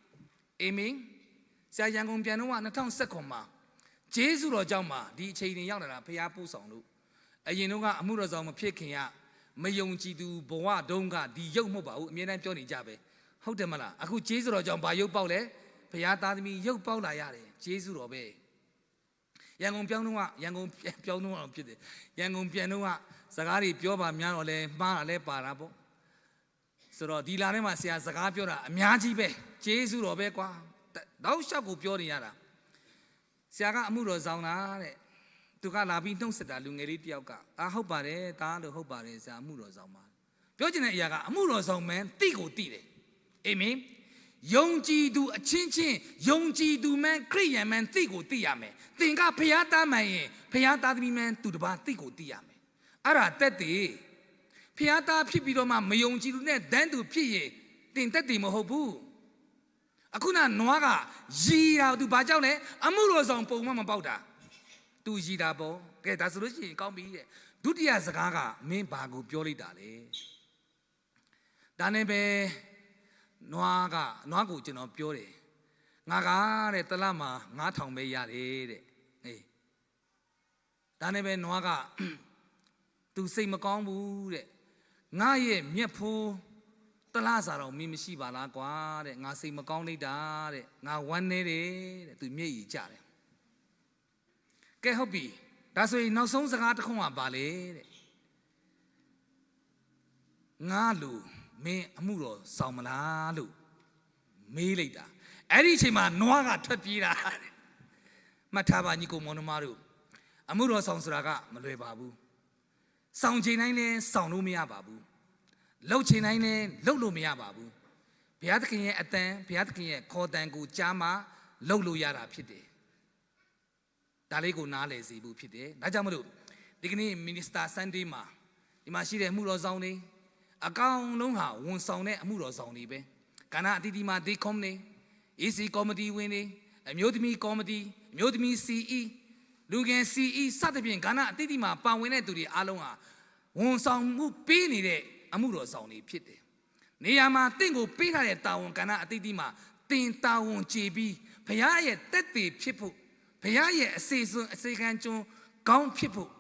။ အာမင်။ ဆရာ ရန်ကုန်ပြန်တုန်းက နှစ်ထောင်ဆယ့်ခုနစ်မှာ ကျေးဇူးတော်ကြောင့်ပါ ဒီအခြေအနေရောက်လာတာ ဘုရားပို့ဆောင်လို့။ အရင်တုန်းက အမှုတော်ဆောင်မဖြစ်ခင်က မယုံကြည်သူဘဝတုန်းက ဒီရုပ်မဟုတ်ပါဘူး အမြဲတမ်းပြောနေကြပဲ။ ဟုတ်တယ်မလား? အခုကျေးဇူးတော်ကြောင့် ဘာရုပ်ပေါက်လဲ? ဘုရားသားသမီးရုပ်ပေါက်လာရတယ်။ ကျေးဇူးတော်ပဲ။ ရန်ကုန်ပြောင်းတုန်းက၊ ရန်ကုန်ပြန်ပြောင်းတုန်းကဖြစ်တယ်။ ရန်ကုန်ပြန်တုန်းက စကားတွေပြောပါများတော့လဲ မှားတာလဲပါတာပေါ့။ ဆိုတော့ ဒီလထဲမှာ ဆရာစကားပြောတာ အများကြီးပဲ။ ကျေးဇူးတော်ပဲကွာ။ တောက်လျှောက်ကိုပြောနေရတာ။ ဆရာက အမှုတော်ဆောင်လားတဲ့။ သူကလာပြီး နှုတ်ဆက်တာ လူငယ်လေးတစ်ယောက်က၊ အာ၊ ဟုတ်ပါတယ်သားလို့၊ ဟုတ်ပါတယ်ဆရာ၊ အမှုတော်ဆောင်ပါ။ ပြောချင်တဲ့အရာက အမှုတော်ဆောင်မှန်းသိကိုသိတယ်။ အာမင်။ ယုံကြည်သူအချင်းချင်း၊ ယုံကြည်သူမှန်း၊ ခရစ်ယာန်မှန်းသိကိုသိရမယ်။ သင်က ဘုရားသားမှန်ရင်၊ ဘုရားသားသမီးမှန်း သူတစ်ပါးသိကိုသိရမယ်။ အဲ့ဒါသက်သေ။ ဘုရားသားဖြစ်ပြီးတော့မှ မယုံကြည်သူနဲ့ တန်းတူဖြစ်ရင်၊ သင်သက်သေမဟုတ်ဘူး။ အခုနနွားက ရေတာ၊ သူဘာကြောင့်လဲ? အမှုတော်ဆောင် ပုံမှန်မပေါက်တာ။ သူရေတာပေါ့။ ကဲ၊ ဒါဆိုလို့ရှိရင် ကောင်းပြီတဲ့။ ဒုတိယစကားက မင်းဘာကိုပြောလိုက်တာလဲ။ ဒါနဲ့ပဲ နွားက၊ နွားကို ကျွန်တော်ပြောတယ်။ ငါကတဲ့ တစ်လမှာ ငါးထောင်ပဲရတယ်တဲ့။ အေး။ ဒါနဲ့ပဲ နွားက သူစိတ်မကောင်းဘူးတဲ့။ ငါရဲ့မျက်နှာဖုံး တစ်လစာတောင် မင်းမရှိပါလားကွာတဲ့။ ငါစိတ်မကောင်းလိုက်တာတဲ့။ ငါဝမ်းနည်းတယ်တဲ့။ သူမျက်ရည်ကျတယ်။ ကဲ၊ ဟုတ်ပြီ။ ဒါဆိုရင် နောက်ဆုံးစကားတစ်ခုက ဘာလဲတဲ့။ ငါလို မင်းအမှုတော်ဆောင်မလားလို့ မေးလိုက်တာ။ အဲ့ဒီအချိန်မှာ နွားကထွက်ပြေးတာ။ မှတ်ထားပါ ညီကိုမောင်နှမတို့၊ အမှုတော်ဆောင်ဆိုတာက မလွယ်ပါဘူး။ ဆောင်ချင်တိုင်းလည်း ဆောင်လို့မရပါဘူး။ လုပ်ချင်တိုင်းလည်း လုပ်လို့မရပါဘူး။ ဘုရားသခင်ရဲ့အသံ၊ ဘုရားသခင်ရဲ့ခေါ်သံကိုကြားမှ လုပ်လို့ရတာဖြစ်တယ်။ ဒါလေးကို နားလည်စေဖို့ဖြစ်တယ်။ ဒါကြောင့်မလို့ ဒီကနေ့ Minister Sunday မှာ ဒီမှာရှိတဲ့ အမှုတော်ဆောင်တွေ အကောင်းဆုံးဟာ ဝန်ဆောင်တဲ့ အမှုတော်ဆောင်တွေပဲ။ ကဏ္ဍအသီးသီးမှာ Deacon တွေ၊ AC ကော်မတီဝင်တွေ၊ အမျိုးသမီးကော်မတီ၊ အမျိုးသမီး CE၊ လူငယ် CE စသဖြင့် ကဏ္ဍအသီးသီးမှာ ပါဝင်တဲ့သူတွေအားလုံးဟာ ဝန်ဆောင်မှုပေးနေတဲ့ အမှုတော်ဆောင်တွေဖြစ်တယ်။ နေရာမှာ သင့်ကိုပေးထားတဲ့ တာဝန်ကဏ္ဍအသီးသီးမှာ သင်တာဝန်ကျေပြီး ဘုရားရဲ့သက်သေဖြစ်ဖို့၊ ဘုရားရဲ့အစီအစဉ်၊ အစီအကံကျွန်ကောင်းဖြစ်ဖို့၊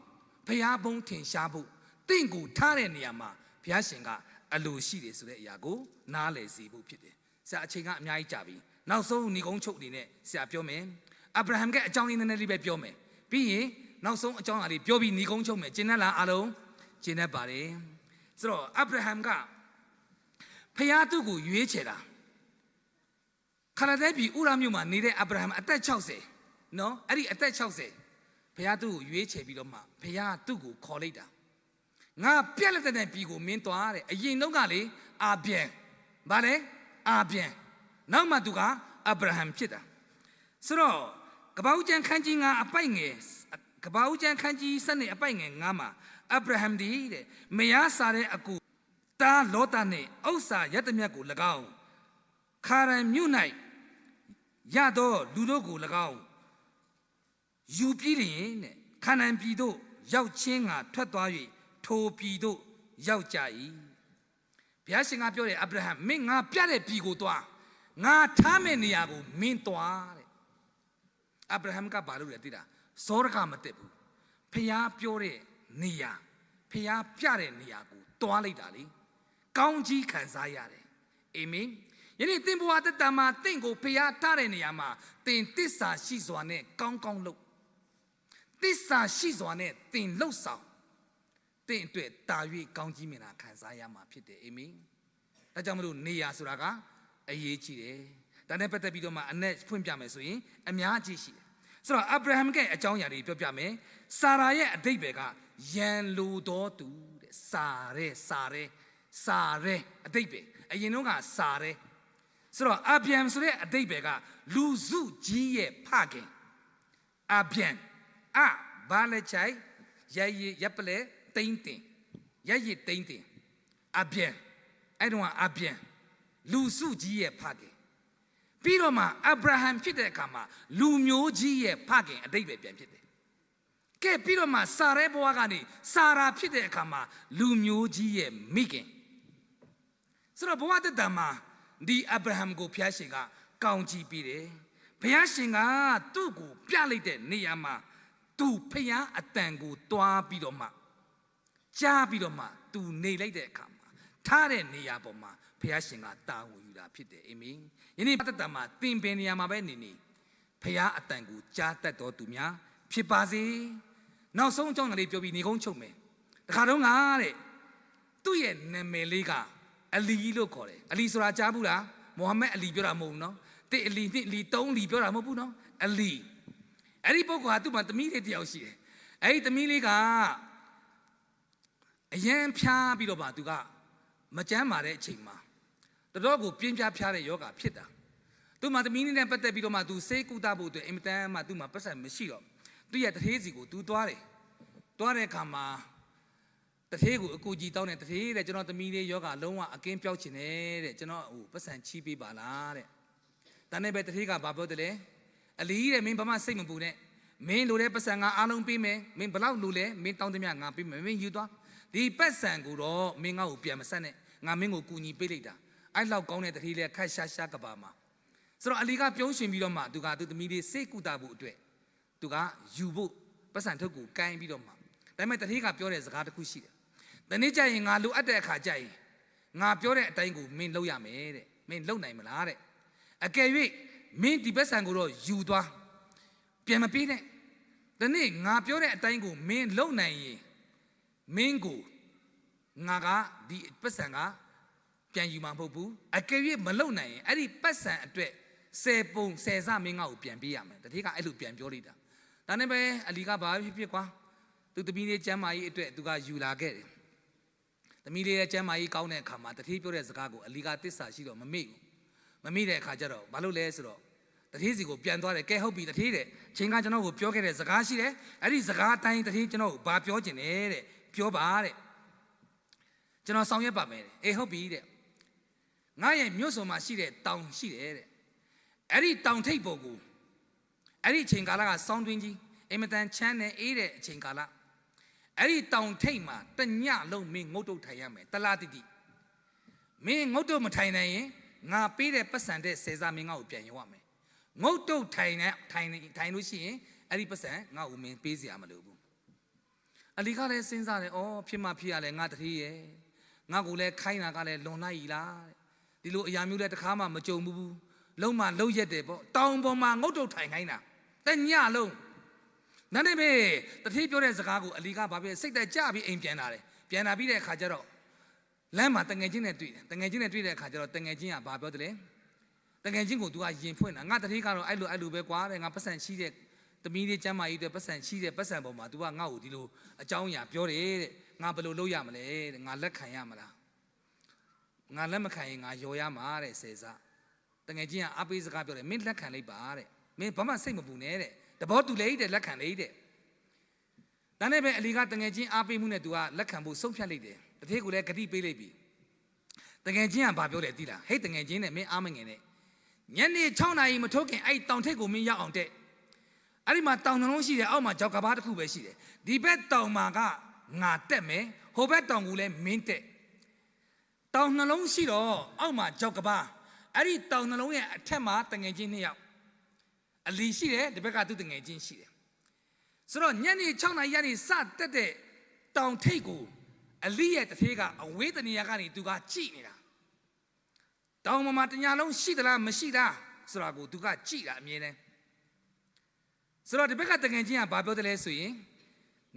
ဘုရားဘုန်းထင်ရှားဖို့ သင့်ကိုထားတဲ့နေရာမှာ ဘုရားရှင်ကအလိုရှိတယ်ဆိုတဲ့အရာကို နားလည်စေဖို့ဖြစ်တယ်။ ဆရာ အချိန်ကအများကြီးကြာပြီ။ နောက်ဆုံးနိဂုံးချုပ်အနေနဲ့ ဆရာပြောမယ်။ အာဗြဟံရဲ့အကြောင်းလေး နည်းနည်းလေးပဲပြောမယ်။ ပြီးရင် နောက်ဆုံးအကြောင်းအရာလေးပြောပြီး နိဂုံးချုပ်မယ်။ ကျေနပ်လား အားလုံး။ ကျေနပ်ပါတယ်။ ဆိုတော့ အာဗြဟံက ဘုရားသူ့ကိုရွေးချယ်တာ။ ခါလဒဲပြည် အူရမြို့မှာနေတဲ့ အာဗြဟံ အသက်ခြောက်ဆယ်နော်၊ အဲ့ဒီအသက်ခြောက်ဆယ် ဘုရားသူ့ကိုရွေးချယ်ပြီးတော့မှ ဘုရားသူ့ကိုခေါ်လိုက်တာ။ ငါပြလတနာပြည်ကို မင်းသွားတဲ့။ အရင်တုန်းကလေ အာဗြံ၊ ဘာလဲ၊ အာဗြံ။ နောက်မှသူက အာဗြဟံဖြစ်တာ။ ဆိုတော့ ကပ္ပဦးကျမ်းခန်းကြီးငါး အပိုဒ်ငယ်၊ ကပ္ပဦးကျမ်းခန်းကြီးဆယ့်နှစ် အပိုဒ်ငယ်ငါးမှာ အာဗြဟံသည်တဲ့ မယားစာရဲအကို သားလောတနှင့် ဥစ္စာရသမျှကိုလည်းကောင်း၊ ခါရန်မြို့၌ရသောလူတို့ကိုလည်းကောင်း၊ ယူပြီးလျှင်တဲ့ ခါနန်ပြည်သို့ ရောက်ခြင်းငှာ ထွက်သွား၍ ထိုပြည်သို့ ရောက်ကြ၏။ ဘုရားရှင်ကပြောတယ်၊ အာဗြဟံ၊ မင်းငါပြတဲ့ပြည်ကိုသွား၊ ငါထားမဲ့နေရာကို မင်းသွားတဲ့။ အာဗြဟံက ဘာလုပ်လဲသိလား။ စောဒကမတက်ဘူး။ ဘုရားပြောတဲ့နေရာ၊ ဘုရားပြတဲ့နေရာကို သွားလိုက်တာလေ။ ကောင်းကြီးခံစားရတယ်။ အာမင်။ ယနေ့သင့်ဘဝသက်တာမှာ သင့်ကိုဘုရားထားတဲ့နေရာမှာ သင်သစ္စာရှိစွာနဲ့ ကောင်းကောင်းလုပ်။ သစ္စာရှိစွာနဲ့ သင်လုပ်ဆောင်။ သင့်အတွက်သာ၍ ကောင်းကြီးမင်္ဂလာခံစားရမှာဖြစ်တယ်။ အာမင်။ ဒါကြောင့်မလို့ နေရာဆိုတာက အရေးကြီးတယ်။ ဒါနဲ့ပတ်သက်ပြီးတော့မှ အနက်ဖွင့်ပြမယ်ဆိုရင် အများကြီးရှိတယ်။ ဆိုတော့ အာဗြဟံရဲ့အကြောင်းအရာတွေပြောပြမယ်။ စာရာရဲ့အဓိပ္ပာယ်က ရန်လိုသောသူတဲ့။ စာရဲ၊ စာရဲ၊ စာရဲ၊ အဓိပ္ပာယ်၊ အရင်တုန်းက စာရဲ။ ဆိုတော့ အာဗြဟံဆိုတဲ့အဓိပ္ပာယ်က လူစုကြီးရဲ့ဖခင်။ အာဗြံ၊ အ၊ ဘါလဲချိုင်၊ ယဲယ့၊ ယဲပလဲ၊ တိန်တင်၊ ယဲယ့တိန်တင်၊ အာဗြံ။ အဲ့တုန်းက အာဗြံ၊ လူစုကြီးရဲ့ဖခင်။ ပြီးတော့မှ အာဗြဟံဖြစ်တဲ့အခါမှာ လူမျိုးကြီးရဲ့ဖခင် အဓိပ္ပာယ်ပြန်ဖြစ်တယ်။ ကဲ ပြီးတော့မှ စာရဲဘဝကနေ စာရာဖြစ်တဲ့အခါမှာ လူမျိုးကြီးရဲ့မိခင်။ ဆိုတော့ ဘဝသက်တမ်းမှာ ဒီအာဗြဟံကို ဘုရားရှင်က ကောင်းချီးပေးတယ်။ ဘုရားရှင်က သူ့ကိုပြလိုက်တဲ့နေရာမှာ သူဘုရားအသံကို သွားပြီးတော့မှ ကြားပြီးတော့မှ သူနေလိုက်တဲ့အခါမှာ ထားတဲ့နေရာပေါ်မှာ ဘုရားရှင်က တာဝန်ယူတာဖြစ်တယ်။ အာမင်။ ယနေ့ ဘဝသက်တမ်းမှာ သင်ဘယ်နေရာမှာပဲနေနေ ဘုရားအသံကို ကြားတတ်သောသူများ ဖြစ်ပါစေ။ နောက်ဆုံးအကြောင်းအရာလေးပြောပြီး နိဂုံးချုပ်မယ်။ တခါတုန်းကတဲ့ သူ့ရဲ့နာမည်လေးက အလီလို့ခေါ်တယ်။ အလီဆိုတာ ကြားဘူးလား။ မိုဟာမက်အလီ ပြောတာမဟုတ်ဘူးနော်။ တစ်အလီ၊ နှစ်အလီ၊ သုံးအလီ ပြောတာမဟုတ်ဘူးနော်။ အလီ။ အဲ့ဒီပုဂ္ဂိုလ်ဟာ သူ့မှာသမီးလေးတစ်ယောက်ရှိတယ်။ အဲ့ဒီသမီးလေးက အရမ်းဖျားပြီးတော့မှ သူက မကျန်းမာတဲ့အချိန်မှာ တော်တော်ကို ပြင်းပြဖျားတဲ့ရောဂါဖြစ်တာ။ သူ့မှာ သမီးလေးနဲ့ပတ်သက်ပြီးတော့မှ သူဆေးကုသဖို့အတွက် အင်မတန်မှ သူ့မှာပိုက်ဆံမရှိတော့ သူ့ရဲ့သူဌေးဆီကို သူသွားတယ်။ သွားတဲ့အခါမှာ သူဌေးကို အကူအညီတောင်းတယ်။ သူဌေးတဲ့၊ ကျွန်တော်သမီးလေးရောဂါ လုံးဝအကင်းပျောက်ချင်တယ်တဲ့၊ ကျွန်တော်ကို ပိုက်ဆံချေးပေးပါလားတဲ့။ ဒါနဲ့ပဲ သူဌေးက ဘာပြောသလဲ။ အလီတဲ့၊ မင်းဘာမှစိတ်မပူနဲ့။ မင်းလိုတဲ့ပိုက်ဆံ ငါအားလုံးပေးမယ်။ မင်းဘယ်လောက်လိုလဲ၊ မင်းတောင်းသမျှ ငါပေးမယ်။ မင်းယူသွား။ ဒီပိုက်ဆံကိုတော့ မင်းငါ့ကိုပြန်မဆပ်နဲ့။ ငါမင်းကို ကူညီပေးလိုက်တာ။ အဲ့လောက်ကောင်းတဲ့သူဌေးလည်း ခပ်ရှားရှားကမ္ဘာမှာ။ ဆိုတော့ အလီက ပြုံးရွှင်ပြီးတော့မှ သူက သူ့သမီးလေး ဆေးကုသဖို့အတွက် သူက ယူဖို့ ပိုက်ဆံထုတ်ကို ကိုင်ပြီးတော့မှ။ ဒါပေမဲ့ သူဌေးက ပြောတဲ့စကားတစ်ခုရှိတယ်။ တနေ့ကျရင် ငါလိုအပ်တဲ့အခါကျရင် ငါပြောတဲ့အတိုင်းကို မင်းလုပ်ရမယ်တဲ့။ မင်းလုပ်နိုင်မလားတဲ့။ အကယ်၍ မင်းဒီပိုက်ဆံကိုတော့ ယူသွား၊ ပြန်မပေးနဲ့။ တနေ့ ငါပြောတဲ့အတိုင်းကို မင်းလုပ်နိုင်ရင် မင်းကို ငါက ဒီပိုက်ဆံက ပြန်ယူမှာမဟုတ်ဘူး။ အကယ်၍ မလုပ်နိုင်ရင် အဲ့ဒီပိုက်ဆံအတွက် ဆယ်ပုံဆယ်ဆ မင်းငါ့ကို ပြန်ပေးရမယ်။ သူဌေးက အဲ့လိုပြန်ပြောလိုက်တာ။ ဒါနဲ့ပဲ အလီက ဘာပဲဖြစ်ဖြစ်ကွာ၊ သူ့သမီးလေး ကျန်းမာရေးအတွက် သူက ယူလာခဲ့တယ်။ သမီးလေးလည်း ကျန်းမာရေးကောင်းတဲ့အခါမှာ သူဌေးပြောတဲ့စကားကို အလီက သစ္စာရှိတော့ မမေ့ဘူး။ မမေ့တဲ့အခါကျတော့ ဘာလုပ်လဲဆိုတော့ သူဌေးဆီကို ပြန်သွားတယ်။ ကဲ ဟုတ်ပြီ သူဌေးတဲ့၊ အရင်က ကျွန်တော့်ကို ပြောခဲ့တဲ့စကားရှိတယ်။ အဲ့ဒီစကားအတိုင်း သူဌေး ကျွန်တော့်ကို ဘာပြောချင်လဲတဲ့။ ပြောပါတဲ့။ ကျွန်တော် ဆောင်ရွက်ပါမယ်တဲ့။ အေး ဟုတ်ပြီတဲ့။ ငါ့ရဲ့မြို့စွန်မှာရှိတဲ့ တောင်ရှိတယ်တဲ့။ အဲ့ဒီတောင်ထိပ်ပေါ်ကို အဲ့ဒီအချိန်ကာလက ဆောင်းတွင်းကြီး၊ အင်မတန်ချမ်းနဲ့အေးတဲ့ အချိန်ကာလ။ အဲ့ဒီတောင်ထိပ်မှာ တစ်ညလုံး မင်းငုတ်တုတ်ထိုင်ရမယ်။ တစ်လတိတိ မင်းငုတ်တုတ်မထိုင်နိုင်ရင် ငါပေးတဲ့ပိုက်ဆံထက် ဆယ်ဆ မင်းငါ့ကို ပြန်ရောင်းရမယ်။ ငုတ်တုတ်ထိုင်နေ၊ ထိုင်နေ၊ ထိုင်လို့ရှိရင် အဲ့ဒီပိုက်ဆံ ငါ့ကို မင်းပေးစရာမလိုဘူး။ အလီကလည်း စဉ်းစားတယ်။ အော် ဖြစ်မှဖြစ်ရလဲ၊ ငါသူဌေးရယ်၊ ငါ့ကိုလည်း ခိုင်းတာကလည်း လွန်လိုက်ပြီလား။ ဒီလိုအရာမျိုးလည်း တစ်ခါမှ မကြုံဘူးဘူး။ လုံးမလုပ်ရက်တယ်ပေါ့။ တောင်ပေါ်မှာ ငုတ်တုတ်ထိုင်ခိုင်းတာ တစ်ညလုံး။ ဒါနဲ့ပဲ သူဌေးပြောတဲ့စကားကို အလီက ဘာဖြစ်လဲ၊ စိတ်သက်သာပြီး အိမ်ပြန်လာတယ်။ ပြန်လာပြီးတဲ့အခါကျတော့ လမ်းမှာ သူငယ်ချင်းနဲ့တွေ့တယ်။ သူငယ်ချင်းနဲ့တွေ့တဲ့အခါကျတော့ သူငယ်ချင်းက ဘာပြောသလဲ။ သူငယ်ချင်းကို သူက ရင်ဖွင့်တာ။ ငါသူဌေးကတော့ အဲ့လိုအဲ့လိုပဲကွာတဲ့။ ငါပိုက်ဆံချေးတဲ့၊ သမီးလေးကျန်းမာရေးအတွက် ပိုက်ဆံချေးတဲ့ ပိုက်ဆံပေါ်မှာ သူက ငါ့ကို ဒီလိုအကြောင်းအရာပြောတယ်တဲ့။ ငါဘယ်လိုလုပ်ရမလဲတဲ့။ ငါလက်ခံရမလား။ ငါလက်မခံရင် ငါလျော်ရမှာတဲ့၊ ဆယ်ဆ။ သူငယ်ချင်းက အားပေးစကားပြောတယ်။ မင်းလက်ခံလိုက်ပါတဲ့။ မင်းဘာမှစိတ်မပူနဲ့တဲ့။ သဘောတူလေတဲ့၊ လက်ခံလေတဲ့။ ဒါနဲ့ပဲ အလီက သူငယ်ချင်းအားပေးမှုနဲ့ သူက လက်ခံဖို့ ဆုံးဖြတ်လိုက်တယ်။ သူဌေးကိုလည်း ကတိပေးလိုက်ပြီ။ သူငယ်ချင်းက ဘာပြောလဲသိလား။ ဟေ့ သူငယ်ချင်းနဲ့ မင်းအားမငယ်နဲ့။ ညနေ ခြောက်နာရီ မထိုးခင် အဲ့ဒီတောင်ထိပ်ကို မင်းရောက်အောင်တက်။ အဲ့ဒီမှာ တောင်နှစ်လုံးရှိတယ်။ အောက်မှာ ချောက်ကမ်းပါးတစ်ခုပဲရှိတယ်။ ဒီဘက်တောင်မှာက ငါတက်မယ်။ ဟိုဘက်တောင်ကိုလည်း မင်းတက်။ တောင်နှစ်လုံးရှိတော့ အောက်မှာ ချောက်ကမ်းပါး၊ အဲ့ဒီတောင်နှစ်လုံးရဲ့အထက်မှာ သူငယ်ချင်းနှစ်ယောက်၊ အလီရှိတယ်၊ ဒီဘက်က သူ့သူငယ်ချင်းရှိတယ်။ ဆိုတော့ ညနေ ခြောက်နာရီကနေ စတက်တဲ့ တောင်ထိပ်ကို အလီရဲ့သူဌေးက အဝေးတနေရာကနေ သူက ကြည့်နေတာ။ တောင်ပေါ်မှာ တစ်ညလုံးရှိသလား မရှိလားဆိုတာကို သူက ကြည့်တာ အမြဲတမ်း။ ဆိုတော့ ဒီဘက်က သူငယ်ချင်းက ဘာပြောသလဲဆိုရင်၊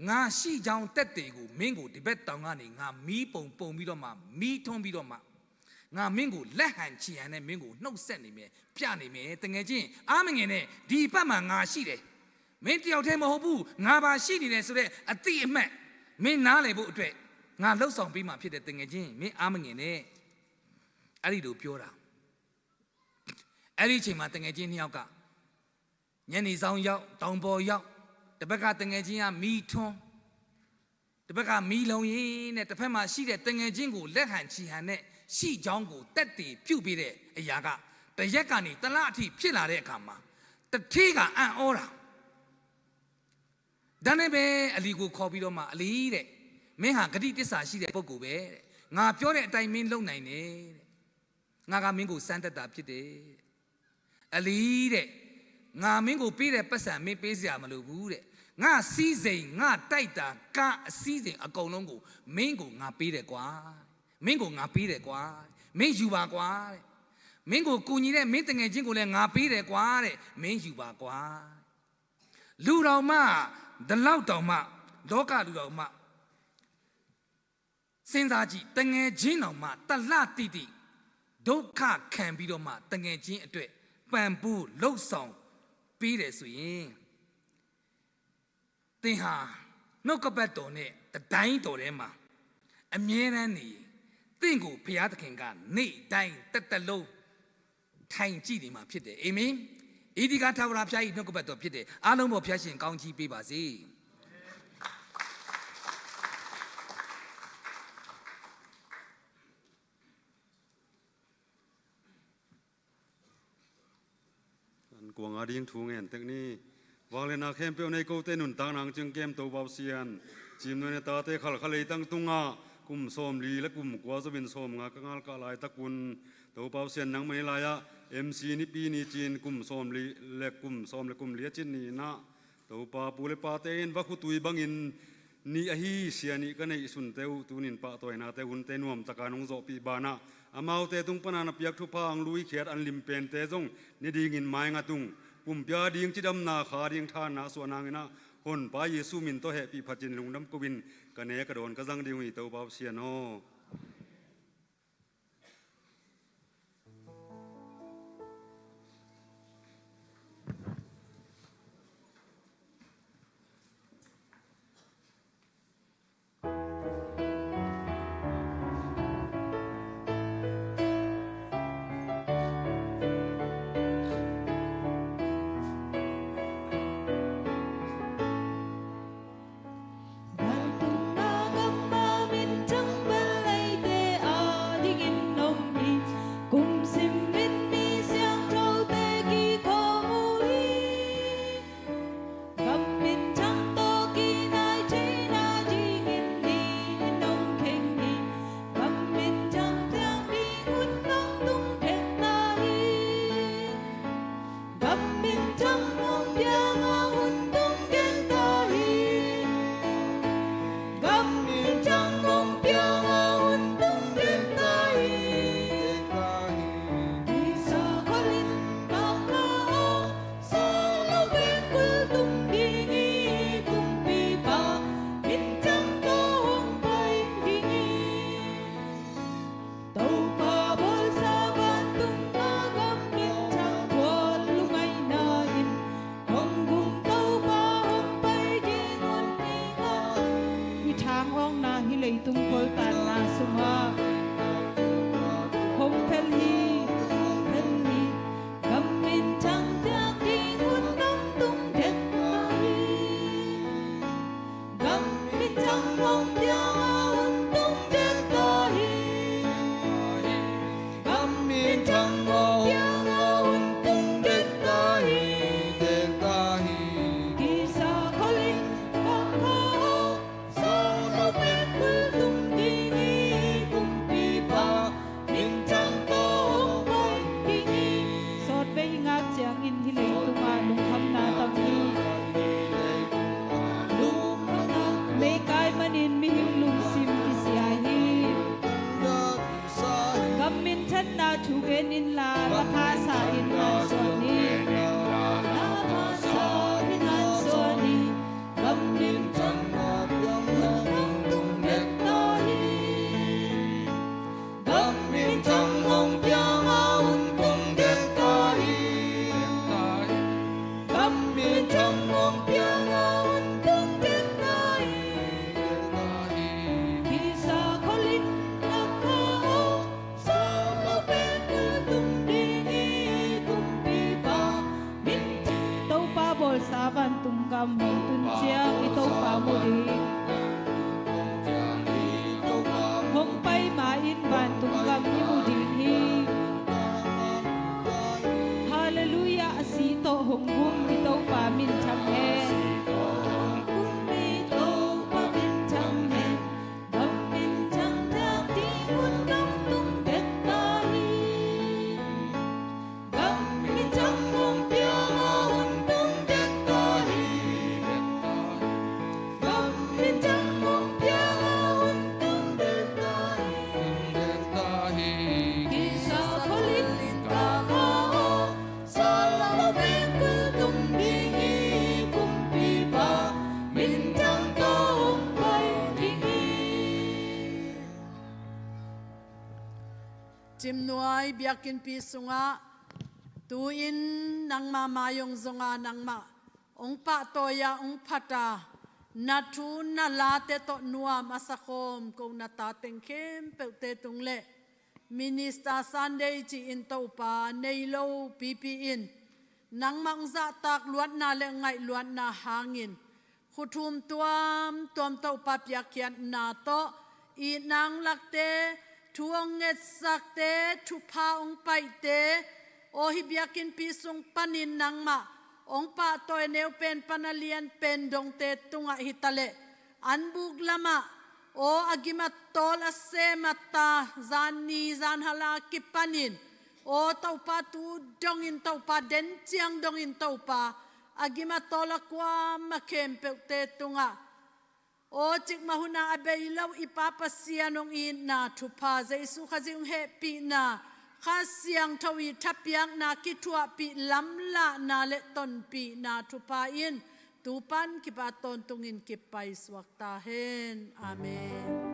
ငါရှိကြောင်းသက်သေကို မင်းကို ဒီဘက်တောင်ကနေ ငါမီးပုံပုံပြီးတော့မှ၊ မီးထွန်းပြီးတော့မှ၊ ငါမင်းကိုလက်ဟန်ခြေဟန်နဲ့မင်းကိုနှုတ်ဆက်နေမယ်၊ ပြနေမယ်။ သူငယ်ချင်း အားမငယ်နဲ့ ဒီဘက်မှာငါရှိတယ်။ မင်းတစ်ယောက်တည်းမဟုတ်ဘူး၊ ငါပါရှိနေတယ်ဆိုတဲ့အသိအမှတ် မင်းနားလည်ဖို့အတွက် ငါလှုပ်ဆောင်ပေးမှာဖြစ်တယ်။ သူငယ်ချင်း မင်းအားမငယ်နဲ့။ အဲ့ဒီလိုပြောတာ။ အဲ့ဒီအချိန်မှာ သူငယ်ချင်းနှစ်ယောက်က ညနေစောင်းရောက်၊ တောင်ပေါ်ရောက်၊ တစ်ဘက်ကသူငယ်ချင်းကမီးထွန်း၊ တစ်ဘက်ကမီးလုံးရင်းနဲ့ တစ်ဖက်မှာရှိတဲ့သူငယ်ချင်းကိုလက်ဟန်ခြေဟန်နဲ့ရှိကြောင်းကိုသက်သေပြုပေးတဲ့အရာက တစ်ရက်ကနေတစ်လအထိဖြစ်လာတဲ့အခါမှာ သူဌေးကအံ့ဩတာ။ ဒါနဲ့ပဲအလီကိုခေါ်ပြီးတော့မှ "အလီတဲ့၊ မင်းဟာဂတိသစ္စာရှိတဲ့ပုဂ္ဂိုလ်ပဲတဲ့။ ငါပြောတဲ့အတိုင်းမင်းလုပ်နိုင်တယ်တဲ့။ ငါကမင်းကိုစမ်းသပ်တာဖြစ်တယ်တဲ့။ အလီတဲ့၊ ငါမင်းကိုပေးတဲ့ပိုက်ဆံမင်းပေးစရာမလိုဘူးတဲ့။ ငါစီးစိမ်၊ ငါတိုက်တာ၊ ကားအစီးစိမ်အကုန်လုံးကိုမင်းကိုငါပေးတယ်ကွာ။ မင်းကိုငါပေးတယ်ကွာ။ မင်းယူပါကွာတဲ့။ မင်းကိုကူညီတဲ့မင်းသူငယ်ချင်းကိုလည်းငါပေးတယ်ကွာတဲ့။ မင်းယူပါကွာတဲ့။ လူတောင်မှ၊ ဒီလောက်တောင်မှ၊ လောကလူတောင်မှ စဉ်းစားကြည့်၊ သူငယ်ချင်းတောင်မှတစ်လတိတိဒုက္ခခံပြီးတော့မှ သူငယ်ချင်းအတွက်ပံ့ပိုးလုပ်ဆောင်ပေးတယ်ဆိုရင်၊ သင်ဟာနှုတ်ကပတ်တော်နဲ့တစ်တိုင်းတော်ထဲမှာအမြဲတမ်းနေရင်၊ သင့်ကိုဘုရားသခင်ကနေ့တိုင်းတစ်သက်လုံးထိုင်ကြည့်နေမှာဖြစ်တယ်။ အာမင်။ အီဒီကာထာဝရဘုရား၏နှုတ်ကပတ်တော်ဖြစ်တယ်။ အားလုံးပေါ်ဘုရားရှင်ကောင်းချီးပေးပါစေ။ Kuang ading thu ngen tek ni. Vangliatna khempeuh nei kote nuntakna hong ciangkem Topa Pasian, cimnuai na tate khalkha leitang tungah kum sawmli le kum kua zongin sawmnga ka ngalkah laitakun, Topa Pasian nangmah ni lai-ah M C nipi ni cin kum sawmli le kum sawm le kum li a cin ni-in ah, Topa pu le pate in va khutui bangin ni ahi sia nih ka neihsunte uh tunin pahtawinate hunte nuamtaka nong zawhpih banah, amaute tung pana na piak thupha hong luikhiat an limpente zong ni dingin maingat ung. Pumpi a ding cidamna, kha ding thahatna suah nangin ah, Honpa Jesu min tawh hehpih phatin lungdam ko-in ka ne ka dawn ka zang ding uh hi, Topa Pasian aw. Vantung a gam a mintang bel eite adingin om hi. Kum simin mi siangthote kikhawm uh hi. Gam mintang tawh kinai theihna dingin ni in hong kheng hi. Gam mintang piang ding hun hong tung dekta hi. Gam mintang hong piang a hun tung dekta hi. Gam mintang hong piang a hun tung dekta hi. Kisa kholin kaka aw, sawm lo pek kul tung ding hi. Kumpipa mintang tawh hong pai ding hi. Topa bawlsa vantung a gam mintang thual lungngaihna in hong gum Topa hong pai ding hun hi. Hih thang awkna hih leitung koltanna sungah hong phel hi, hong phel hi. Gam mintang piak ding hun hong tung dekta hi. Gam mintang hong piang a hun tung dekta hi. Gam mintang hong piang a hun tung dekta hi. Dekta hi. Kisa kholin kaka aw, sawm lo pek kul tung ding Vantung gam hong tun ciang i Topa mu ding. Hong pai ma-in vantung gam i mu ding hi. Halleluiah, a si tawh hong gum i Topa min thang hen. Hong gum i Topa min thang hen. Gam min thang thak ding hun gam tung dek ta hi. Gam min thang hong piang a hun tung dek ta hi. Gam min thang hong piang a hun tung dek ta hi. Kisa kholin ka kha aw. Salamo pengkul tung ding hi. Kumpipa min thang tawh hong pai ding hi. Cimnuai biakinnpi sungah tu-in nangmah mai-ah zong a, nangmah hong pahtawi a, hong phat a, na thu na late tawh nuam a sakhawm ko na ta teng khempeuhte tung le Minister Sunday ci-in Topa nei lo pipi in nangmah hong zahtak luatna le ngaih luatna hangin khuthum tuamtuam Topa piakkhiatna tawh itna hong lakte, thu hong ngetsakte, thupha hong paihte, aw hih biakinnpi sung panin nangmah hong pahtawi neu pen pan a lian pen dongte tungah hi ta leh an buk lamah aw a gim a tawl a sem a ta, zan ni zan hala kipanin aw Topa tu dongin Topa, den ciang dongin Topa a gim a tawl a kuam a khempeuhte tungah aw cikmah hun a a bei lo i Pa Pasian hong itna thupha, Jesu Khazih hong hehpihna, Kha Siangtho i thapiakna, kithuahpih lamlahna le tonpihna thupha in tu pan kipat tawntungin kipaisuak ta hen. Amen.